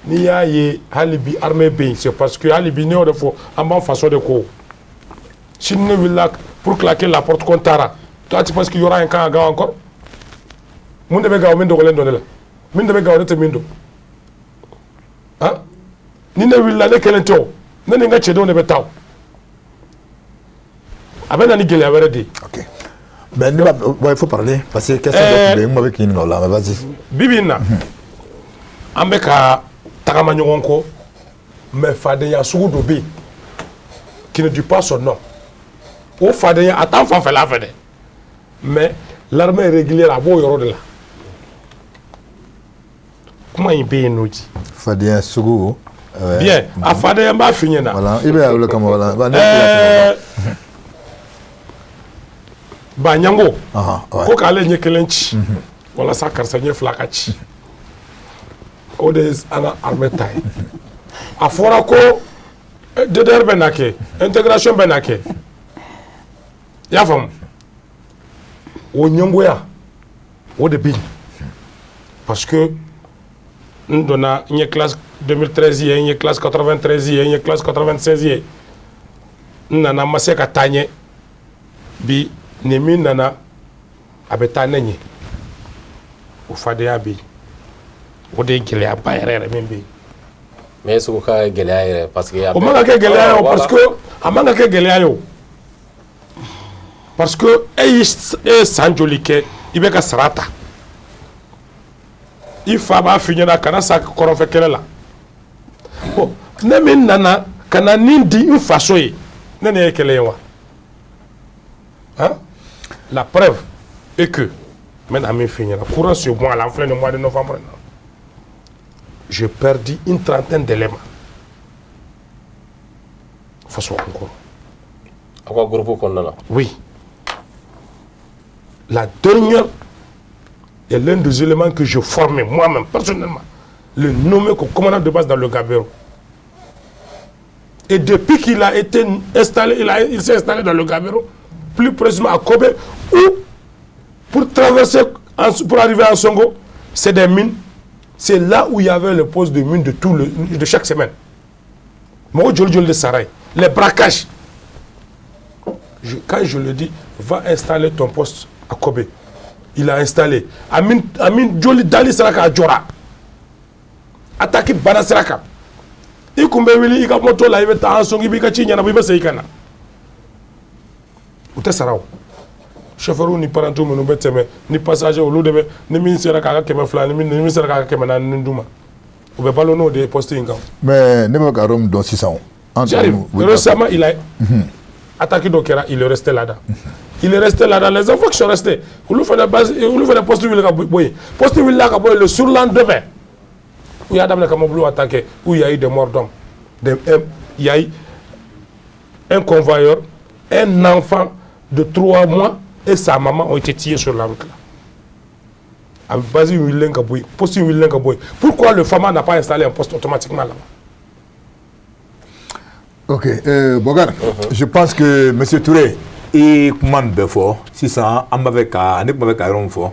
n'i y'a ye hali bi armée bɛ yen, c'est parce que hali bi ne y'o de fɔ, an b'an faso de ko. Sini ne wulila pour claquer la porte qu'on taara, toi tu penses qu'il y aura un camp à Gao encore? Mun de bɛ Gao min dogolen don ne la? Min de bɛ Gao, ne tɛ min dɔn. Han, ni ne wulila, ne kelen tɛ o, ne ni n ka cɛdenw de bɛ taa o. A bɛ na ni gɛlɛya wɛrɛ de ye. Ok. Mais ne b'a, ouais, il faut parler parce que question dɔ tun bɛ yen, n ma bɛ k'i ɲininka o la, mais vas-y. Bi bi in na, an bɛ ka tagama ɲɔgɔn kɔ, mais fadenya sugu dɔ bɛ yen qui ne dit pas son nom. O fadenya a t'an fanfɛla fɛ dɛ, mais l'armée régulière, a b'o yɔrɔ de la. Kuma in bɛ yen nɔ di. Fadenya sugu. Bien, a fadenya, n b'a f'i ɲɛna. Voilà, i bɛ o de kama, voilà. Ba ɲango ko k'ale ɲɛ kelen ci walasa karisa ɲɛ fila ka ci. O de ye an ka armée ta ye. A fɔra ko DDR bɛ na kɛ, intégration bɛ na kɛ, i y'a faamu? O ɲɛngoya, o de bɛ yen, parce que n donna, n ye classe 2013 ye, n ye classe 93 ye, n ye classe 96 ye, n nana, n ma se ka taa ɲɛ. Bi nin min nana, a bɛ taa ne ɲɛ. O fadenya bɛ yen, o de ye gɛlɛyaba yɛrɛ yɛrɛ min bɛ yen. Mais est ce que o ka gɛlɛya yɛrɛ? Parce que o man ka kɛ gɛlɛya ye o, parce que a man ka kɛ gɛlɛya ye o, parce que e ye san joli kɛ, i bɛ ka sara ta, i fa b'a f'i ɲɛna kana sa kɔrɔnfɛ kɛlɛ la. Bon, ne min nana ka na nin di n faso ye, ne ni e ye kɛlɛ ye wa? Hein? La preuve est que n bɛna min f'i ɲɛna, courant ce mois là, an filɛ nin mois de novembre na, j'ai perdu une trentaine d'éléments faso kɔnɔ. Aw ka groupe kɔnɔna na? Oui. La dernière est l'un des éléments que je formais moi-même, personnellement. Le nommé comme commandant de base dans le Gabero. Et depuis qu'il a été installé, il s'est installé dans le Gabero, plus précisément à Kobe, où pour traverser, pour arriver à Songo, c'est des mines. C'est là où il y avait le poste de mine de chaque semaine. Mɔgɔ joli joli de sara yen, les braquages. Quand je le dis, va installer ton poste à Kobe. Il a installé. A mine joli dali sera k'a jɔra. Attaque bana sira kan. I kun bɛ wuli i ka moto la, i bɛ taa Ansongo, i b'i ka ci ɲɛnabɔ, i bɛ segin ka na. U tɛ sara o. Chauffeur ni parantiw minnu bɛ tɛmɛ ni passager, olu de bɛ ni min sera k'a ka 200, ni min sera k'a ka 400 d'u ma. U bɛ balo n'o de ye poste in kan. Mais ne bɛ ka yɔrɔ min dɔn sisan o. J'arrive. Récemment, il a attaqué dɔ kɛra, il est resté là-dedans. Il est resté là-dedans. Les enfants qui sont restés, olu fana base, olu fana poste wuli ka bɔ yen. Poste wulila ka bɔ yen le surlendemain. U y'a daminɛ ka mobili attaqué, où il y a eu des morts d'hommes. Il y a eu un convoyeur, un enfant de 3 mois et sa maman ont été tués sur la route là. A base wulilen ka bɔ yen, poste wulilen ka bɔ yen. Pourquoi le FAMA n'a pas installé un poste automatiquement là-bas? Ok, Bokar, je pense que M. Touré, i kuma nin bɛɛ fɔ sisan, an b'a fɛ ka ne tun b'a fɛ ka yɔrɔ min fɔ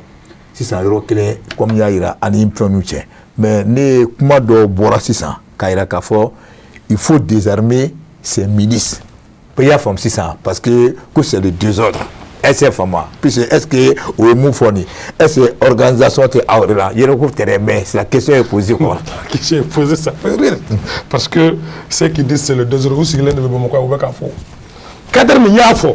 sisan, yɔrɔ kelen, comme y'a yira ani fɛn ninnu cɛ, mais ne ye kuma dɔ bɔra sisan k'a yira k'a fɔ il faut désarmer ces milices. I y'a faamu sisan, parce que ko c'est le désordre. Est-ce que faamu wa? Puisque est-ce que o ye mun fɔ nin, est-ce que organisation tɛ aw yɛrɛ la yɛrɛ ko tɛ dɛ, mais la question est posée quoi. La question est posée, ça fait rire. Parce que ceux qui disent c'est le désordre, u sigilen de bɛ Bamakɔ yan, u bɛ k'a fɔ. Kader min y'a fɔ,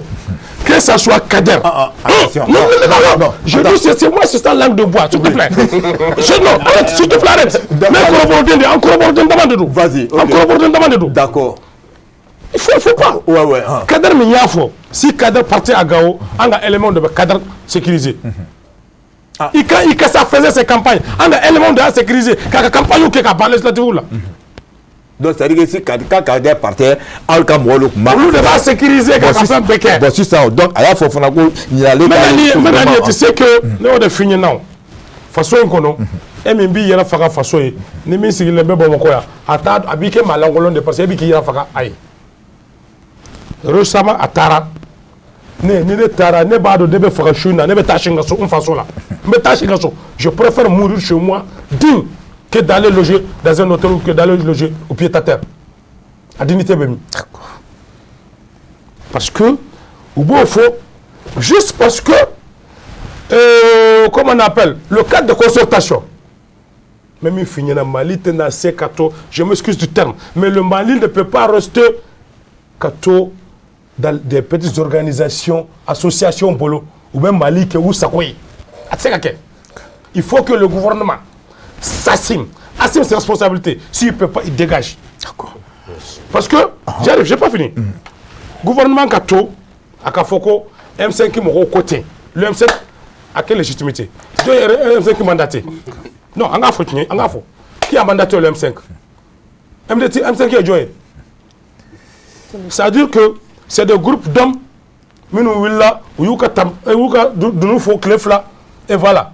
que ça soit Kader. Ah, ah, attention. Non, non, non, non, Non, je attends. dis, c'est moi, c'est ça, langue de bois, s'il te plaît. Non, arrête, s'il te plaît, arrête. Mais kɔrɔbɔrɔden de, an kɔrɔbɔrɔden dama de don. Vas-y, ok. An kɔrɔbɔrɔden dama de don. D'accord. Il faut pas. Ouais, hein. Kader min y'a fɔ, si Kader partait à Gao, an ka élément de bɛ Kader sécuriser. I ka ça faisait ses campagnes, an ka élément de y'a sécuriser k'a ka campagne kɛ ka ban législative la. Donc c'est à dire que si quand Kader partait, aw ka mɔgɔw de tun b'a. Olu de b'a sécuriser k'a ka fɛn bɛɛ kɛ. Bon, sisan, donc a y'a fɔ fana ko ɲinalen. Maintenant, tu sais que ne y'o de f'i ɲɛna o. Faso in kɔnɔ, e min b'i yɛrɛ faga faso ye, ni min sigilen bɛ Bamakɔ yan, a t'a, a b'i kɛ maa lankolon de, parce que e b'i k'i yɛrɛ faga a ye. Récemment, a taara ne ni ne taara, ne b'a dɔn ne bɛ faga su in na, ne bɛ taa si n ka so, n faso la, n bɛ taa si n ka so. Je préfère mourir chez moi digne que d'aller loger dans un hôtel ou que d'aller loger au pied à terre. A dignité bɛ min? Parce que u b'o fɔ juste parce que comment on appelle, le cadre de concertation. Mais min f'i ɲɛna, Mali tɛna se ka to, je m'excuse du terme, mais le Mali ne peut pas rester ka to dans des petites organisations, associations bolo u bɛ Mali kɛ u sago ye. A tɛ se ka kɛ. Il faut que le gouvernement s'assume, assume ses responsabilités. S'il ne peut pas, il dégage. D'accord. Parce que j'arrive, j'ai pas fini. Gouvernement ka to a ka fɔ ko M5 mɔgɔw ko ten, le M5 a quelle légitimité? Jɔn ye M5 mandaté? Non, an k'a fɔ tiɲɛ, an k'a fɔ, qui a mandaté le M5? MDT, M5 ye jɔn ye? C'est-à-dire que c'est des groupes d'hommes. Minnu wulila, u y'u ka tam, u y'u ka dunun fo tile 2 et voilà.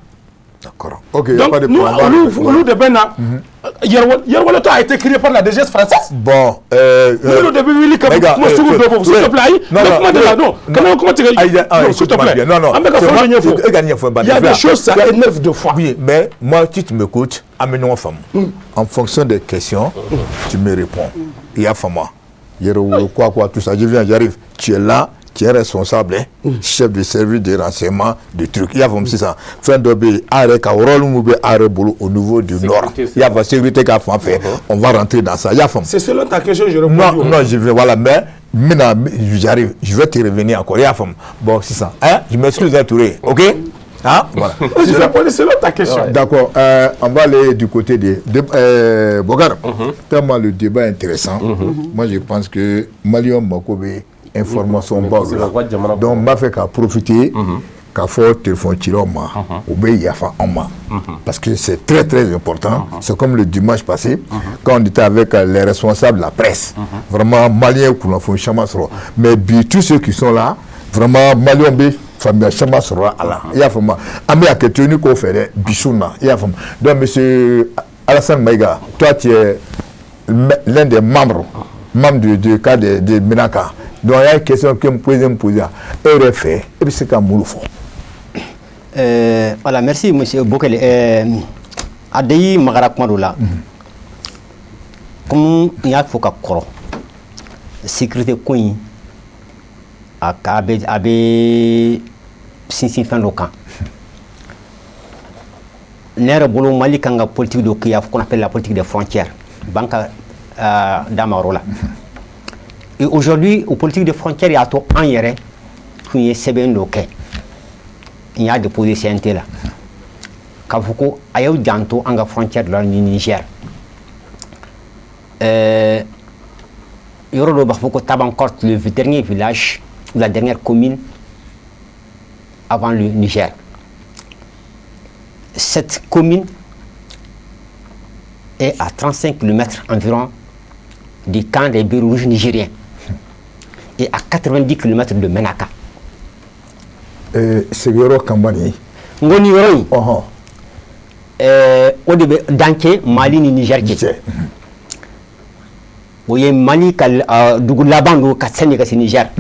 D'accord. Ok, y a Donc pas de nous, problème. Olu de bɛ na. Yɛrɛwolo a été créé par la DGS française. Bon, Minnu de bɛ wuli ka Maïga, kuma sugu dɔ bɔ, s'il te plaît, ayi, non, ne non, kuma de la, non, kana kuma tigɛ, Ayi, ah, non, s'il te écoute-moi plaît. bien. Non, non. An bɛ ka C'est fɛn dɔ moi- ɲɛfɔ. E ka ɲɛfɔ Il y a des choses, ça énerve deux fois. Oui, mais moi, si tu m'écoutes, an bɛ ɲɔgɔn faamu. En fonction des questions, tu me réponds. I y'a faamu wa? Yɛrɛwolo quoi, quoi, tout ça. Je viens, j'arrive. Tu es là, tu es responsable, hein, chef de service de renseignement, de trucs. I y'a faamu sisan. Fɛn dɔ bɛ yen, a yɛrɛ ka rôle mun bɛ a yɛrɛ bolo au niveau du nord. Sécurité, I y'a faamu, sécurité ka fan fɛ, on va rentrer dans ça. I y'a faamu. C'est selon ta question, je réponds. Non, non, je vais, voilà, mais maintenant, j'arrive, je vais te revenir encore. I y'a faamu. Bon, sisan, hein, je m'excuse, hein, Touré, ok? Hein, voilà. Je réponds selon ta question. D'accord, on va aller du côté de Bokar. Tellement le débat est intéressant. Moi, je pense que Maliens mako bɛ information baw de la. U ka jamana. Donc, n b'a fɛ ka profiter k'a fɔ téléphone cilaw ma, u bɛ yafa an ma. Parce que c'est très très important. C'est comme le dimanche passé, quand on était avec les responsables de la presse. Vraiment, Maliens kunnafoni caman sɔrɔ. Mais bi, tous ceux qui sont là, vraiment, Maliens bɛ faamuya caman sɔrɔ a la. I y'a faamu, an bɛ hakɛ to ni k'o fɛ dɛ, bi su na. I y'a faamu. Donc, monsieur Alassane Maïga, toi tu es l'un des membres du cadre de Menaka. Donc, il y a une question que me posait, me posait. E yɛrɛ fɛ, e bɛ se ka mun fɔ? Voilà, merci monsieur Bokele. A de y'i magara kuma dɔ la. Comme n y'a fɔ ka kɔrɔ, sécurité ko in a bɛ sinsin fɛn dɔ kan. Ne yɛrɛ bolo, Mali kan ka politique dɔ kɛ, qu'on appelle la politique des frontières. Ban ka d'a ma yɔrɔ la. Et aujourd'hui, o politique des frontières y'a to an yɛrɛ tun ye sɛbɛn dɔ kɛ. N y'a déposé CNT la. K'a fɔ ko a y'aw janto an ka frontière la ni Niger. Yɔrɔ dɔ b'a fɔ ko Tabankort, le dernier village ou la dernière commune avant le Niger. Cette commune est à 35 km environ du camp des Bérets rouges nigériens et à 90 km de Menaka. Sigiyɔrɔ kanba nin ye. N ko nin yɔrɔ in, o de bɛ dancɛ Mali ni Niger cɛ. Cɛ. O ye Mali ka dugu laban don ka sani ka se Niger.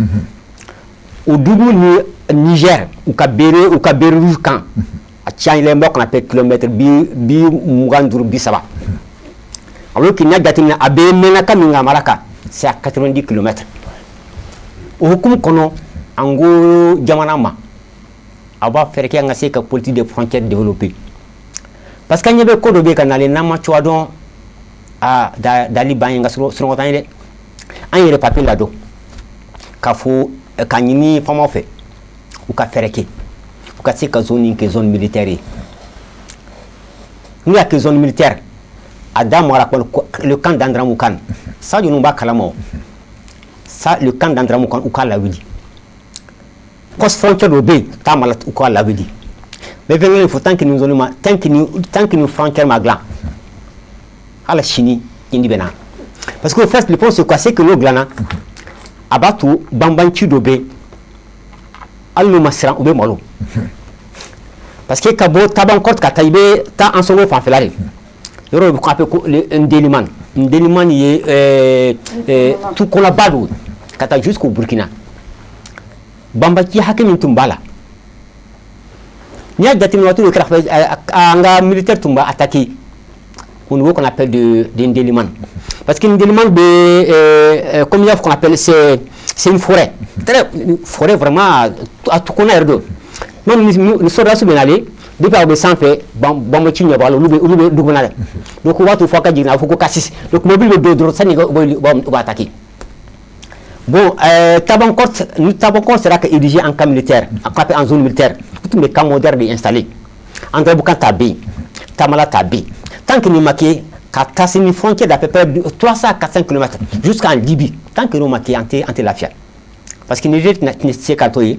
O dugu ni Niger, u ka béret rouge kan, a cayalen bɛ qu'on appelle kilomètre 25, 30. Alors que n'i y'a jateminɛ, a bɛ Menaka min ka mara kan, c'est à 90 km. O hukumu kɔnɔ, an ko jamana ma, a b'a fɛɛrɛ kɛ an ka se ka politique de frontière développer. Parce que an ɲɛ bɛ ko dɔ bɛ yen ka nalen, n'an ma cogoya dɔn, a da dali ban ye nka sunɔgɔ t'an ye dɛ. An yɛrɛ papier ladon k'a fɔ k'a ɲini faamaw fɛ, u ka fɛɛrɛ kɛ u ka se ka zone in kɛ zone militaire ye. N'u y'a kɛ zone militaire, a da mara ko le camp d'Andramoukan, Sadio ninnu b'a kalama o. Ça, le camp d'Andramoukan, u k'a lawuli. Poste frontière dɔ bɛ yen, Tamala, u k'a lawuli. Mais fɛn fɔ, tant que ni frontière ma dilan, hali sini indi bɛ na. Parce que au fait, le problème, c'est quoi? C'est que n'o dilanna, a b'a to banbanci dɔ bɛ yen, hali n'u ma siran, u bɛ malo. Parce que ka bɔ Tabankɔrɔ ka taa, i bɛ taa Ansongo fanfɛla de, yɔrɔ dɔ bɛ ko appelé ko Ndeliman. Ndeliman ye tukɔnɔba don ka taa jusqu'au Burkina. Banbaci hakɛ min tun b'a la, n'i y'a jateminɛ, waati dɔ kɛra an ka militaire tun b'a attaqué au niveau qu'on appelle de Ndeliman. Parce que Ndeliman bɛ comme il y a qu'on appelle, c'est une forêt, très une forêt vraiment, a tukɔnɔ yɛrɛ don. Même ni soldats bɛ nalen, depuis a bɛ sanfɛ, banbaci ɲɛ b'a la, olu bɛ dugumana la. Donc o b'a to fo a ka jigin, a bɛ fɔ ko Kassis. Donc mobili bɛ don dɔrɔn, sani u b'a attaqué. Bon, Tabankort, ni Tabankort sera ka ériger en camp militaire, en zone militaire, u tun bɛ camp moderne de installé. Andramoukan t'a bɛ yen, Tamala t'a bɛ yen. Tant que nin ma kɛ, ka taa se ni frontière d'à peu près 300 à 400 km jusqu'en Libye, tant que n'o ma kɛ, an tɛ lafiya. Parce que Niger tɛna se ka to yen.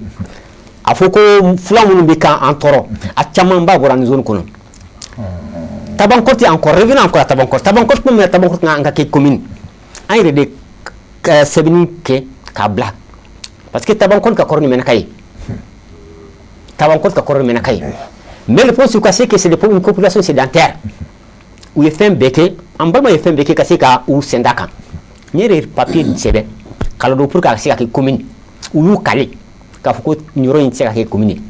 A fɔ ko fula minnu bɛ k'an tɔɔrɔ, a caman ba bɔra nin zone kɔnɔ. Tabankort encore, revenons encore à Tabankort. Tabankort, tuma min na Tabankort an ka kɛ commune, an yɛrɛ de sɛbɛnni kɛ k'a bila. Parce que Tabankɔrɔ ka kɔrɔ ni Menaka ye. Tabankɔrɔ ka kɔrɔ ni Menaka ye. Mais le problème, c'est quoi? C'est que c'est une population sédentaire. U ye fɛn bɛɛ kɛ, an balima ye fɛn bɛɛ kɛ ka se ka u sen da kan. N yɛrɛ ye papier sɛbɛn k'a ladon pour que a ka se ka kɛ commune. U y'u kale k'a fɔ ko nin yɔrɔ in tɛ se ka kɛ commune ye.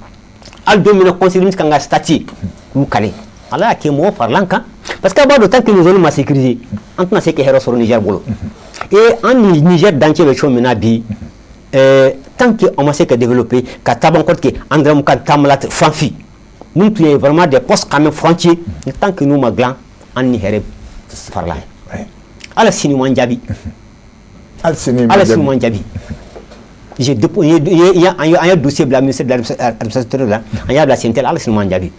Hali don min na conseil de ministre kan ka statuer, u y'u kale. Ala y'a kɛ mɔgɔ farala an kan. Parce que a b'a dɔn, tant que nos zones ma sécuriser, an tɛna se ka hɛrɛ sɔrɔ Niger bolo. Et an ni Niger dancɛ bɛ cogo min na bi, tant que on ma se ka développer ka Tabankɔrɔ kɛ Andaramu ka Tamala Fanfi mun tun ye vraiment des postes quand même frontiers, tant que n'u ma dilan, an ni hɛrɛ farala. Ala sini man jaabi. Hali sini. Ala sini man jaabi. J'ai déposé, an ye dossier bila ministère de l'administration la, an y'a bila CNT la, ala sini man jaabi.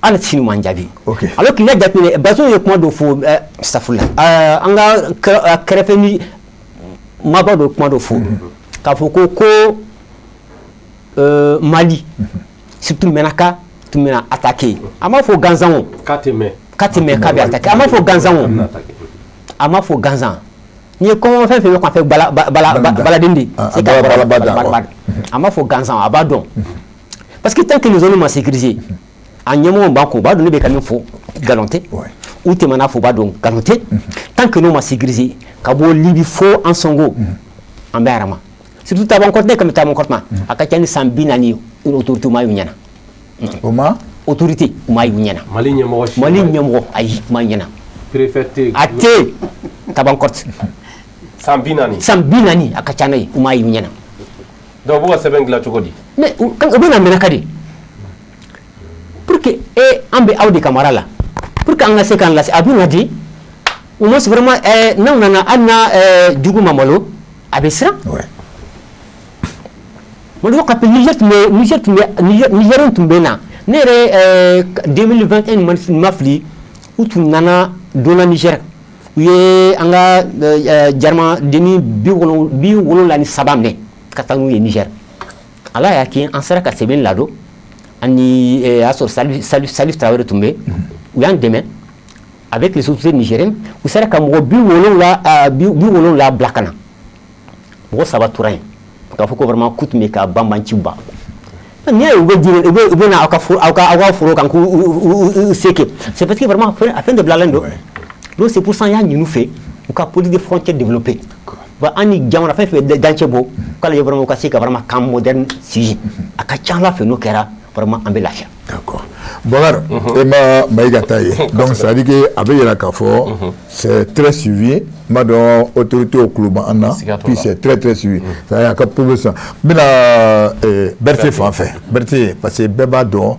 Ala sini man jaabi. Alors qu'il a jateminɛ, Bazoum ye kuma dɔ fɔ, safula, an ka kɛrɛfɛ ni maaba dɔ kuma dɔ fɔ k'a fɔ ko Mali, surtout Menaka, tun bɛna attaquer. A m'a fɔ gansan o. K'a tɛ mɛn. K'a tɛ mɛn k'a bɛ attaquer. A m'a fɔ gansan o. A m'a fɔ gansan. N'i ye kɔngɔ fɛn fɛn bɛ kɔfɛ bala bala baladen de. C'est ka bala. A m'a fɔ gansan, a b'a dɔn. Parce que tant que les zones ma sécuriser, a ɲɛmɔgɔw b'an kun, u b'a dɔn ne bɛ ka min fɔ nkalon tɛ. U tɛmɛna fɔ, u b'a dɔn nkalon tɛ. Tant que n'o ma sécuriser, ka bɔ Libi fo Ansongo, an bɛ harama. Surtout Tabankɔrɔ, ne kan bɛ Tabankɔrɔ ma, a ka ca ni san 40 ye, autorité ma y'u ɲɛna. O ma? Autorité ma y'u ɲɛna. Mali ɲɛmɔgɔ si. Mali ɲɛmɔgɔ, ayi, ma ɲɛna. Préfet tɛ yen. A tɛ yen Tabankɔrɔ. San 40. San 40, a ka ca n'a ye, u ma y'u ɲɛna. Donc u b'u ka sɛbɛn dilan cogo di? Mais u bɛ na Menaka de. Pour que e an bɛ aw de ka mara la, pour que an ka se k'an lase, a bɛ na di au moins vraiment n'aw nana, hali n'a jugu ma malo, a bɛ siran. Malo ka Niger tun bɛ, Niger tun bɛ, Nigériens tun bɛ na. Ne yɛrɛ 2021, ma fili, u tun nana donna Niger, u ye an ka jarama denni 73 minɛ ka taa n'u ye Niger. Ala y'a kɛ an sera ka sɛbɛn ladon ani y'a sɔrɔ Salif Salif Traoré tun bɛ, u y'an dɛmɛ avec les autorités nigériennes, u sera ka mɔgɔ 70 bila ka na. Mɔgɔ saba tora yen k'a fɔ ko vraiment k'u tun bɛ ka banbanci ba. N'i y'a ye u bɛ di u bɛ na aw ka foro, aw ka foro kan k'u se kɛ, c'est parce que vraiment a fɛn de bilalen don. Donc c'est pour ça an y'a ɲini u fɛ u ka politique de frontière développer. Wa an ni jamana fɛn fɛn dancɛ bɔ, k'a lajɛ vraiment u ka se ka vraiment camp moderne sigi. A ka ca Ala fɛ, n'o kɛra vraiment, an bɛ lafiya. D'accord. Bɔkari, e ma Mayiga ta ye. Donc c'est à dire que a bɛ yira k'a fɔ c'est très suivi. N b'a dɔn autorité tulo b'an na. Puis c'est très très suivi. C'est à dire a ka population. N bɛna Berthé fan fɛ. Berthé, parce que bɛɛ b'a dɔn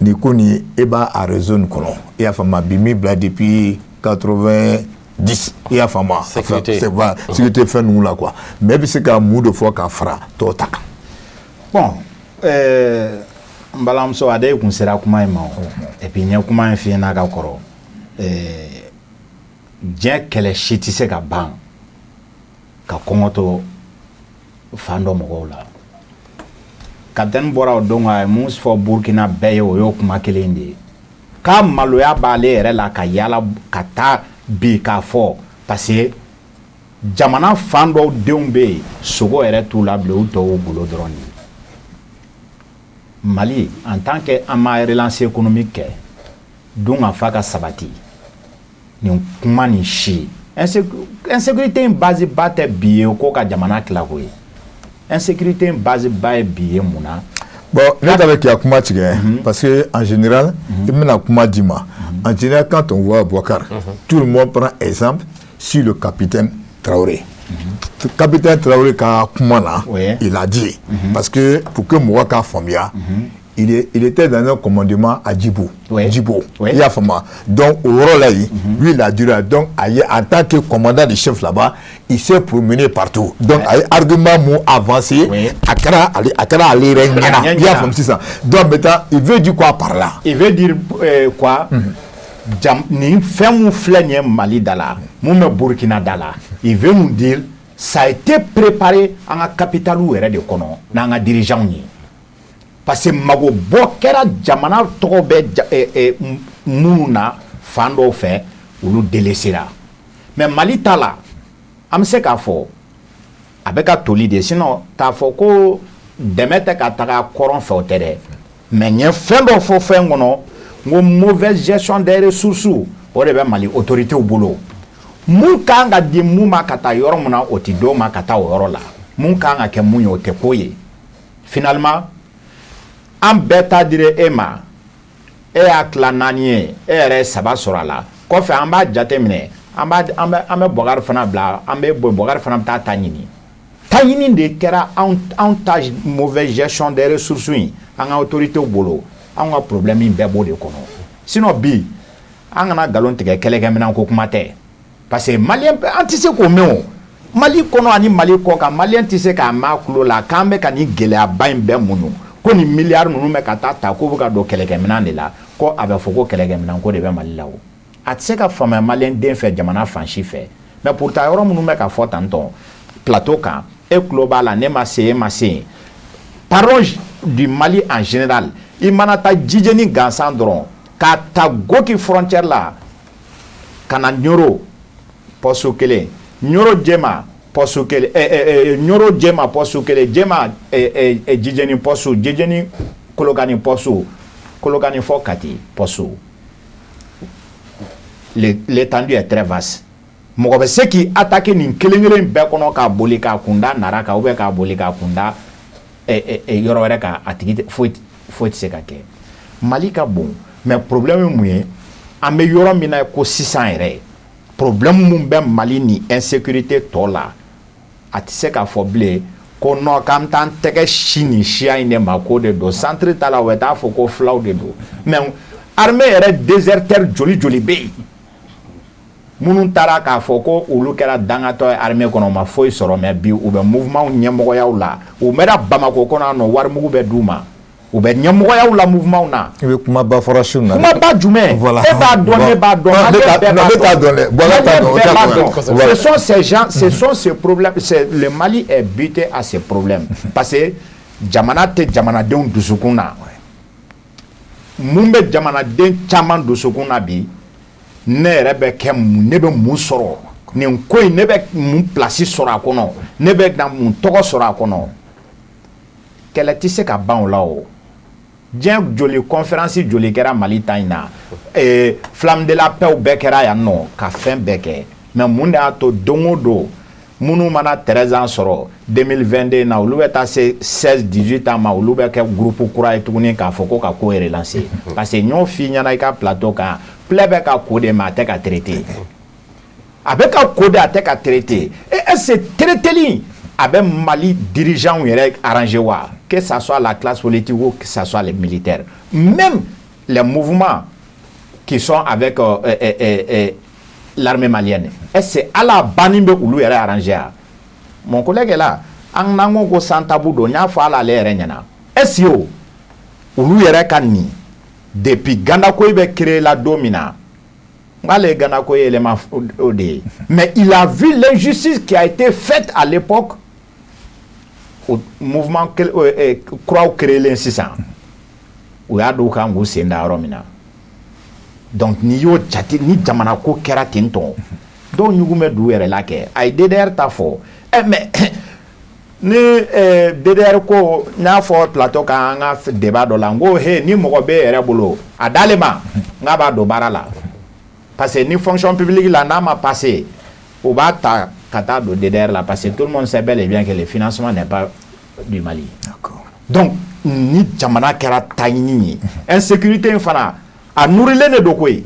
nin ko nin, e b'a a réseau nin kɔnɔ. I y'a faamu, bi min bila depuis 90, i y'a faamu. Sécurité. C'est voilà, sécurité fɛn ninnu la quoi. Mais e bɛ se ka mun de fɔ ka fara tɔw ta kan? Bon, n balimamuso a de kun sera kuma in ma o. Et puis n ye kuma in f'i ɲɛna ka kɔrɔ. Diɲɛ kɛlɛ si tɛ se ka ban ka kɔngɔ to fan dɔ mɔgɔw la. Capitaine bɔra o don, a ye mun fɔ Burukina bɛɛ ye, o y'o kuma kelen de ye. K'a maloya b'ale yɛrɛ la ka yala ka taa bi k'a fɔ, parce que jamana fan dɔw denw bɛ yen, sogo yɛrɛ t'u la bilen, u tɔw bolo dɔrɔn de ye. Mali, en tant que an ma relance économique kɛ, don ka fa ka sabati, nin kuma nin si insécurité in base ba tɛ bi ye ko ka jamana tila ko ye. Insécurité in base ba ye bi ye mun na? Bon, ne ta bɛ k'i ka kuma tigɛ, parce que en général, i bɛna kuma di ma. En général, quand on voit Boubacar, tout le monde prend exemple sur le capitaine Traoré. Capitaine Traoré ka kuma na, il a dit, parce que pour que mɔgɔ k'a faamuya, il était dans un commandement à Djibo. Djibo. I y'a faamu. Donc o yɔrɔ la yen, lui il a duré. Donc a ye, en tant que commandant de chef là-bas, il s'est promené partout. Donc a ye argument mun avancé, a kɛra ale yɛrɛ ɲɛna. I y'a faamu sisan. Donc maintenant, il veut dire quoi par là? Il veut dire quoi? Jam, nin fɛn mun filɛ nin ye Mali da la, mun bɛ Burkina da la, il veut nous dire ça a été préparé an ka capitale yɛrɛ de kɔnɔ n'an ka dirigeants ye. Parce que mago bɔ kɛra jamana tɔgɔ bɛ minnu na fan dɔw fɛ, olu délaissera. Mais Mali ta la, an bɛ se k'a fɔ A bɛ ka toli de, sinon k'a fɔ ko dɛmɛ tɛ ka taga kɔrɔn fɛ, o tɛ dɛ. Mais n ye fɛn dɔ fɔ fɛn kɔnɔ, n ko mauvaise gestion des ressources, o de bɛ Mali autorités bolo. Mun kan ka di mun ma ka taa yɔrɔ min na, o ti d'o ma ka taa o yɔrɔ la. Mun kan ka kɛ mun ye, o tɛ k'o ye. Finalement, an bɛɛ ta dira e ma, e y'a tila naani ye, e yɛrɛ ye saba sɔrɔ a la. Kɔfɛ, an b'a jate minɛ, an b'a an bɛ an bɛ Bɔkari fana bila, an bɛ Bɔkari fana bɛ taa ta ɲini. Ta ɲini de kɛra anw ta. Mauvaise gestion des ressources in, an ka autorités bolo, anw ka problème in bɛɛ b'o de kɔnɔ. Sinon bi, an kana nkalon tigɛ, kɛlɛkɛminɛn ko kuma tɛ, parce que malien, an tɛ se k'o mɛn o Mali kɔnɔ ani Mali kɔ kan. Malien tɛ se k'a mɛn a tulo la k'an bɛ ka nin gɛlɛyaba in bɛɛ muɲu, ko nin miliyari ninnu bɛ ka taa ta, k'o bɛ ka don kɛlɛkɛminɛn de la, ko a bɛ fɔ ko kɛlɛkɛminɛn ko de bɛ Mali la. O a tɛ se ka faamuya malien den fɛ, jamana fan si fɛ. Mais pourtant, yɔrɔ minnu bɛ ka fɔ tantɔ plateau kan, e tulo b'a la, ne ma se, e ma se yen. Parlons du Mali en général. I mana taa jijeni gansan dɔrɔn, k'a ta Goki frontière la ka na Ɲoro, poste kelen, Ɲoro Jema, poste kelen, Ɲoro Jema, poste kelen, Jema Jijeni poste, Jijeni Kolokani poste, Kolokani fɔ Kati poste. L'étendue est très vaste. Mɔgɔ bɛ se k'i attaquer nin kelen kelen bɛɛ kɔnɔ, k'a boli k'a kunda Nara kan, ou bien k'a boli k'a kunda yɔrɔ wɛrɛ kan, a tigi foyi foyi tɛ se ka kɛ. Mali ka bon, mais problème ye mun ye? An bɛ yɔrɔ min na ko sisan yɛrɛ, problème mun bɛ Mali ni insécurité tɔ la, a tɛ se k'a fɔ bilen ko non, k'an bɛ taa an tɛgɛ si nin siya in de ma k'o de don. Centre ta la, u bɛ taa fɔ ko filaw de don, mais armée yɛrɛ, déserteur joli joli bɛ yen minnu taara k'a fɔ ko olu kɛra dangatɔ ye armée kɔnɔ, u ma foyi sɔrɔ, mais bi u bɛ mouvement ɲɛmɔgɔyaw la. U mɛnna Bamakɔ kɔnɔ yan nɔ, warimugu bɛ d'u ma, u bɛ ɲɛmɔgɔyaw la mouvement na. I bɛ kumaba fɔra su na. Kumaba jumɛn? Voilà. E b'a dɔn, ne b'a dɔn, malien bɛɛ b'a Ne t'a dɔn dɛ, Bɔla t'a dɔn, o t'a bɛɛ b'a dɔn. dɔn. Ce sont ces gens, ce sont ces problèmes, c'est le Mali est buté à ces problèmes parce que jamana tɛ jamanadenw dusukun na. Mun bɛ jamanaden caman dusukun na bi? Ne yɛrɛ bɛ kɛ mun? Ne bɛ mun sɔrɔ nin ko in? Ne bɛ mun place sɔrɔ a kɔnɔ? Ne bɛ na mun tɔgɔ sɔrɔ a kɔnɔ? Kɛlɛ tɛ se ka ban o la. O diɲɛ joli conférence joli kɛra Mali ta in na, flamme de la paix bɛɛ kɛra yan nɔ ka fɛn bɛɛ kɛ, mais mun de y'a to don o don, minnu mana 13 ans sɔrɔ 2022 na, olu bɛ taa se 16 18 ans ma, olu bɛ kɛ groupe kura ye tuguni k'a fɔ ko ka ko relancer? Parce que n y'o f'i ɲɛna i ka plateau kan, plaie bɛ ka ko de, mais a tɛ ka traiter. A bɛ ka ko de, a tɛ ka traiter. Et est-ce que traiteli a bɛ Mali dirigeants yɛrɛ arranger wa? Que ça soit la classe politique ou que ça soit les militaires, même les mouvements qui sont avec l'armée malienne, est-ce que ala banni bɛ olu yɛrɛ arranger wa? Mon collègue est là. An n'an ko ko sans tabou don, n y'a fɔ hali ale yɛrɛ ɲɛna. Est-ce que o olu yɛrɛ ka nin, depuis Gandakoyi bɛ créer la don min na, n k'ale ye Gandakoyi élément o de ye, mais il a vu l'injustice qui a été faite à l'époque au mouvement kuraw créelen sisan, u y'a dɔn u kan k'u sen da yɔrɔ min na. Donc n'i y'o jate, ni jamana ko kɛra ten tɔ, dɔw ɲugun bɛ d'u yɛrɛ la kɛ. A ye DDR ta fɔ ɛ, mais ni DDR ko, n y'a fɔ plateau kan, an ka débat dɔ la, n ko he, ni mɔgɔ b'e yɛrɛ bolo, a d'ale ma, n k'a b'a don baara la, parce que ni fonction publique la n'a ma passé, u b'a ta ka taa don DDR la, parce que tout le monde sait bel et bien que le financement n'est pas du Mali. Donc ni jamana kɛra taɲini ye, insécurité in fana a nourrilen de don koyi.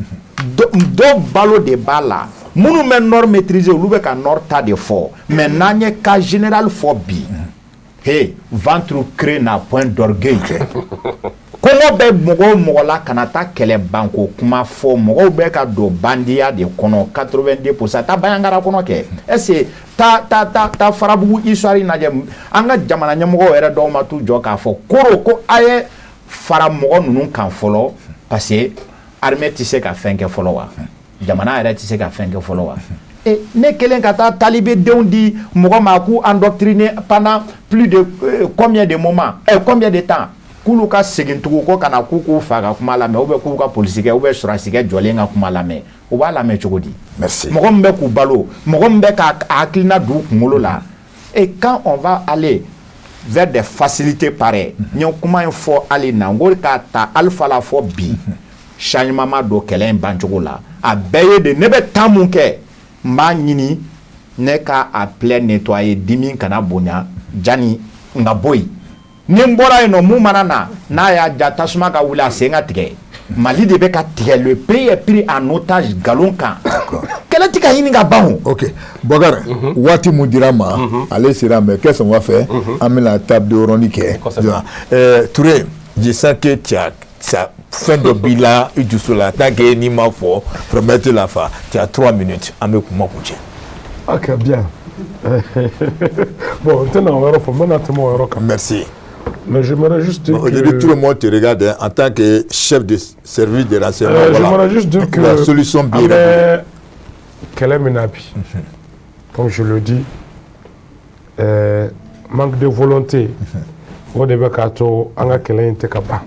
Dɔw balo de b'a la. Minnu bɛ nord maîtriser, olu bɛ ka nord ta de fɔ, mais n'an ye cas général fɔ bi, he, ventre creux n'a point d'orgueil. Kɔngɔ bɛ mɔgɔ o mɔgɔ la, kana taa kɛlɛ banko kuma fɔ. Mɔgɔw bɛ ka don bandiya de kɔnɔ 90%. Taa Bandiagara kɔnɔ kɛ, est ce que taa taa taa taa Farabugu histoire in lajɛ. An ka jamana ɲɛmɔgɔw yɛrɛ dɔw ma t'u jɔ k'a fɔ koro ko a ye fara mɔgɔ ninnu kan fɔlɔ, parce que armée tɛ se ka fɛn kɛ fɔlɔ wa, jamana yɛrɛ tɛ se ka fɛn kɛ fɔlɔ wa. E ne kelen ka taa talibedenw di mɔgɔ ma k'u endoctriner pendant plus de combien de moments, combien de temps, k'olu ka segin tugun ko ka na k'u k'u fa ka kuma lamɛn, ou bien k'u ka polisikɛ ou bien sɔrɔdasikɛ jɔlen ka kuma lamɛn, u b'a lamɛn cogo di? Merci. Mɔgɔ min bɛ k'u balo, mɔgɔ min bɛ k'a hakilina don u kunkolo la. Et quand on va aller vers des facilités pareilles, n ye kuma in fɔ hali na, n ko k'a ta Alpha la fɔ bi, changement ma don kɛlɛ in bancogo la. A bɛɛ ye de ne bɛ temps mun kɛ, n b'a ɲini ne ka a plaie nettoyer, dimi kana bonya jani n ka bɔ yen. Ni n bɔra yen nɔ, mun mana na n'a y'a ja, tasuma ka wuli, a sen ka tigɛ. Mali de bɛ ka tigɛ, le pays est pris en otage nkalon kan, kɛlɛ tɛ ka ɲini ka ban o. Ok, Bɔkari, waati mun dira ma, ale sera, mais qu'est-ce qu'on va faire? An bɛna table de ronde kɛ. Touré, je sens que tu as ça, fɛn dɔ b'i la i dusu la, tant que n'i ma fɔ vraiment i tɛ lafa. Tu as 3 minutes, an bɛ kuma kuncɛ. Ok, bien. Bon, n tɛna o yɔrɔ fɔ, n bɛna tɛmɛ o yɔrɔ kan. Merci. Mais j'aimerais juste dire Bon, aujourd'hui, que tout le monde te regarde, hein, en tant que chef de service de renseignement. Voilà. J'aimerais juste dire que La solution an bien. bɛ kɛlɛ min na bi, comme je le dis, manque de volonté, o de bɛ k'a to an ka kɛlɛ in tɛ ka ban.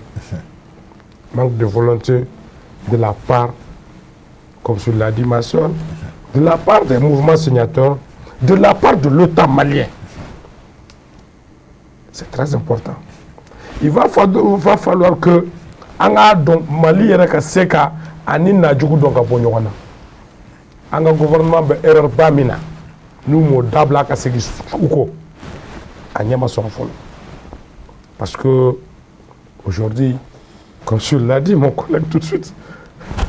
Manque de volonté de la part, comme je l'a dit ma soeur, de la part des mouvements signataires, de la part de l'État malien. C'est très important. Il va falloir que an k'a dɔn Mali yɛrɛ ka se ka ani najugu dɔn ka bɔ ɲɔgɔn na. An ka gouvernement bɛ erreur ba min na, n'u m'o dabila ka segin u kɔ, a ɲɛ ma sɔrɔ fɔlɔ. Parce que aujourd'hui, comme tu l'as dit, mon collègue, tout de suite,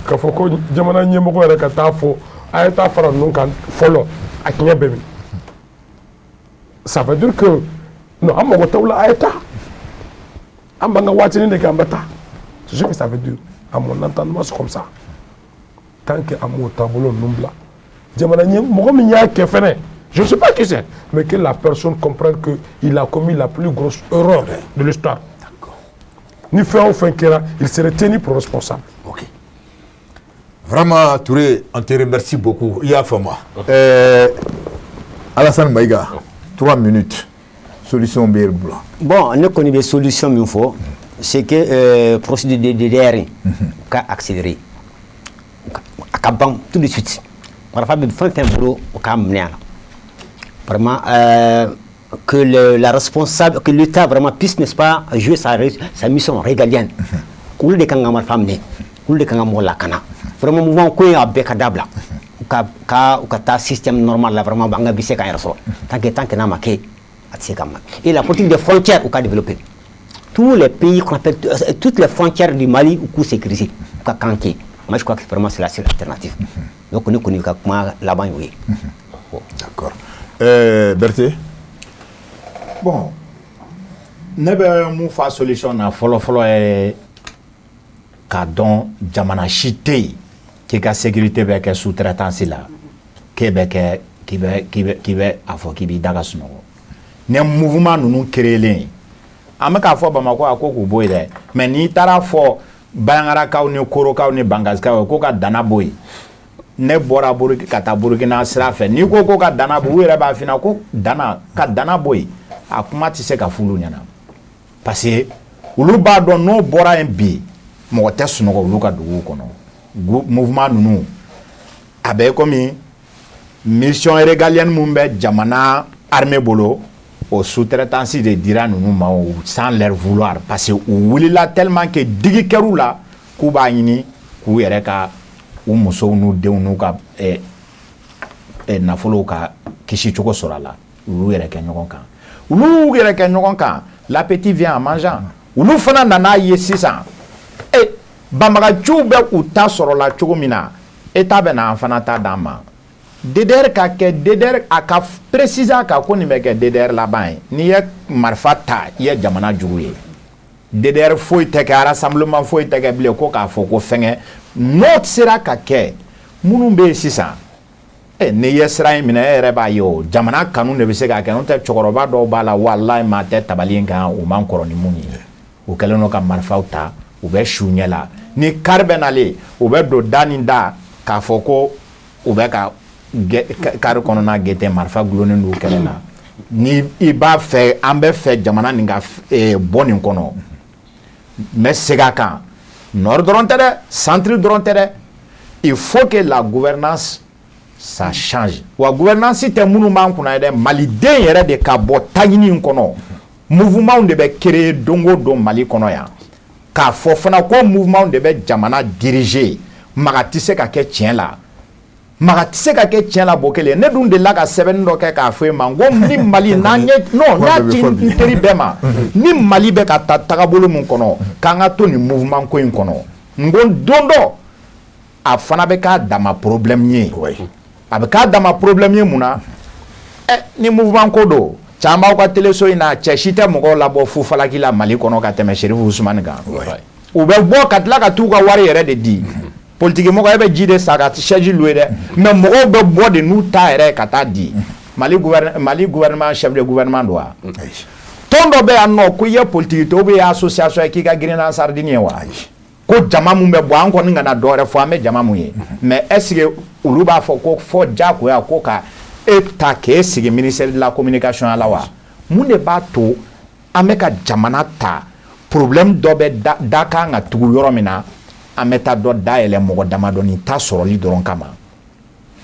k'a fɔ ko jamana ɲɛmɔgɔ yɛrɛ ka taa fɔ a ye taa fara ninnu kan fɔlɔ, a tiɲɛ bɛ min? Ça veut dire que non, an mago t'aw la, a ye taa, an b'an ka waatinin de kɛ, an bɛ taa. C'est ce que ça veut dire. À mon entendement, c'est comme ça. Tant que an m'o taabolo ninnu bila, jamana ɲɛ mɔgɔ min y'a kɛ fɛnɛ, je ne sais pas qui c'est, mais que la personne comprenne que il a commis la plus grosse erreur de l'histoire. Ni fɛn o fɛn kɛra, il serait tenu pour responsable. Ok. Vraiment, Touré, on te remercie beaucoup. I y'a faamu. Alassane Maïga, 3 minutes. Solution bɛ e bolo. Bon, ne kɔni bɛ solution min fɔ, c'est que procédure de DDR in ka accélérer, a ka ban tout de suite. Marifa bɛ fɛn fɛn bolo, o k'a minɛ a la. Vraiment, que la responsable, que l'État vraiment puisse, n'est-ce pas, jouer sa mission régalienne. Olu de kan ka marifa minɛ, olu de kan ka mɔgɔ lakana. Vraiment, mouvement ko in, a bɛɛ ka dabila. U ka taa système normal la, vraiment, an ka bi se k'an yɛrɛ sɔrɔ. Tant que n'a ma kɛ, a tɛ se ka ma. Et la politique des frontières, u ka développer. Tous les pays qu'on appelle, toutes les frontières du Mali, u k'u sécuriser, u ka kan kɛ. Moi, je crois que vraiment c'est la seule alternative. Donc ne kɔni ka kuma laban y'o ye. D'accord. Berthé. Bon, ne bɛ mun fa solution na fɔlɔ fɔlɔ ye k'a dɔn jamana si tɛ yen k'i ka sécurité bɛ kɛ sous-traitance la, k'e bɛ kɛ k'i bɛ a fɔ k'i b'i da ka sunɔgɔ. Ni mouvement ninnu créelen, an bɛ k'a fɔ Bamakɔ a ko k'u bɔ yen dɛ, mais n'i taara fɔ Bayangarakaw ni Korokaw ni Bangasikaw ye ko ka dana bɔ yen, ne bɔra Burukina ka taa Burukina sira fɛ, n'i ko ko ka dana bɔ, u yɛrɛ b'a f'i ɲɛna ko dana ka dana bɔ yen, a kuma tɛ se ka f'olu ɲɛna, parce que olu b'a dɔn n'o bɔra yen bi, mɔgɔ tɛ sunɔgɔ olu ka duguw kɔnɔ. Mouvement ninnu a bɛ komi mission régalienne mun bɛ jamana armée bolo, o sous-traitance de dira ninnu ma o sans leur vouloir, parce que u wulila tellement que digi kɛr'u la k'u b'a ɲini k'u yɛrɛ ka u musow n'u denw n'u ka nafolow ka kisi cogo sɔrɔ a la. U y'u yɛrɛ kɛ ɲɔgɔn kan, olu y'u yɛrɛ kɛ ɲɔgɔn kan. L'appétit vient en mangeant. Olu fana nan'a ye sisan e banbagaciw bɛ u ta sɔrɔ la cogo min na, État bɛ na an fana ta d'an ma. DDR ka kɛ DDR, a ka préciser a kan ko nin bɛ kɛ DDR laban ye. N'i ye marifa ta, i ye jamana jugu ye. DDR foyi tɛ kɛ, rassemblement foyi tɛ kɛ bilen, ko k'a fɔ ko fɛngɛ n'o sera ka kɛ. Minnu bɛ yen sisan ɛ, n'i ye sira in minɛ, e yɛrɛ b'a ye, o jamana kanu de bɛ se k'a kɛ. N'o tɛ, cɛkɔrɔba dɔw b'a la, walahi, maa tɛ tabali in kan, u man kɔrɔ ni mun ye. U kɛlen don ka marifaw ta, u bɛ su ɲɛ la, ni kari bɛ nalen, u bɛ don da ni da k'a fɔ ko u bɛ ka kari kɔnɔna gɛtɛ, marifa gulonnen d'u kɛrɛ la. Ni i b'a fɛ, an bɛ fɛ jamana nin ka bɔ nin kɔnɔ, n bɛ segin a kan, nord dɔrɔn tɛ dɛ, centre dɔrɔn tɛ dɛ, il faut que la gouvernance ça change. Wa gouvernance tɛ minnu b'an kunna ye dɛ, maliden yɛrɛ de ka bɔ taɲini in kɔnɔ. Mouvement de bɛ créer don o don Mali kɔnɔ yan, k'a fɔ fana ko mouvement de bɛ jamana diriger. Maga tɛ se ka kɛ tiɲɛ la, maga tɛ se ka kɛ tiɲɛ la. Bɔ kelen, ne dun delila ka sɛbɛnni dɔ kɛ k'a fɔ e ma n ko ni Mali n'an ye, non, n y'a ci n teri bɛɛ ma, ni Mali bɛ ka taa tagabolo min kɔnɔ, k'an ka to nin mouvement ko in kɔnɔ, n ko don dɔ a fana bɛ k'a dama problème ye. A bɛ k'a dama problème ye mun na? Ɛ, ni mouvement ko don, caman b'aw ka teleso in na, cɛ si tɛ mɔgɔw labɔ fufalaki la Mali kɔnɔ ka tɛmɛ Serifu Usumani kan. U bɛ bɔ ka tila ka t'u ka wari yɛrɛ de di. Politiki mɔgɔ, e bɛ ji de san ka chaise louer dɛ, mais mɔgɔw bɛ bɔ de n'u ta yɛrɛ ka taa di. Mali gouvernement, chef de gouvernement don wa? Tɔn dɔ bɛ yan nɔ ko i ye politiki tɔn ou bien i ye association ye k'i ka girin n'a sardine ye wa? Ko jama mun bɛ bɔ, an kɔni kana dɔwɛrɛ fɔ, an bɛ jama mun ye, mais est ce que olu b'a fɔ ko fɔ diyagoya ko ka e ta k'e sigi ministère de la communication la wa? Mun de b'a to an bɛ ka jamana ta, problème dɔ bɛ da da kan ka tugu yɔrɔ min na, an bɛ taa dɔ dayɛlɛ mɔgɔ damadɔni ta sɔrɔli dɔrɔn kama?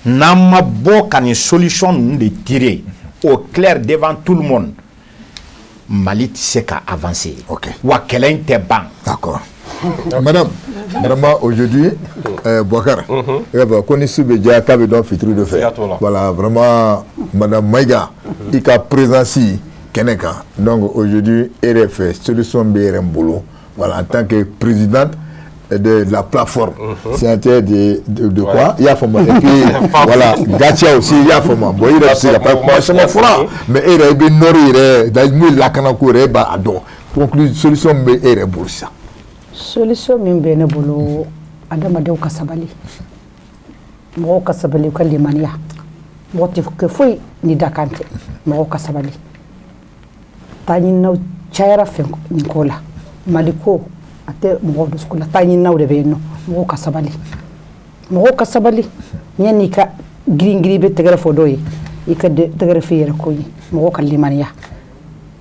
N'an ma bɔ ka nin solution ninnu de tirer au clair devant tout le monde, Mali tɛ se ka avancer. Wa kɛlɛ in tɛ ban. D'accord. Madame, vraiment aujourd'hui, Boubacar, ko ni su bɛ diya k'a bɛ dɔn fitiri de fɛ. Voilà, vraiment, Madame Maïga, i ka présence kɛnɛ kan. Donc aujourd'hui, e yɛrɛ fɛ, solution bɛ e yɛrɛ bolo. Voilà, en tant que présidente de la plateforme signataire de quoi, i y'a faamu. Et puis voilà, Gatia aussi, i y'a faamu. Bon, i yɛrɛ bɛ se ka kuma caman fɔra, mais e yɛrɛ i bɛ nord yɛrɛ, mun ye lakanako yɛrɛ, e b'a dɔn. Conclusion, solution min bɛ e yɛrɛ bolo sisan. Solution min bɛ ne bolo, adamadenw ka sabali, mɔgɔw ka sabali, u ka limaniya. Mɔgɔ tɛ kɛ foyi ni dakan tɛ. Mɔgɔw ka sabali, taa ɲininaw cayara fɛn nin ko la. Mali ko a tɛ mɔgɔw dusukun la, taa ɲininaw de bɛ yen nɔ. Mɔgɔw ka sabali, mɔgɔw ka sabali. Yanni ka girin girin bɛ tɛgɛrɛ fɔ dɔw ye, i ka tɛgɛrɛ f'i yɛrɛ ko ye. Mɔgɔw ka limaniya,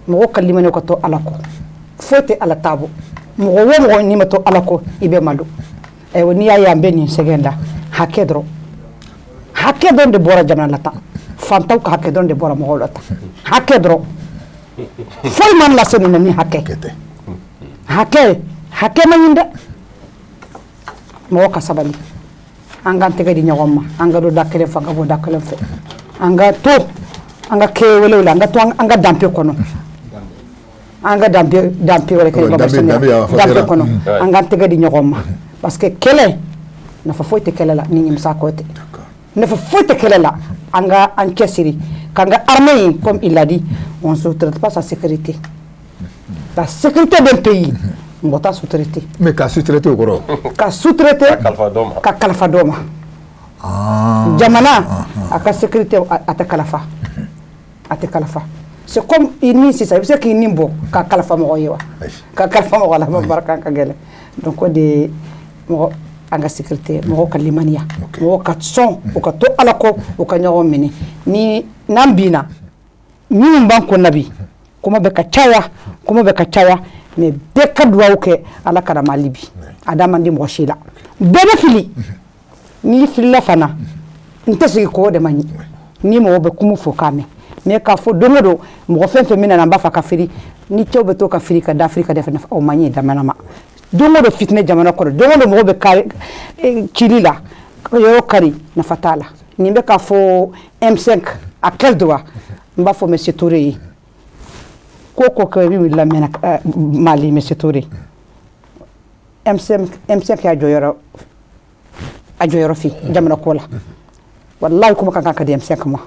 mɔgɔw ka limaniya, ka to Ala kɔ. Foyi tɛ Ala ta bɔ. Mɔgɔ o mɔgɔ n'i ma to Ala kɔ, i bɛ malo. Ayiwa, n'i y'a ye an bɛ nin sɛgɛn la, hakɛ dɔrɔn, hakɛ dɔrɔn de bɔra jamana la tan. Fantanw ka hakɛ dɔrɔn de bɔra mɔgɔw la tan. Hakɛ dɔrɔn, foyi man lase ninnu ni hakɛ. Hakɛ, hakɛ ma ɲi dɛ. Mɔgɔ ka sabali, an k'an tɛgɛ di ɲɔgɔn ma, an ka don da kelen fɛ, an ka bɔ da kelen fɛ, an ka to an ka kɛwalew la, an ka to an ka danbe kɔnɔ, an ka danbe, danbe wɛrɛ kɛ, danbe kɔnɔ, an k'an tɛgɛ di ɲɔgɔn ma, parce que kɛlɛ, nafa foyi tɛ kɛlɛ la ni ɲimisa kɔ tɛ, nafa foyi tɛ kɛlɛ la. An ka an cɛsiri k'an ka armée in, comme il l'a dit, on ne sous-traite pas sa sécurité, la sécurité d'un pays, mɔgɔ t'a sous-traiter. Mais ka sous-traiter o kɔrɔ? Ka sous-traiter, ka kalifa dɔ ma. Jamana a ka sécurité, a tɛ kalifa, a tɛ kalifa. C'est comme i ni sisan, i bɛ se k'i ni bɔ ka kalifa mɔgɔ ye wa? Ka kalifa mɔgɔ la, ma barika ka gɛlɛn. Donc o de mɔgɔ, an ka sécurité, mɔgɔw ka limaniya, mɔgɔw ka sɔn u ka to Ala kɔ, u ka ɲɔgɔn minɛ. Ni n'an binna, minnu b'an kɔnɔ bi, kuma bɛ ka caya, kuma bɛ ka caya, mais bɛɛ ka duwawu kɛ Ala kana Mali bi. A da man di mɔgɔ si la, bɛɛ bɛ fili. N'i filila fana, n tɛ sigi k'o de ma ɲi. Ni mɔgɔ bɛ kuma fɔ k'a mɛn, mais k'a fɔ don o don, mɔgɔ fɛn fɛn min nana, n b'a fɔ ka firi ni cɛw bɛ to ka firi ka da firi ka da, o man ɲi jamana ma. Don o don fitinɛ jamana kɔnɔ, don o don mɔgɔ bɛ kari cili la, yɔrɔ kari, nafa t'a la. Nin bɛ k'a fɔ M5 à quel droit? N b'a fɔ monsieur Touré ye, ko ko kɛ i bɛ lamɛn Mali. Monsieur Touré, M5, M5 y'a jɔyɔrɔ, a jɔyɔrɔ fi jamana ko la. Wallahi, kuma kan ka di M5 ma.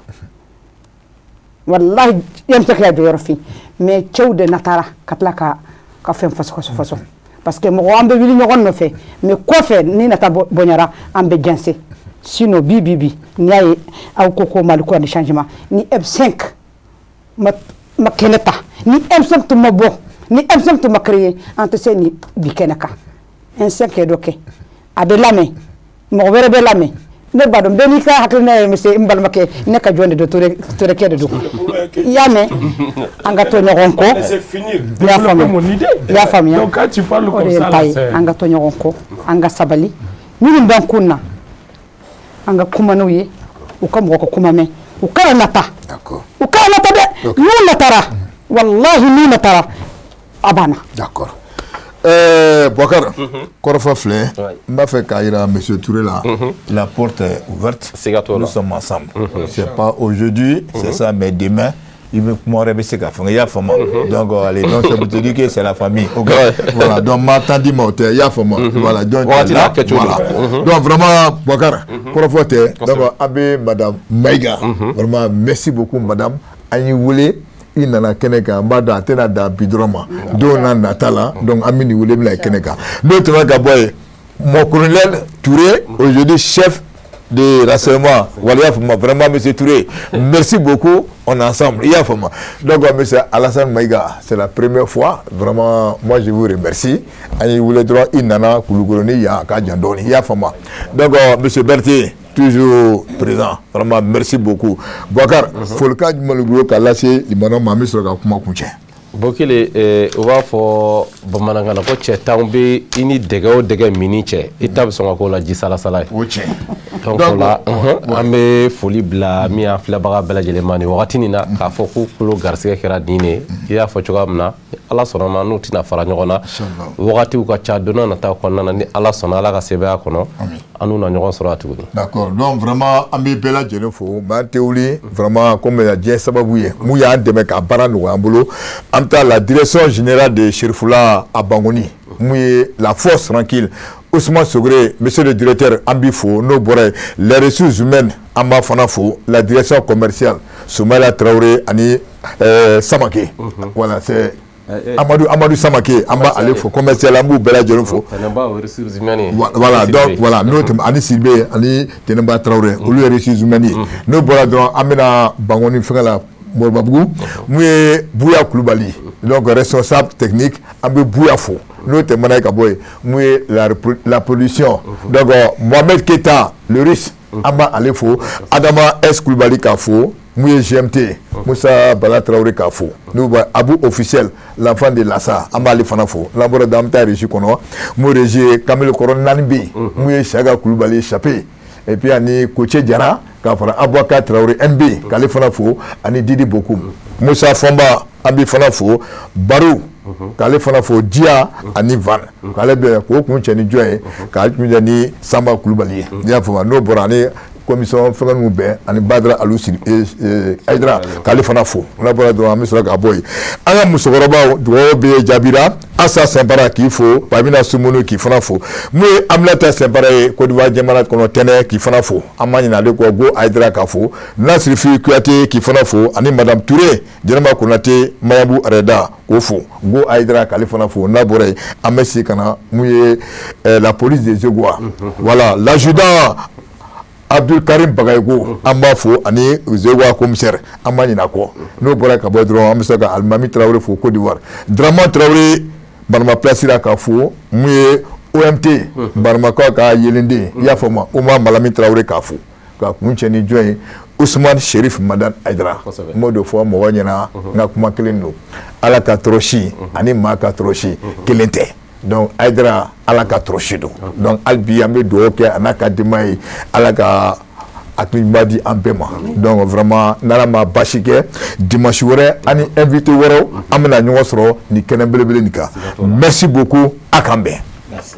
Wallahi, M5 y'a jɔyɔrɔ fi, mais cɛw de natara ka tila ka fɛn faso faso, parce que mɔgɔ an bɛ wuli ɲɔgɔn nɔfɛ, mais kɔfɛ ni nata bonyara, an bɛ jɛnsɛn. Sinon bi bi bi, n'i y'a ye aw ko ko Mali ko ni changement, ni M5 ma kɛnɛ ta, ni M5 tun ma bɔ, ni M5 tun ma créer, an tɛ se ni bi kɛnɛ kan. M5 ye dɔ kɛ, a bɛ lamɛn, mɔgɔ wɛrɛ bɛ lamɛn. Ne b'a dɔn, bɛɛ n'i ka hakilina ye. Monsieur, n balimakɛ, ne ka jɔn de don, Torekɛ de don, i y'a mɛn. An ka to ɲɔgɔn kɔ, i y'a faamuya, i y'a faamuya. O de ye n ta ye. An ka to ɲɔgɔn kɔ, an ka sabali. Minnu b'an kun na, an ka kuma n'u ye. U ka mɔgɔ ka kuma mɛn, u kana nata, u kana nata dɛ. N'u natara, walahi n'u natara, a banna. D'accord. Boubacar, kɔrɔfɔ filɛ, n b'a fɛ k'a jira monsieur Touré la, la porte est ouverte. Siga t'o la. Nous sommes ensemble. C'est pas aujourd'hui, c'est ça, mais demain, i bɛ kuma wɛrɛ bɛ se ka fɛngɛ, i y'a faamu. Donc allez, donc ça veut te dire que c'est la famille. Ok. Voilà, donc ma tan di ma o tɛ, i y'a faamu. Voilà, donc Wagati n'a kɛcogo voilà. Donc vraiment, Boubacar, kɔrɔfɔ tɛ. Donc an bɛ madame Maïga, vraiment merci beaucoup madame. An y'i wele, i nana kɛnɛ kan. N b'a dɔn a tɛna dan bi dɔrɔn ma, don n'a nata la. Donc an bɛ nin wele bila kɛnɛ kan. N'o tɛmɛna ka bɔ yen, mon colonel Touré, aujourd'hui chef de renseignement, voilà, i y'a faamu. Vraiment monsieur Touré, merci beaucoup, on est ensemble, i y'a faamu. Donc monsieur Alassane Maïga, c'est la première fois, vraiment moi je vous remercie. An y'i wele dɔrɔn, i nana Kulukoro ni yan a ka jan dɔɔni, i y'a faamu. Donc monsieur Berthe, toujours présent, vraiment merci beaucoup. Boubacar, folikan jumɛn b'i bolo k'a lase limanaw ma? An bɛ sɔrɔ ka kuma kuncɛ. Bokele, u b'a fɔ bamanankan na ko cɛ tan bɛ i ni dɛgɛ o dɛgɛ mini cɛ, i ta bɛ sɔn ka k'o la ji salasala ye. O tiɲɛ. Donc o la, an bɛ foli bila min y'an filɛbaga bɛɛ lajɛlen ma nin wagati nin na, k'a fɔ ko kulo garisɛgɛ kɛra nin de ye. I y'a fɔ cogoya min na, ni Ala sɔnna ma, n'u tɛna fara ɲɔgɔn na, wagatiw ka ca, don n'a nataw kɔnɔna na, ni Ala sɔnna, Ala ka sebaaya kɔnɔ, an n'u na ɲɔgɔn sɔrɔ a tuguni. D'accord, donc vraiment an bɛ bɛɛ lajɛlen fo, mais an tɛ wuli vraiment comme diɲɛ sababu ye mun y'an dɛmɛ ka baara nɔgɔya an bolo. An bɛ taa la direction générale de Cherifula à Banconi, mun ye la force tranquille, Ousmane Sogre, monsieur le directeur, an b'i fo. N'o bɔra yen, les ressources humaines, an b'a fana fo, la direction commerciale, Soumaïla Traoré ani Samake, voilà, c'est Amadou Samake, an b'a ale fo, commercial, an b'u bɛɛ lajɛlen fo. Tɛnɛnba o ressources humaines ye. Voilà, donc voilà, n'o tɛmɛ ani Sidibe ani Tɛnɛnba Traoré, olu ye ressources humaines ye. N'o bɔra dɔrɔn, an bɛna Banconi fɛngɛ la, Moribabugu, mun ye Buya Kulubali, donc responsable technique, an bɛ Buya fo. N'o tɛmɛna yen ka bɔ yen, mun ye la production, donc Mohamed Keita le Russe, an b'a ale fo, Adama S Kulubali k'a fo, mun ye GMT Musa Bala Traoré k'a fo, n'o b'a Abu officiel, l'enfant de Lassa, an b'ale fana fo. N'an bɔra dɔrɔn, an bɛ taa régie kɔnɔ, mun régie ye Kamalen kɔrɔ naani bɛ yen, mun ye Siaka Kulubali Chape, et puis ani Koce Jara k'a fara Aboubacar Traoré NB k'ale fana fo, ani Didi Bokum, Musa Fɔnba, an b'i fana fo, Baro k'ale fana fo, Diya ani Van k'ale bɛ k'o kun cɛ ni jɔn ye, k'ale kun cɛ ni Sanba Kulubali ye, n'i y'a faamu. N'o bɔra, ani commission fɛngɛ ninnu bɛɛ, ani Badara Alu Sidi Ayidara k'ale fana fo. N'a bɔra dɔrɔn, an bɛ sɔrɔ ka bɔ yen, an ka musokɔrɔbaw dugawu bɛ jaabira. Asa Sɛnpara k'i fo, Pamina Sumunu k'i fana fo, mun ye Aminata Sɛnpara ye Côte d'Ivoire jamana kɔnɔ, Tɛnɛ k'i fana fo, an ma ɲinɛ ale kɔ, Go Ayidara k'a fo, Nasirifi Kuyate k'i fana fo, ani madame Touré Jɛnɛba Konate Mayabu Arɛda k'o fo, Go Ayidara k'ale fana fo. N'a bɔra yen, an bɛ segin ka na mun ye la police de Zegoua, voilà, l'adjudant Abdul Karim Bagayogo, an b'a fo, ani Zegoua commissaire, an ma ɲinɛ a kɔ. N'o bɔra ka bɔ dɔrɔn, an bɛ se ka Alimami Traoré fo Côte d'Ivoire, Dramane Traoré Banama place la k'a fo, mun ye OMT Banamakaw ka yelenden, i y'a faamu, Umar Malami Traoré k'a fo, ka kun cɛ ni jɔn ye, Ousmane Sherif Madan Aydara. N b'o de fɔ mɔgɔw ɲɛna, n ka kuma kelen don, Ala ka tɔɔrɔsi ani maa ka tɔɔrɔsi kelen tɛ. Donc Aydara, Ala ka tɔɔrɔsi don. Donc hali bi an bɛ dugawu kɛ a n'a ka denbaya ye, Ala ka hakili ɲuman di an bɛɛ ma. Donc vraiment, n'Ala ma basi kɛ, dimanche wɛrɛ ani invité wɛrɛw, an bɛna ɲɔgɔn sɔrɔ nin kɛnɛ belebele nin kan. Merci beaucoup, a k'an bɛn. Merci.